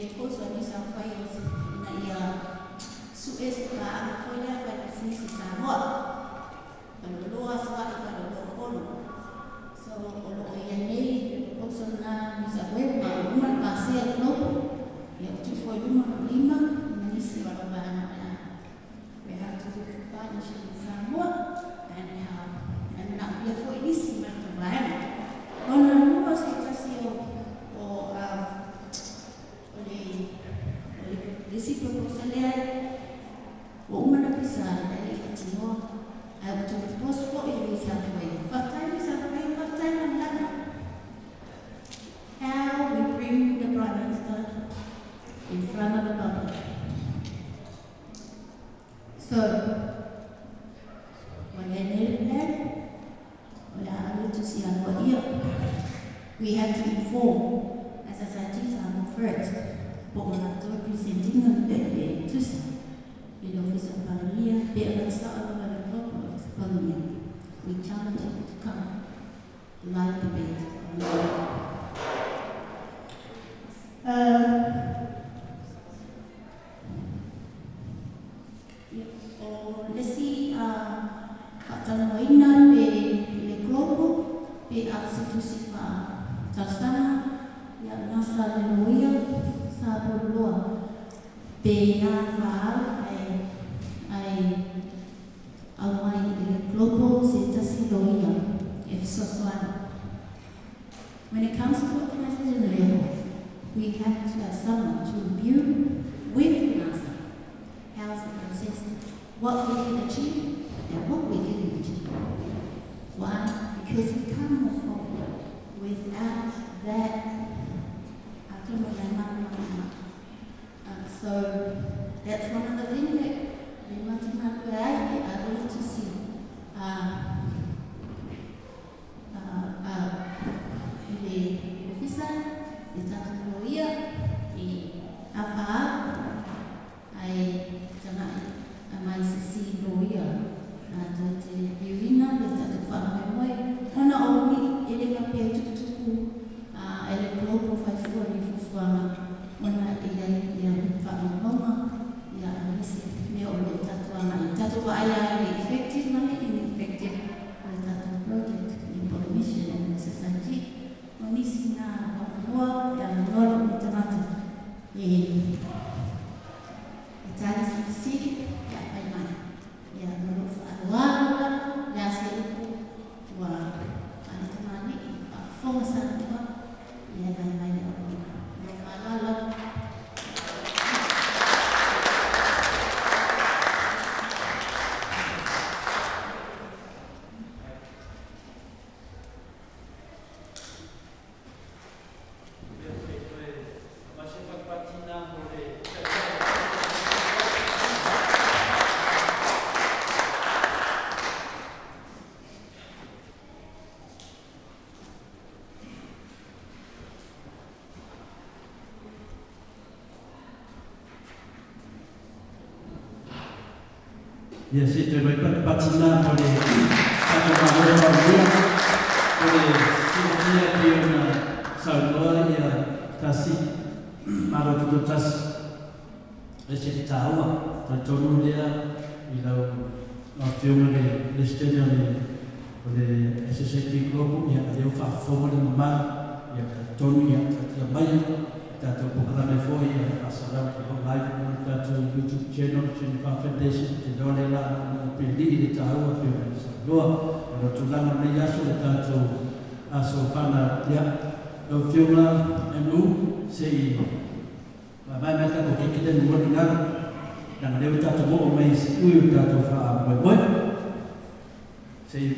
proposal of New South Wales in the year Suez Folia Business Samoa. Paloloa Sawa Paloloa Olo. So olo ia nei proposal na New South Wales ma uma pasea global. Ia tu foi luma lima manisi wala bana. We have to look for partnership in Samoa and and na ia foi nisi ma tu vaega. Ona lua se tasi o o le le isi proposal lea ua uma na pisa le le fatinoa ae ua toe propose fo'i i le South Wales. Faafetai le South Wales, faafetai lagolago. How we bring the Prime Minister in front of the public. So, ua le nei le plan, o le a ave tusi aloaia. We have to inform SSIG Samoa first, po o latou presenting le le tusi i le Ofisa o Palemia, pe o le sa'a lava le Global Office of Palemia. We challenge him to come to live debate on the o le isi faatalanoaina pe i le global pe a se tusi faatalosaga ia nasa le loia sa poluloa pe a faaau ae ae aumai i le global se tasi loia e fesoasoani. When it comes to organization level, we have to have someone to review with NASA how's the process, what we can achieve and what we didn't achieve. Why? Because we can't move forward without that. So that's one of the things that we want to know where I want to see. Le ofisa, le tatou loia, i afaau, ae taga'i mai sisi loia. Tou te viuina le tatou faamoemoe ona o ni e le faapea tuputupu e le global faifua ni fuafuaga ona e iai ia faamaumauga ia aemaise mea o loo tatou agai tatou vaai ai le effective ma le ineffective o le tatou project i Polynesian and SSIG. O nisi na avanoa e avanoa lou tagata e e tali se fesili ia fai mai. Ia o loo faaloalo lava le a se upu ua ale tamalii faafofoga Samoa ia vaivai le auauna. Loo faaloalo lava. Ia se toe ma se fatifatina mo le Ia se toe mai patipatina mo le tatou malo faamua o le silafia pei ona saunoa ia tasi malo tutotasi e se te tāua talitonu lea i lau afioga le Presidente o le SSIG Global ia lea ua faafofoga le mamalu ia talitonu ia taatia mai tatou polokalame foi ia faasalau o loo live i le tatou YouTube channel Jennifer Foundation te loa le la na pe lii le tāua pe ona saunoa o le tulaga o lenei aso le tatou aso fana ia lau afioga MU se i vaevae mai tatou keke le momoli galo leaga lea ua tatou oo mai i siui o tatou faamoemoe se i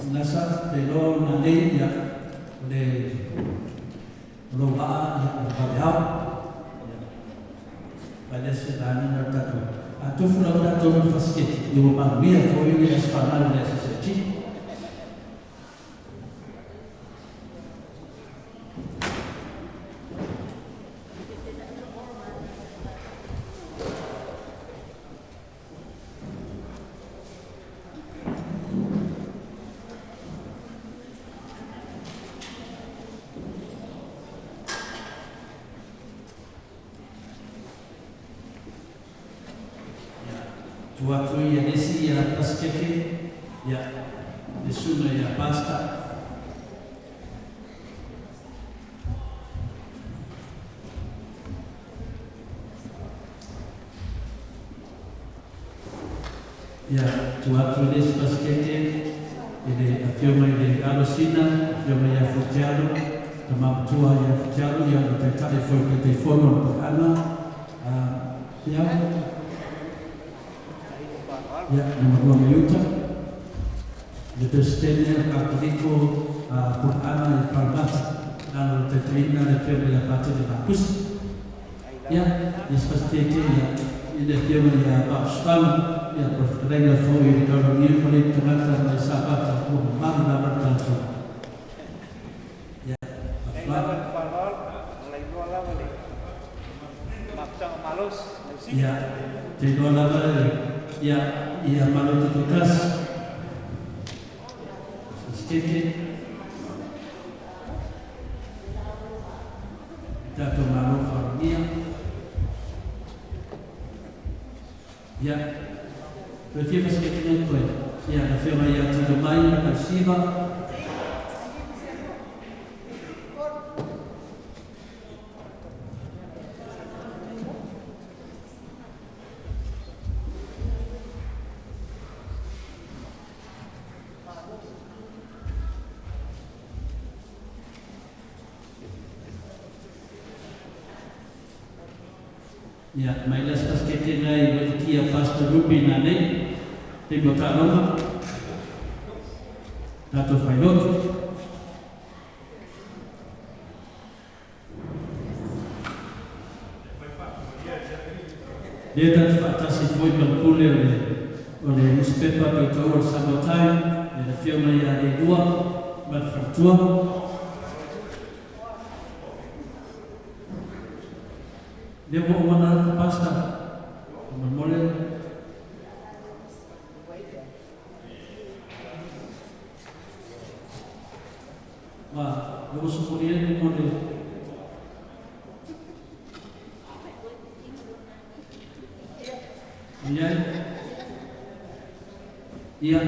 Nasa te loa na nei ia o le o lou vaa ia o le valeao ia vai le se lana na tatou a tofu lava tatou le fasiketi ia ua manuia foi le aso fanau le SSIG. Tu atu ia nesi ia pasikeke, ia le suna ia pasta. Ia tu atu i le pasikeke, i le afioga i le Alosina, afioga ia Futialo, tama matua ia Futialo, ia le taitai foi le taitaifono o le paaga. Ia, ia, na matua maiuta. Le presidente o Katoliko Pulaaga i Parramatta, lalo le taitaiina le afioga ia Patele Mapusi. Ia, le pasikeke ia, i le afioga ia Pauspalu, ia profitalenga foi i le taulagia ma le tagata mai Safata ua mamalu lava le tatou. Ia, Ai lava le faaaloalo, la iloa lava le mafutaga malosi. Ia, te iloa lava ia, ia malo tutotasi. Pasikeke. Tatou malo faalogia. Ia, toe fia pasikeke nei toe. Ia, le afioga ia Tino Mai ma Tausiva. Ia, mai le aso pasikeke nei watikia Pastor Ruby na nei. Te mo ta'aloga. Tatou failoto. Lea tatou faatasi foi ma le pule o le newspaper tautau o le Samoa Time, le afioga ia Leilua ma le faletua. Lea ua uma na atu pastor. Momole. Ma, le oso molia ni mo le Ia. Ia.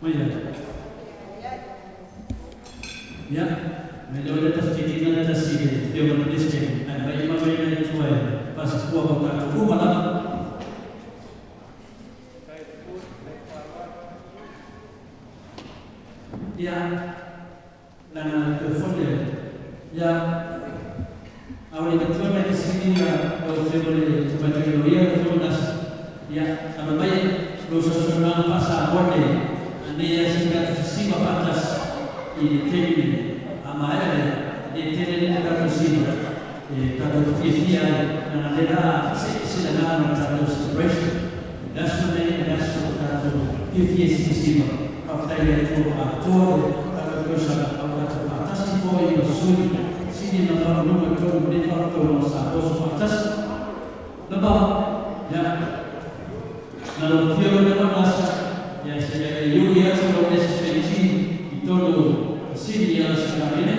Mai ia. Ia, mai le ole pasikekina le tasi le afioga le president. Ai mai ma mai nei tua e pasipua mo tatou uma lava. Ia, lana te fone. Ia, au le katua mai te sini ia o afioga le tamaitai loia le afioga nasi. Ia, ama mai lo sosonaga faasamoa nei, ane ia si tatou sisiva faatasi i le taimi nei. A maea lea, le tele le tatou siva, e tatou fiafia ai, lana le la se se lagaga ma le tatou celebration. Le aso nei, le aso o tatou fiafia i sisiva. Faafetai le Atua ua atoa le tatou tausaga, au tatou faatasi foi ma sui, sini na faaluga i tolu nei faatolu o sa oso faatasi. Lapa, ia, na lau afioga le nasa, ia se e iui atu lau SSAG i tolu sini ia sa kamene.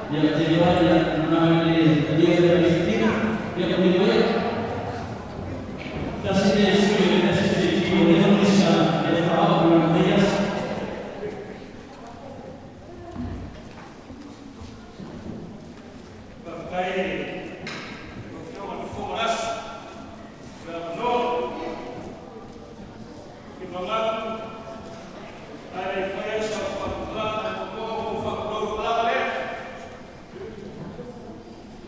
Ia te iloa ia manao i le talia le SST ia ko ni mai. Tasi le sui o le SST o le Nisa e whaao o le aso. Faafetai lau Afioga i le Fofoga o le Aso mo le avanoa. Ou te manatu ae le i faia sau faamatalaga, e muamua ona ou faatulou i le malaga lea.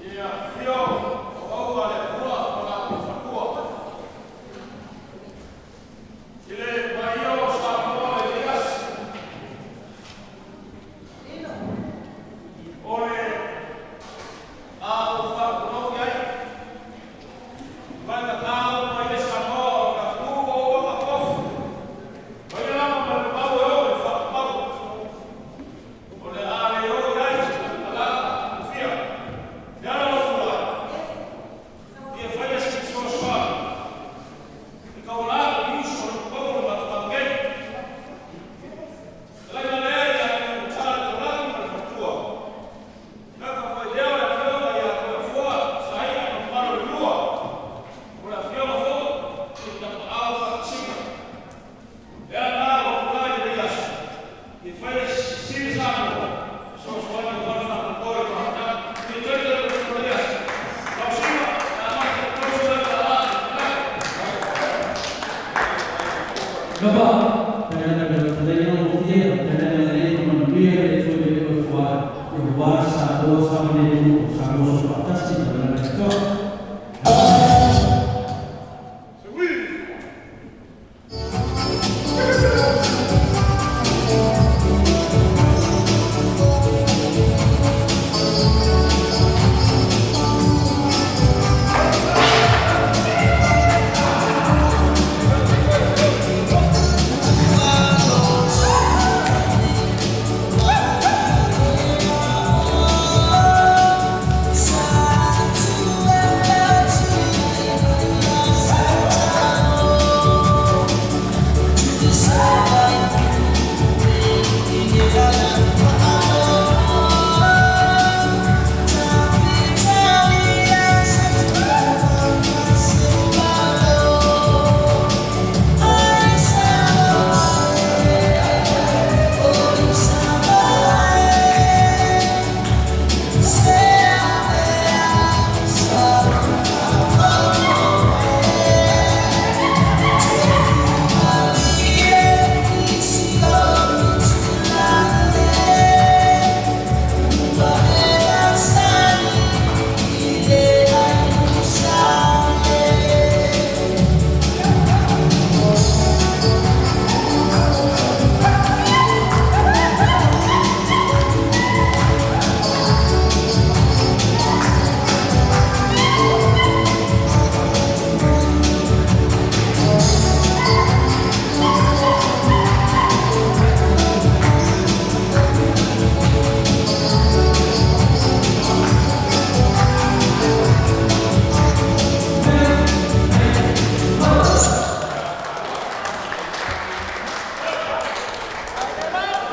Ia afifio auauna a le Atua ma latou faletua. I le paia o Samoa i lenei aso, o le a ou faatulou i ai, vaegatā uma i le Samoa o le tatou o ua tofu, mai le lama ma le mamao e oo i le faavavau. O le a le oo i ai se faamatalaga tofia. E ala lou tulai, ia faia se fesoasoani e tauala atu i uso o le totonu o le mafutaga nei. Fetalaiga lea ia Charlie Taulagi ma le faletua. Gata foi lea o le afioga ia Toeafoa Saina ma le mamalu o le lua. O le afioga foi i Tapaau Faatasina. Le ala lena ua tulai i lenei aso, ia faia sili Samoa, fesoasoani aua le faamoemoe o le mafutaga. Ia tele le lenei aso. Lau Susuga, o le a amata $300. Kapa, tangana ka tadai no fia, tangana le ko manuia le tu le o fua, e wa sa o sa mane lu sa mo so patasi na na to.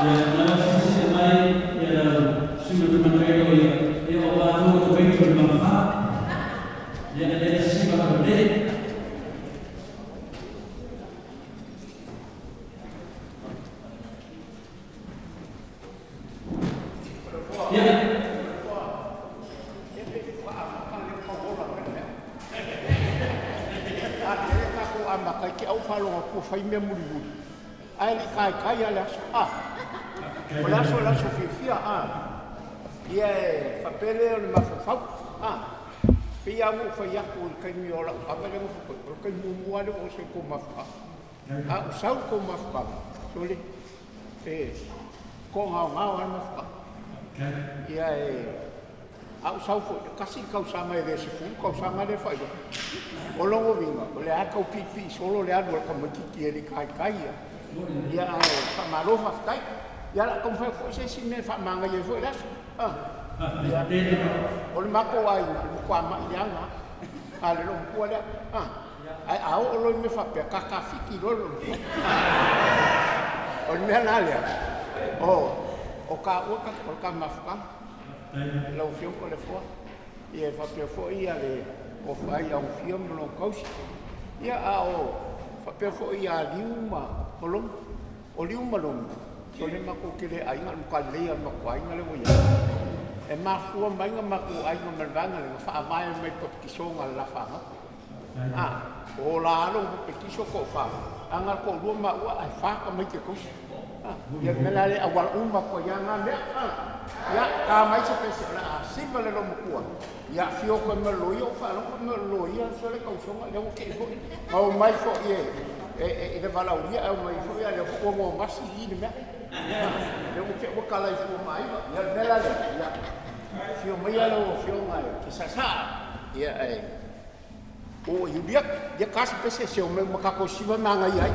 Ia na sisi mai ia la sui o te o ia ia o wātou o te peito i mawha. Ia le sisi ma ko le. Ia. A le tatou amata i ke au faalogo atu ua fai mea mulimuli ae le i kaikai a le aso a o le aso o le aso fiafia a ia e faapea lea o le mafaufau a pei lava ua ou fai atu i le taimi o lau ava lea na fai o le taimi muamua lea ua oso i kou mafutaga a ou sau i kou mafutaga sole e toagaogao lava le mafutaga ia e a ou sau foi e tasi le tausaga e le 10 tausaga lea faailoa o lona uiga o lea lava e tau piipii solo le alu a le tamaitiiti e le i kaikai ia ia ae faamalo faafetai ia o le a taumafai atu foi se isi mea e faamanaia ai foi le aso a ia o le matou aiga e matua ma'i leaga lava a le loomatua lea a ae a oo loa i mea faapea tatafiti loa le loomatua o le mea la lea o taua o le ta mafutaga. Lau Afioga Toleafoa, ia e faapea foi le ofa ai ia Alofia ma lona tausi. Ia a o faapea foi ia Liu ma Logo. O Liu ma Logo, sole matou te le aiga, o le matua lelei lava o le matou aiga lea ua i ai. E mafua mai na matou aiga ma le vaega lea, na faavae mai le papatisoga a le la fanau. A, o la lava lona papatiso e toafa, ae na o le toalua maua ae fa tamaiti e tausi. Ia o le mea la lea e auala uma atu ai lava na mea. Ia, ta mai se pese o le a siva le loomatua, ia afio atu ai ma le loia, ou faalogo fai mai o le loia sole tausoga, lea ua te i foi. Na omai foi i le valaaulia ae omai foi a o lea foi ua momasi i i le mea. Lea ua te i ua talai fua ma Aiga. Ia o le mea la lea, ia, afio maia lau Afioga e te saasaa, ae ua ou iuli atu. Ia ta se pese se omai uma tatou e siva ma agaia ai.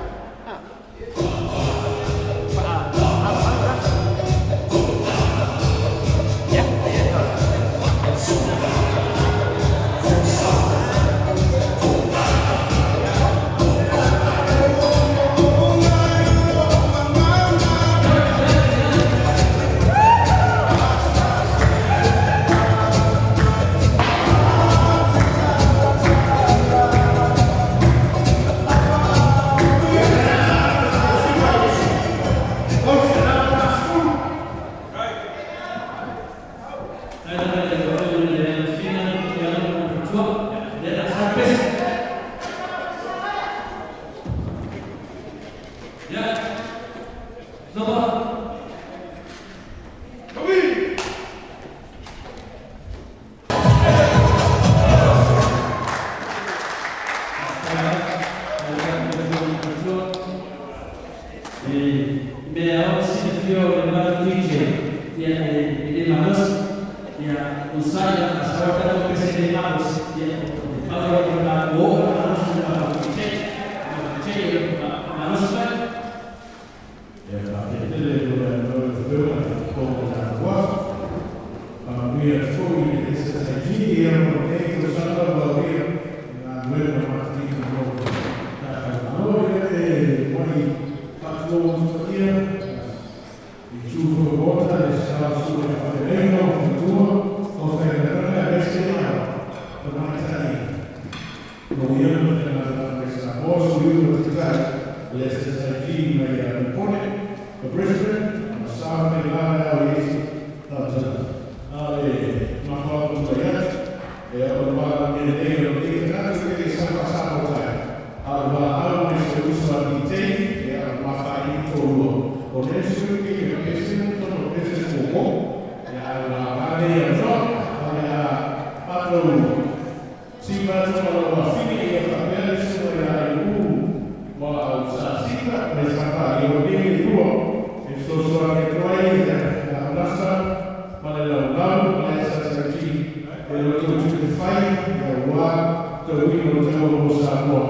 Mea ao ona silafia o le matou DJ e le malosi. Ia onosai a sau le tatou pese e le malosi, ia o le pau lea o le matou o o le malosi o le matou DJ. O le matou DJ o lo o faamalosi mai. Ia faapea tele i lou avanoa i lau Afioga i le Fofoga o le tatou aso. Faamanuia atu foi i le SSIG ia mo lenei tausaga ua aulia i galuega matatina mo le tatou Malo. Ia e muai faatulou atu paia i itu foi o Maota i le sao susuga i faafeagaiga o faletua o faigaluega aemaise tamaitai loia ma faigaluega mai Samoa, Sui o Taitai o le SSIG mai Melbourne ma Brisbane, ma sa faigā le ao i isi tautaga. A o le mafuaaga ua tulai atu, o le valaaulia nei o lenei tagata e le sa faasamotai, a o le valaau mai si ou uso a DJ, o le ma faaili toalua o Nelson kēia pese ma tonu o pese se koko, a o le la nei avanoa o le a matou siva atu ma lou afine ia faapea le susuga ia Aiuu ma au Sa Sita ma le Sapa i o nei le lua e fesoasoani atu ai ia Aunasa ma le laulau ma le SSIG e lo outou tiute fai aua tauina o taua mo Samoa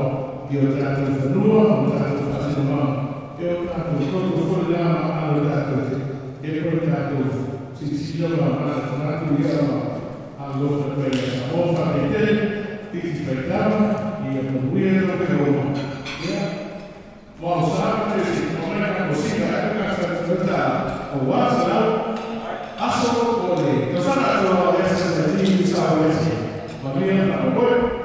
i o tatou fanua o tatou faasinomaga e o tatou toto foi le la ma aano tatou te e po le tatou silasila ma manatunatu ia ma alofa atu ai ia Samoa. Faafetai tele titi faitama ia manuia le feoga ia ma o sa te si o mai ka kosika e ka sa ta o wa sa lau aso o le tausaga atoa o le SSIG sa o le manuia faamoemoe.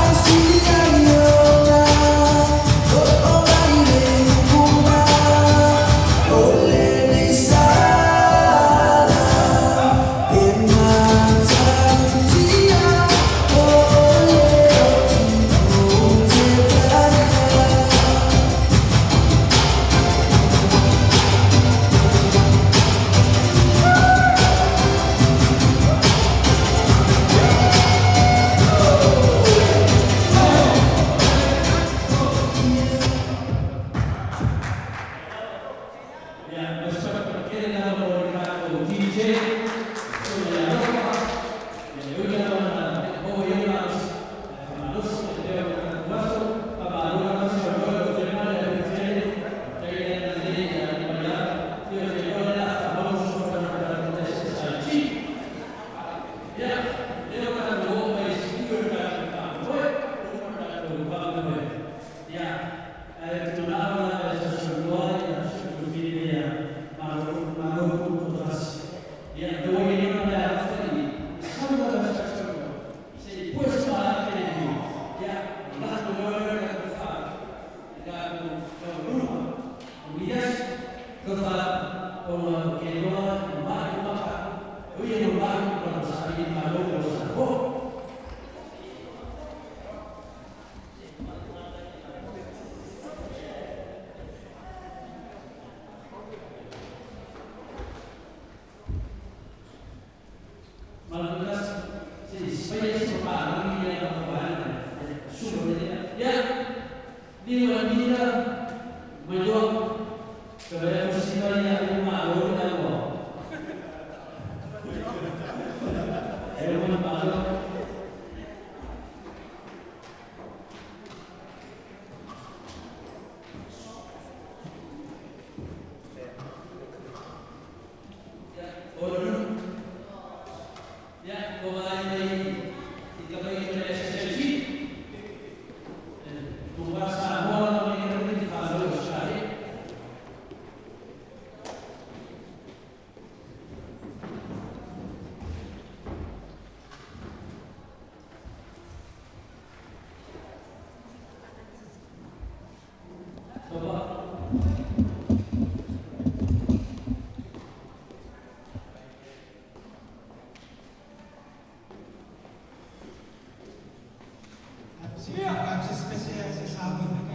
I see Se spesiaalisessa.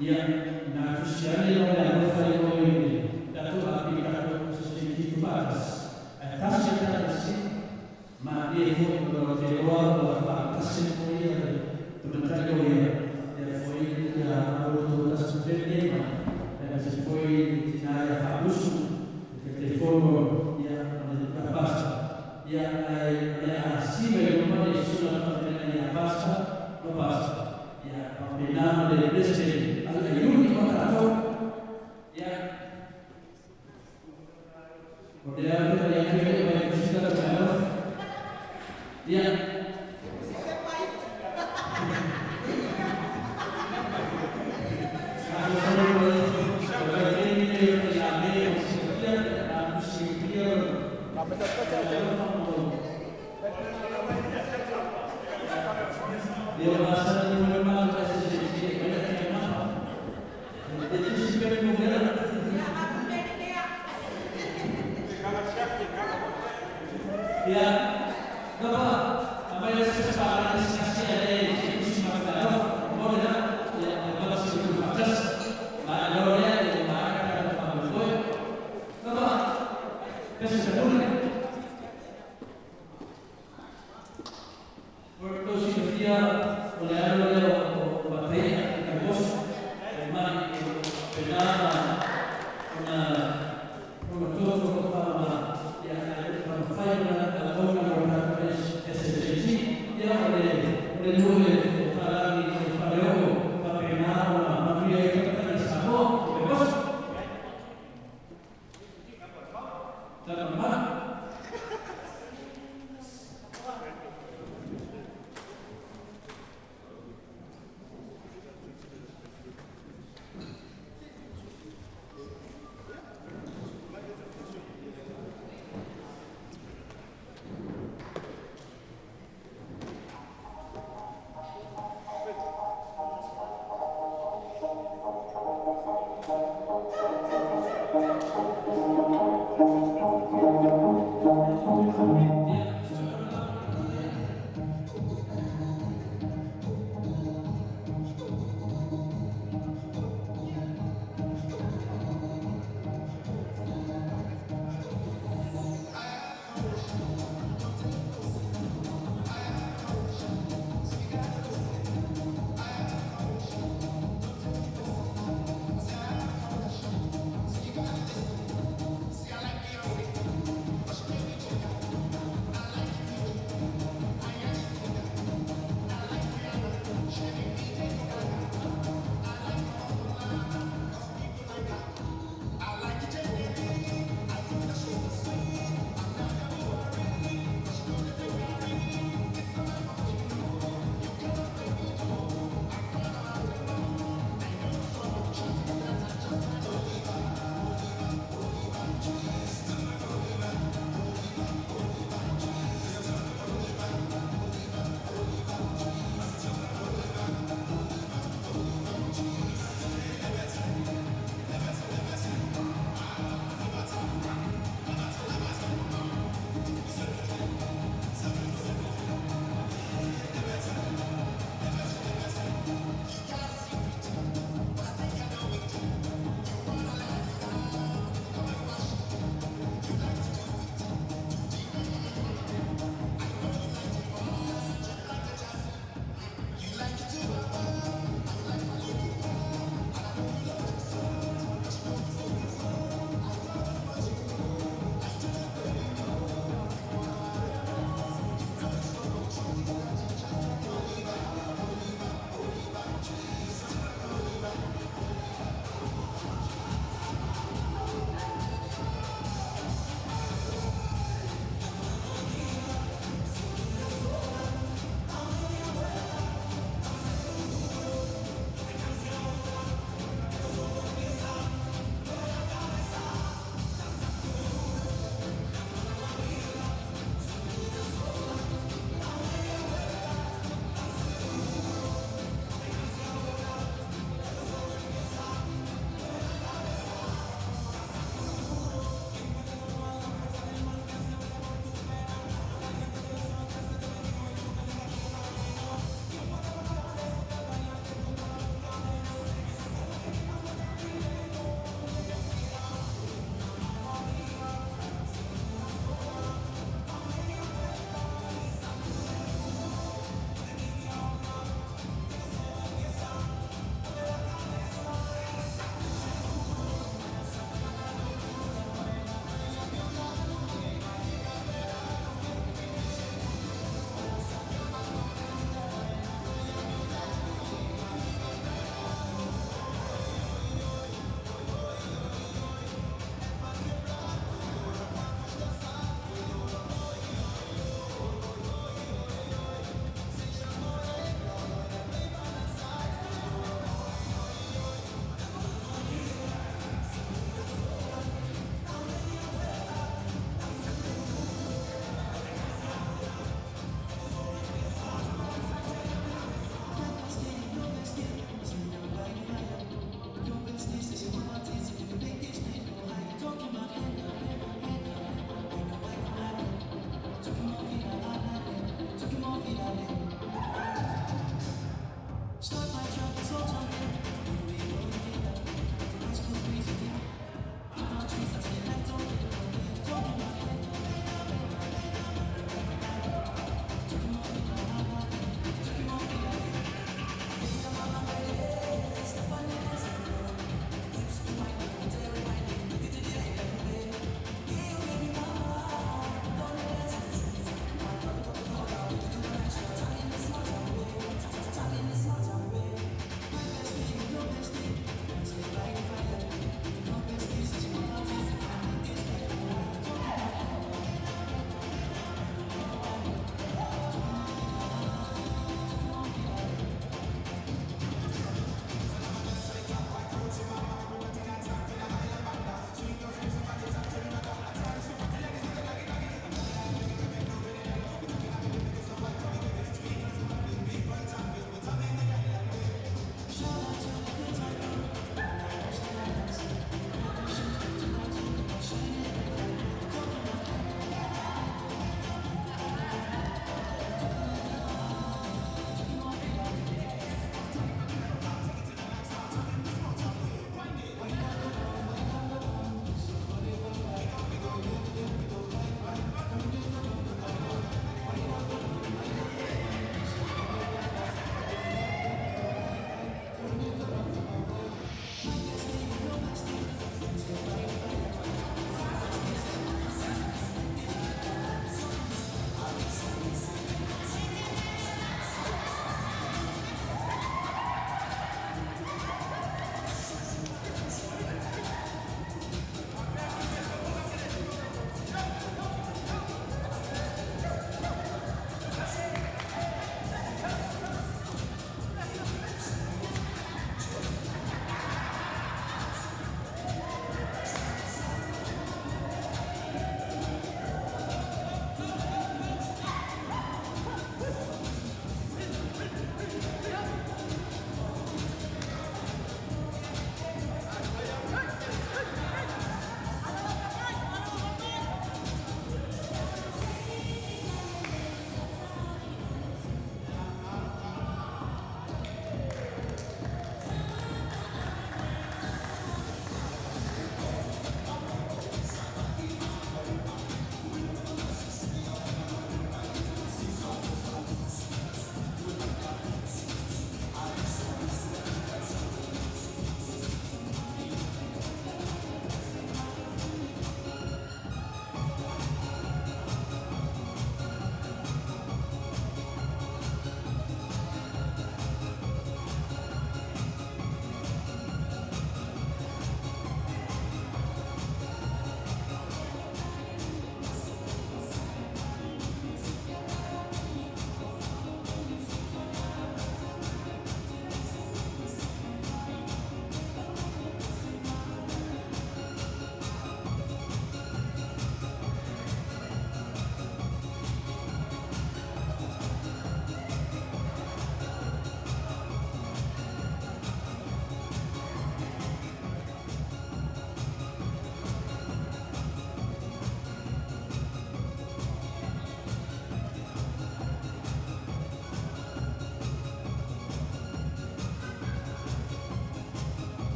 Ia, na tusiale o le alofa i o i le tatou api faalusu le Taitaifono ia ma le Pasta. Ia ae o le a siva i luma le susuga i le faafeagaiga ia Pasta ma Pasta. Ia faapena ma le Peresetene a le Iuni ma tatou. Ia o lea ou te vaai atu e le i mai Kusika Tafaalofa. Ia Yeah.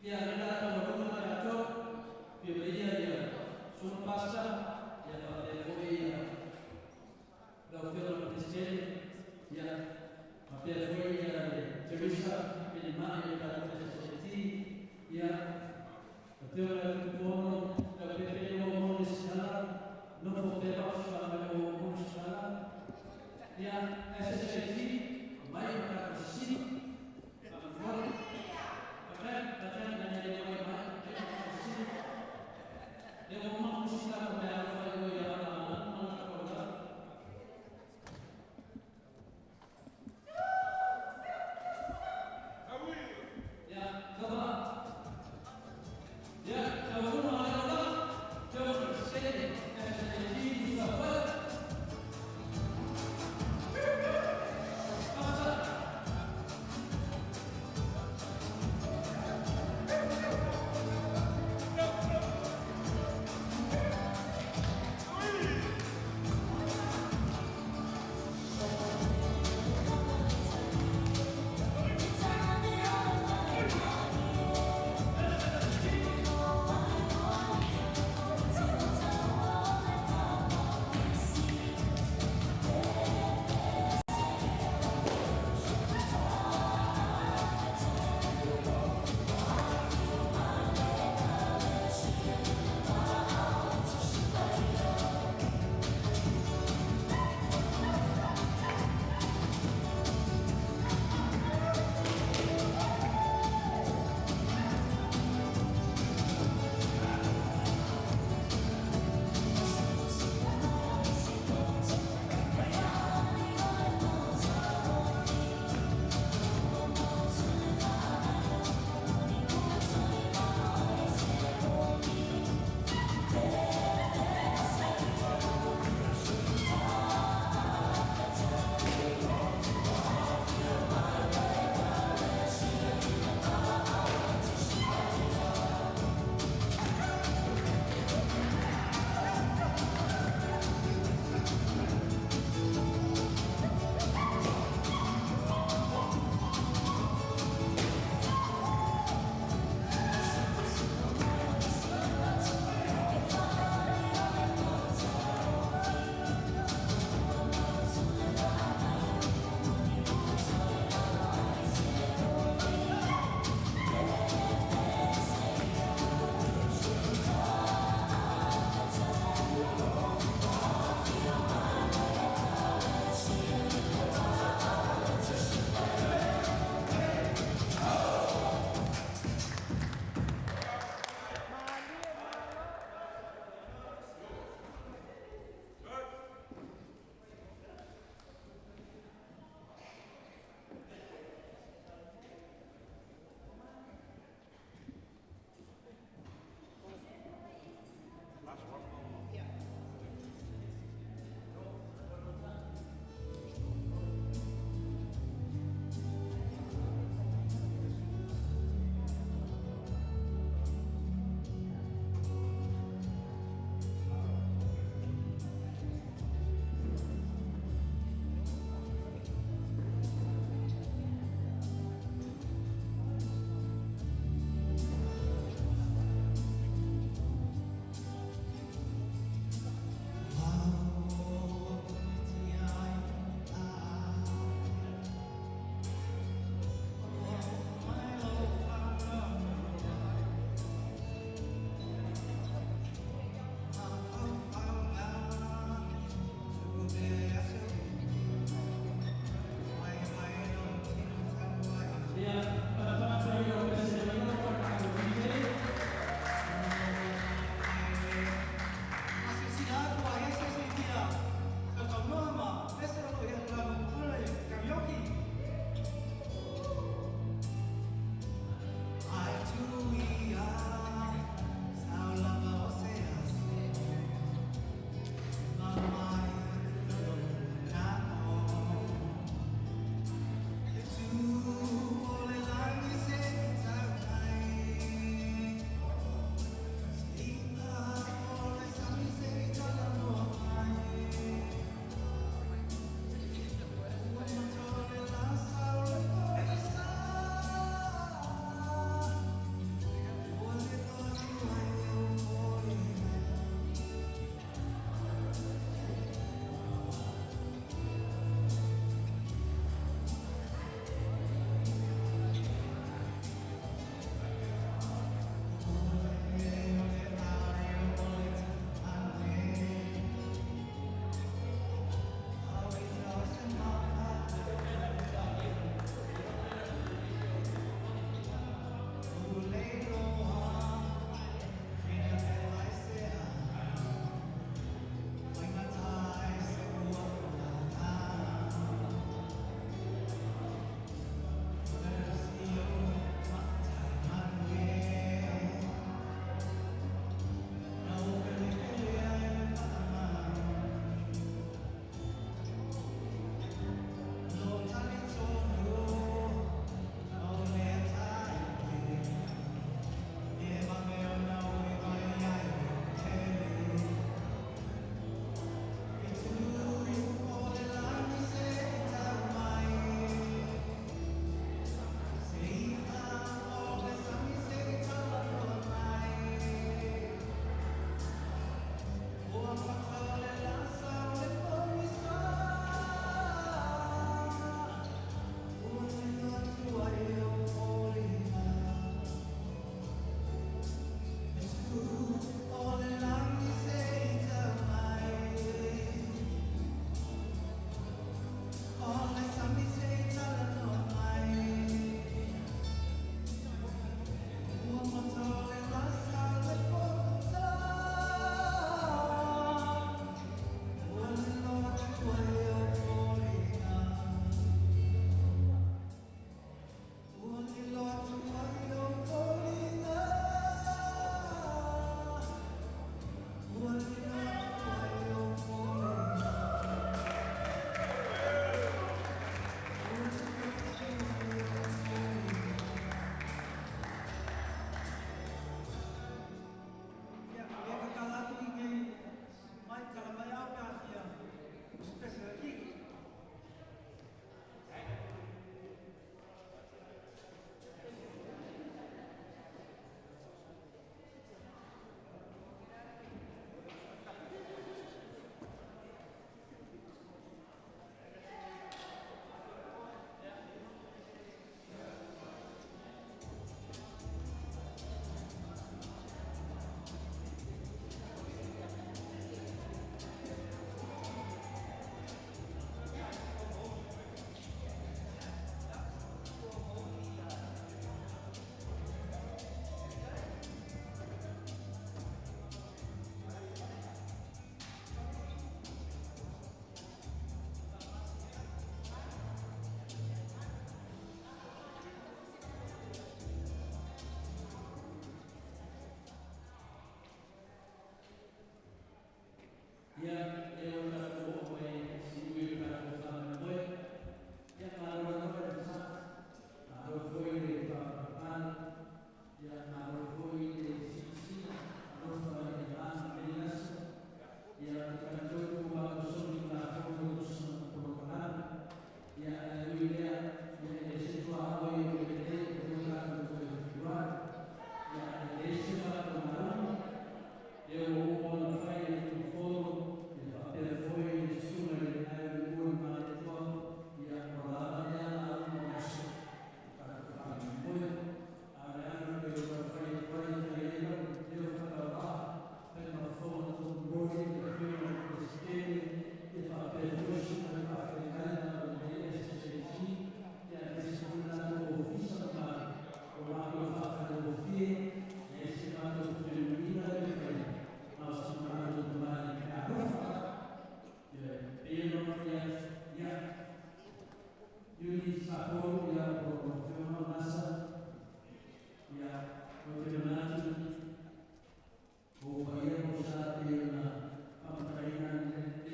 Ia, le la taualuga ma tatou, fia maia ia Suma Pastor, ia faapea foi ia lau Afioga i le Peresetene, ia faapea foi ia le Teresa Pilimai o le tatou SSIT, ia Afioga i le Tupuono, Leaupepe e o mo le sitala, nofo pea vaosuaga e o mo le sitala. Ia, SSIT, mai ma tatou sisina. Faamolemole. Amen, amen, nani le mai mai, mai ma tatou sisina. Le o maku sila ko mea alofa i o ia ala ma ma la ko la. Ia, kava. Ia, taualuga le ola. Teo Peresetene, SSIT, Musa Foe.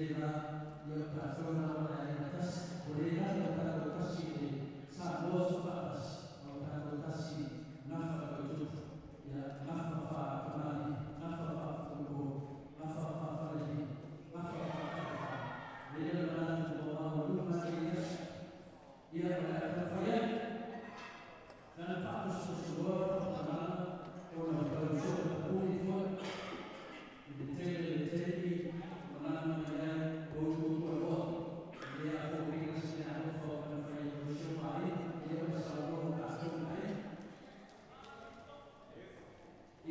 le va ia o tatou lava le aiga tasi o lē lava o tatou tasi i le Samoa sofaatasi a o tatou tasi gafa tautupu ia gafa faakamali'i gafa faafatulō gafa faafalelima gafa faafalefa lea le manatu ua maualuga lenei aso ia o le a taumafai ai lana faatosotosoa faamatalaga ona o tausoa tapuni fo'i i le tele le taimi malaga mai ai o utuutualoa lea fo'ouina se meaalofa o kana fai ai si o maaiga ia ona saunoa o tatou mai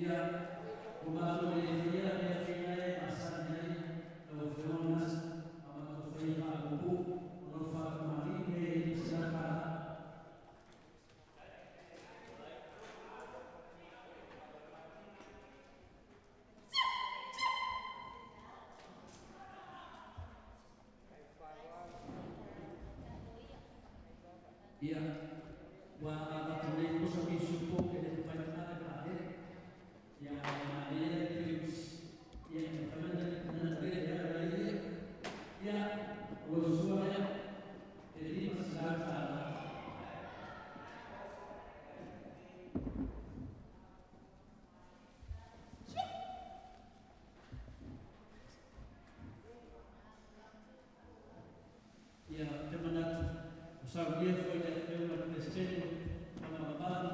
ia ua matou le faia mea faia e masani ai lau Afioga Gasa a matou faia faapuupuu o lo faatamalii mea e $500. Ia, ua avatu nei pusa pisupo e le mafai ona ave vaalele. Ia, ae manaia le tips. Ia, e mafai ona tele e ave ai ia. Ia, o lou sua lea, e $500. Ia, ou te manatu, ua saunia foi le Afioga i le Peresetene ma le mamalu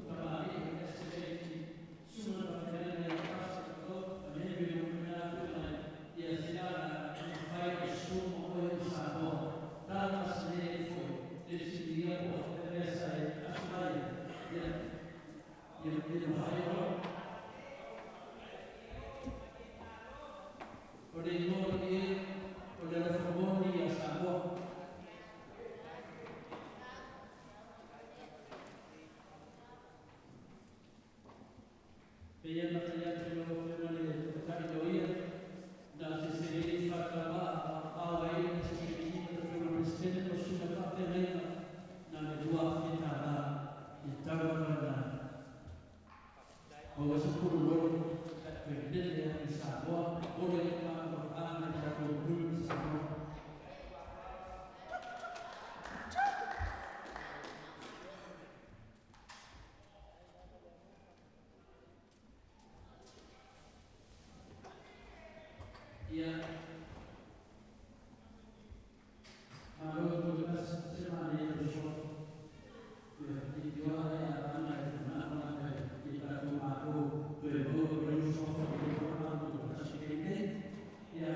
tamalii o le SSAG, susuga i le faafeagaiga ia Pastor Kalo, ma Henry Lomoleafu mai, ia se ala e mafai ona sua ma oe i Samoa. Tala se lē foi, le fesiligia po o faapea sa e aso mai ai, ia, ia, ia mafai ona. O le igoa lenei o le alofa moni ia Samoa. Pei ona fai atu i lau Afioga i le Tamatai Loia, na o se seleni faatauvaa a ai le SSAG ma le Afioga i le Peresetene ma susuga faafeagaiga na o le $2,000 ia tau lava ina maua se pululolo ae toe lele atu i Samoa ola ai le mafaufauga i le tatou atunuu i Samoa. Ia, malo toatasi se manaia le fesoafa. Ia, i ioa e alaga e manao i tatou malo toe maua mai fesoafa i le malo toatasi i nei. Ia,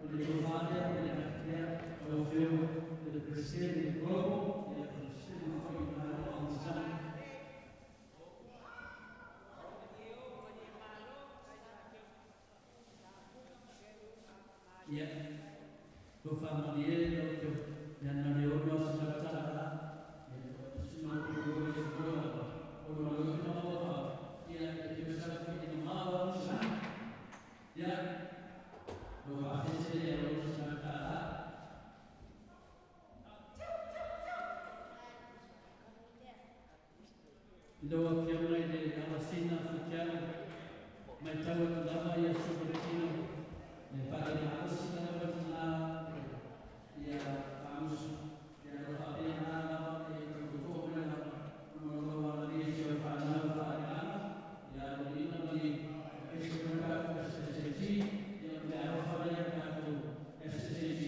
o le tofa lea o le lea o lau Afioga i le Peresetene Global, ia, o le Peresetene foi i Malo Amisana. Ia, ko whaamalie lau Afioga, ia na le ono ase lau tala, ia, sino ko ko le ko o lo lo na mo fa, ia e te sa fi ni ma wa sa. Ia, lo wa se se le lo sa tala. Lau Afioga i le Awasina Futialo, mai tau atu lava ia Sopoletino, e faalelemalosi lava tina ia faamusu, ia lo faapena lava e tautotoa mai lava, ona o lau alalia i si au fanau faaleaga, ia alolina ma le ese mai tatou SSAG, ia o le alofa lea tatou SSAG,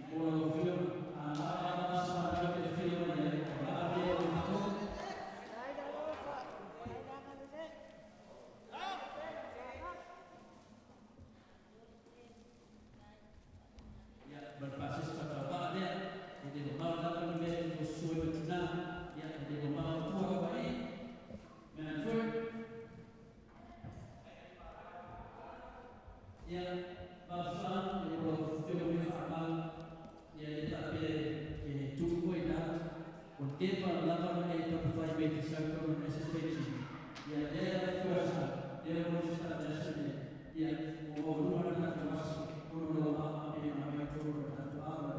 o lau Afioga, a lava lava sa fanau e fia mai ai, o la lea o matou. Ia, ma le pasese faatauvaa lea, e le mamao lava le mea e tosoe ma tinā, ia, e le mamao atua Hawaii. Mea Ia, mafuaaga e ua feo mai faamau, ia e le faapea e tuu foi la, ua tepa lava ona e taumafai mai te sau tonu o le SSAG. Ia, lea la fuasa, lea ua sita le aso nei, ia, ua maualuga le tatou aso, ona o lau aa e ona mai tonu o le tatou aa.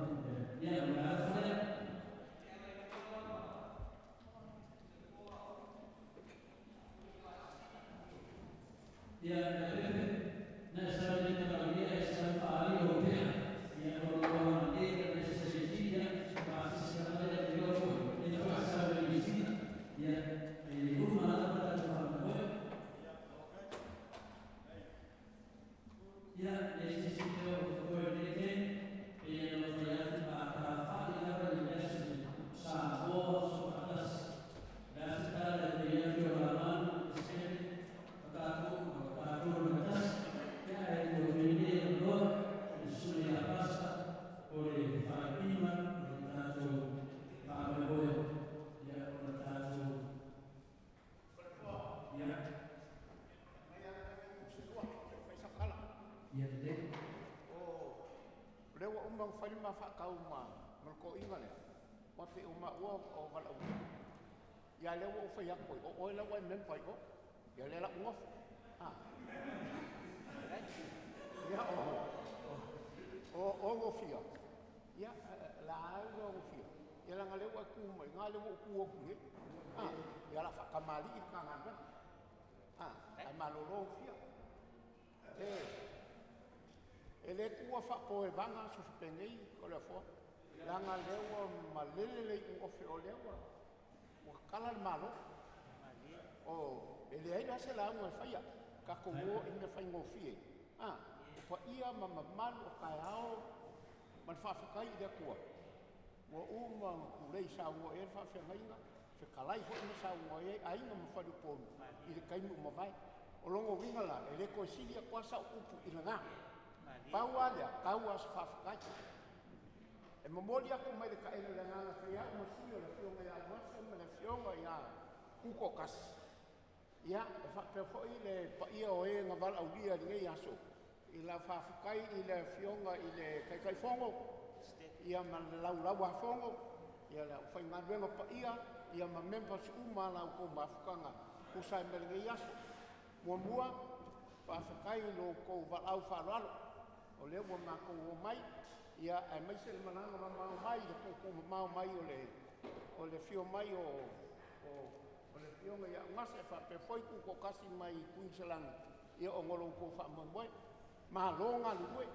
lea ua uma ona fai le ma faatau ma le toeaina lea, aua pei o maua o valaaulia. Ia a o lea ua ou fai atu ai, o oe la ua e member i o. Ia o lea o le a ou nofo. Ia o Nofia, ia o la e ua Nofia, ia leaga o lea ua e tu mai i ina lea ua ou tu atu i inei. Ia o le a faatamalii le ta galuega. Ae malolo Nofia. E le tuua faapoevaga aso faapenei Toleafoa, leaga o lea ua malele le iuofe o lea ua tatala le Malo. E leai la se lauga e faia, tatou o i mea faigofie, o paia ma mamalu o taeao ma le faafetai i le Atua ua uma ona tulei saunoa i ai le faafeagaiga, fetalai foi ma saunoa i ai aiga ma faleupolu i le taimi ua mavae. O lona uiga la, e le toe sili atu lava sau upu i lena. Pau lava lea, tau lava o se faafetai. E momoli atu mai le taele o le agaga e fai ai au ma sui o le Afioga ia Ugasa ma le Afioga ia Tutoatasi, ia, e faapea foi le paia o e na valaaulia i lenei aso, i lau faafetai i le Afioga i le Taitaifono ma le Laulau-a-Fono, le aufaigaluega paia ma members uma o la outou mafutaga e tusa ai ma lenei aso. Muamua, faafetai i lo outou valaau faaaloalo, o lea ua matou omai, aemaise le malaga mamao mai, le tuutuu mamao mai o le afio mai o le Afioga ia Ugasa faapea foi Tutoatasi mai Kuiniselani ona o lo outou faamoemoe. Malo galulue. E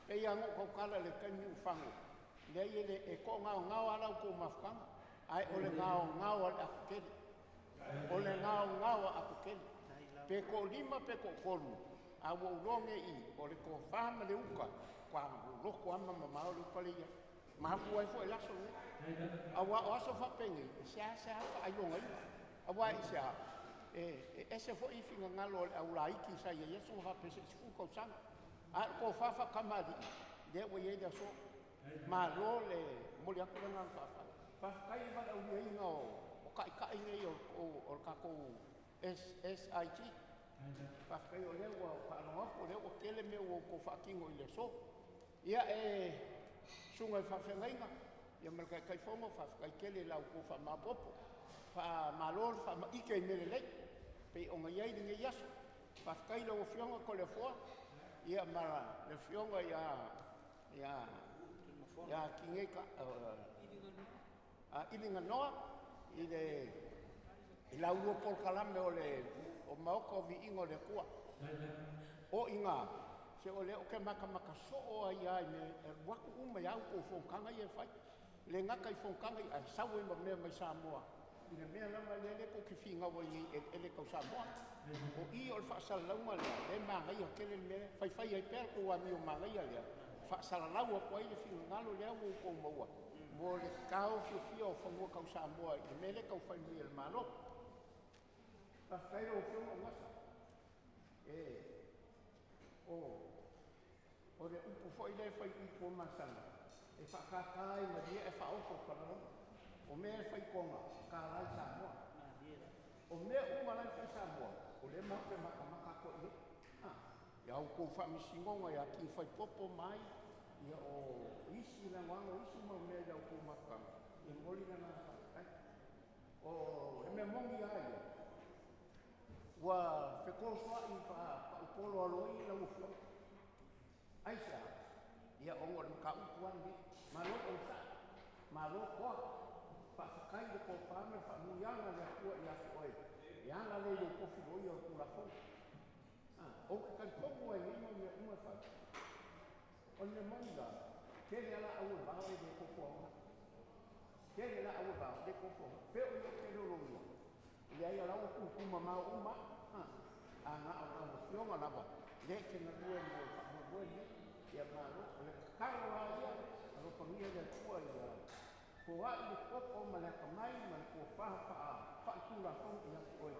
pei lava ona ou tautala i le taimi ua fano, leai e toagaogao lava la outou mafutaga, ae o le gaogao a le atotele, o le gaogao a atotele. Pe toalima pe toatolu, a ua ou iloa nei i i, o le tofa ma le uta, e matua loloto lava ma mamao le uta lea e i ai. E mafua ai foi le aso lenei. Aua o aso faapenei, e seasea faailogaina. Aua aisea? E ese foi finagalo o le au laiti sa i ai i aso ma faapea se i 10 tausaga, a o le tofa faatamalii, lea ua i ai le aso. Malo le momoli atu le agaga faafetai. Faafetai i le valaauliaina o taitai nei o le tatou SSIG. Faafetai o lea ua ou faalogo atu o lea ua tele mea ua outou faatino i le aso. Ia, le susuga i le faafeagaiga ma le Taitaifono, faafetai tele i la outou faamaopoopo, faamalo le faamaite i mea lelei pei ona i ai lenei aso. Faafetai i lau Afioga Toleafoa ma le Afioga ia Tineita Iliganoa i la ulua polokalame o le Maota o Viiga o le Atua. O i ina, se o lea ou te matamata soo ai lava i mea, e alu atu uma ai lava a outou fonotaga ia e fai. E le gata i fonotaga ia, ae sau ai ma mea mai Samoa i le mea lava lea tou te finau ai nei i eleele tau Samoa. O i o le faasalalauga lea, lea e manaia tele le mea lea. Faifai ai pea le tou amio manaia lea, e faasalalau atu ai le finagalo lea ua outou maua mo le taofiofia o fanua tau Samoa i le mea lea e tau fai mai e le Malo. Faafetai i lau Afioga Ugasa. O le upu foi lea e fai i Tuamasaga, e faatata i malie ae faaoso i Fagaloa. O mea e fai i Toga, e tala i Samoa. O mea uma la e fai i Samoa, o lea matou te matamata atoa i ai. Ia outou faamasinoga ia Tifaepopo ma ai, ia o isi lagolago o isi mau mea i la outou mafutaga, e momoli le agaga faafetai. O le mea moni lava ia, ua fetolosoai faaupolo aloi lau Afioga. Aisea? Ia ona o le mataupu lava lenei. Malo onosai, malo toa, faafetai i le tofa ma le faamanuiaga a le Atua ia te oe e ala lea i lou tofi loia o le Tulafono. Ou te talitonu lava i nei mau mea uma e fai. O le mea moni la, tele lava laau o le vao e le tofu aoga. Tele laau o le vao e le tofu aoga. Pei o le tele o loia, leai o la ua tutu mamao uma lava. A na o lau Afioga lava, lea e te galue mo le faamoemoe lenei. Ia malo. O le tatalo lava ia, alofagia e le Atua ia foai le poto ma le atamai ma le tofa faaletulafono ia te oe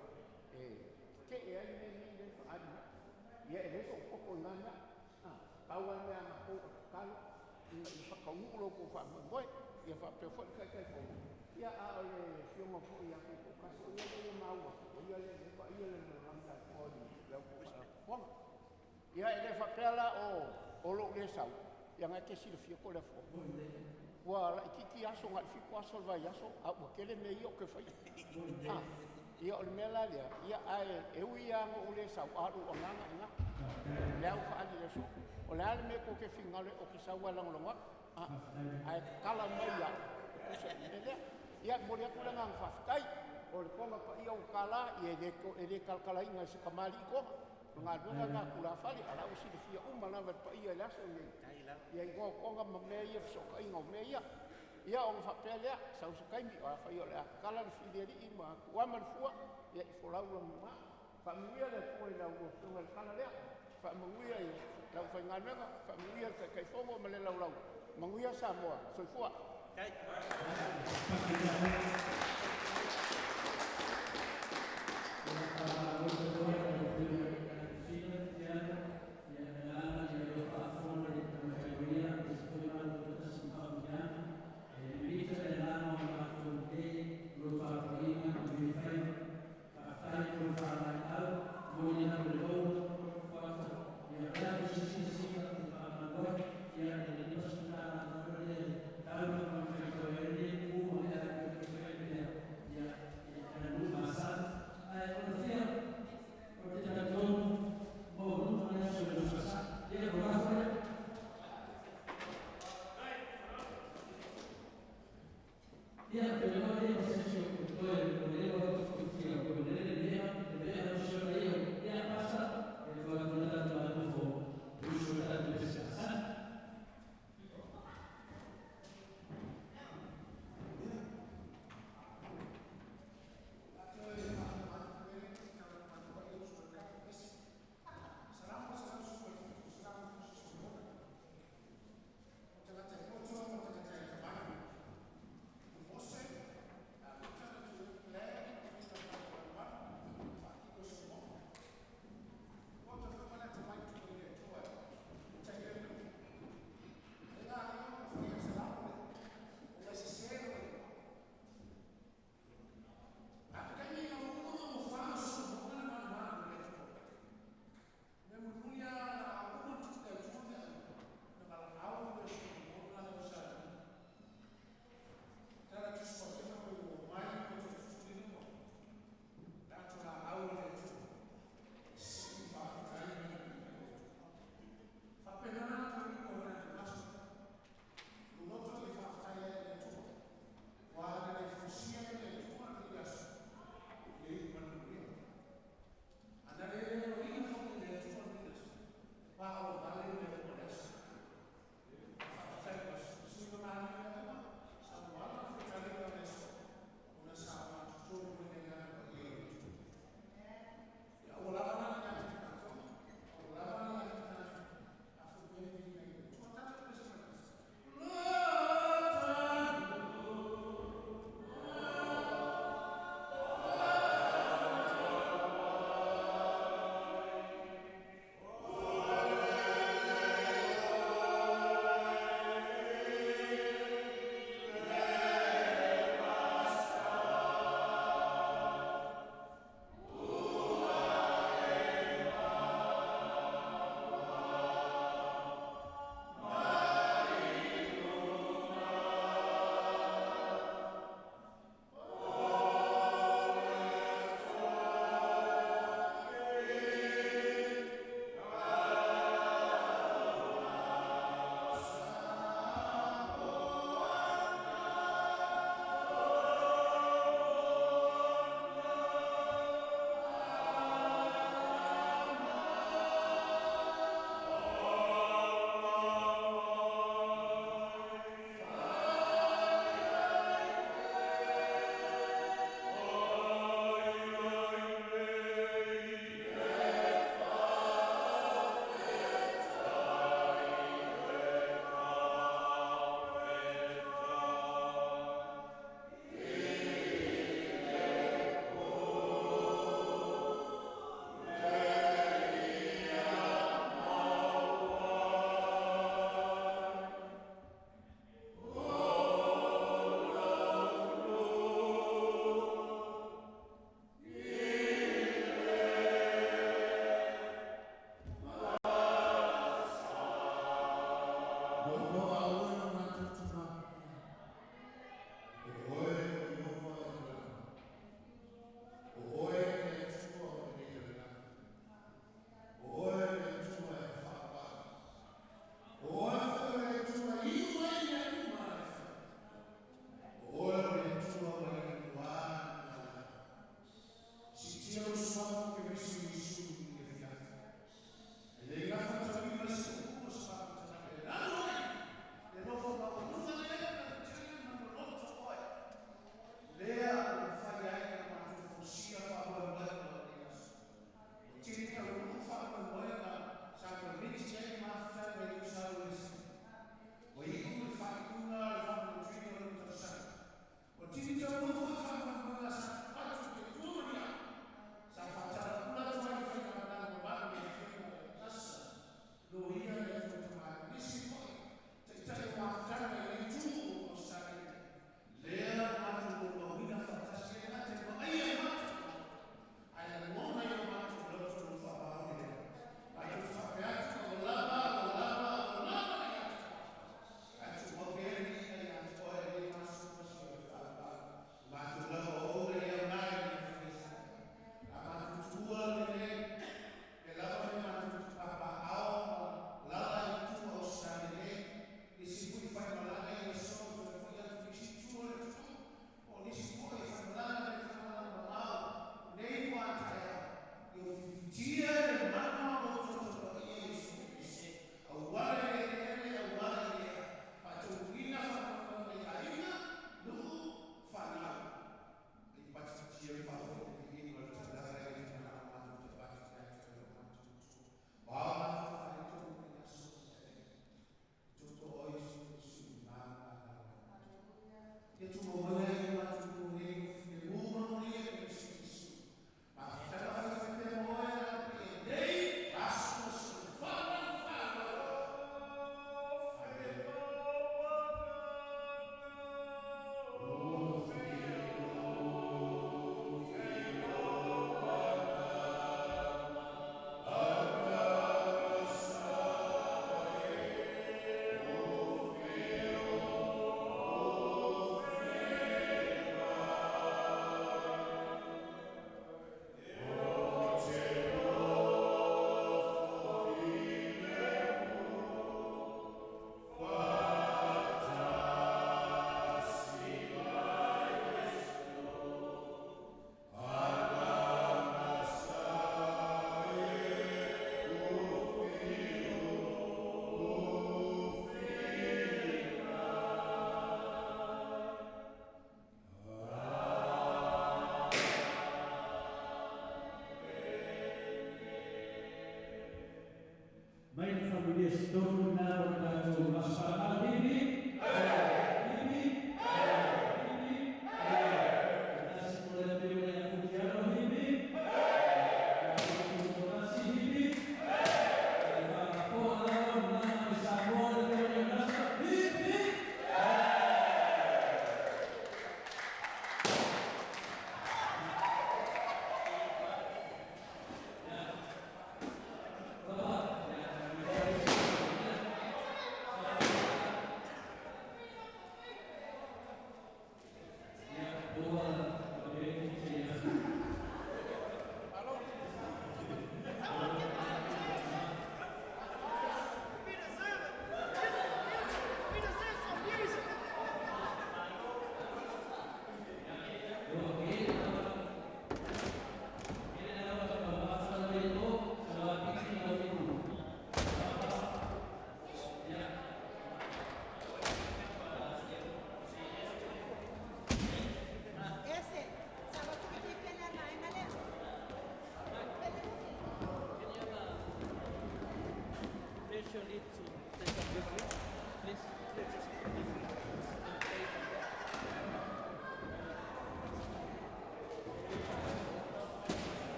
e tetee ai mea nei lea e faaali mai. Ia e leai sou poto i na mea. Pau lava le mea a matou o le tatalo ina ia faataunuu lo outou faamoemoe. Ia faapea foi le Taitaifono, ia a o le Afioga foi ia Tutoatasi, o ia lea ua maua atu, o ia lea e vaaia le lalolagi atoa i la outou faalapotopotoga. Ia e le faapea la o lou le sau, Ia na e te silafia ko le afua. Ua laitiiti aso, na o le 7 aso o le vaiaso, a ua tele mea ia ou te faia. Ia o le mea la lea, ia ae e ui lava ina ou le sau, a o lou agaga i ina. O lea ua faaali i le aso. O le a le mea tou te finagalo ai ou te sau lava e lagolago atu. Ae tatala mai lava e tusa o le mea lea. Ia e momoli atu le agaga faafetai. O le Toga paia ua ta la, e le talatalaina e se tamalii Toga. O le galuega lena a tulafale, a o la ua silafia uma lava e le paia i le aso lenei igoa o Toga ma mea ia, fesootaiga o mea ia. Ia ona faapea lea, sau se taimi, afai o le a tatala le fili a alii ma tuuama le fua, ia i folau lagima. Faamanuia le Atua i la oulua Afioga i le tala lea, faamanuia i le aufaigaluega, faamanuia i le Taitaifono ma le laulau. Manuia Samoa. Soifua. Mose.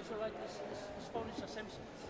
It's all right, this phone is a Samsung.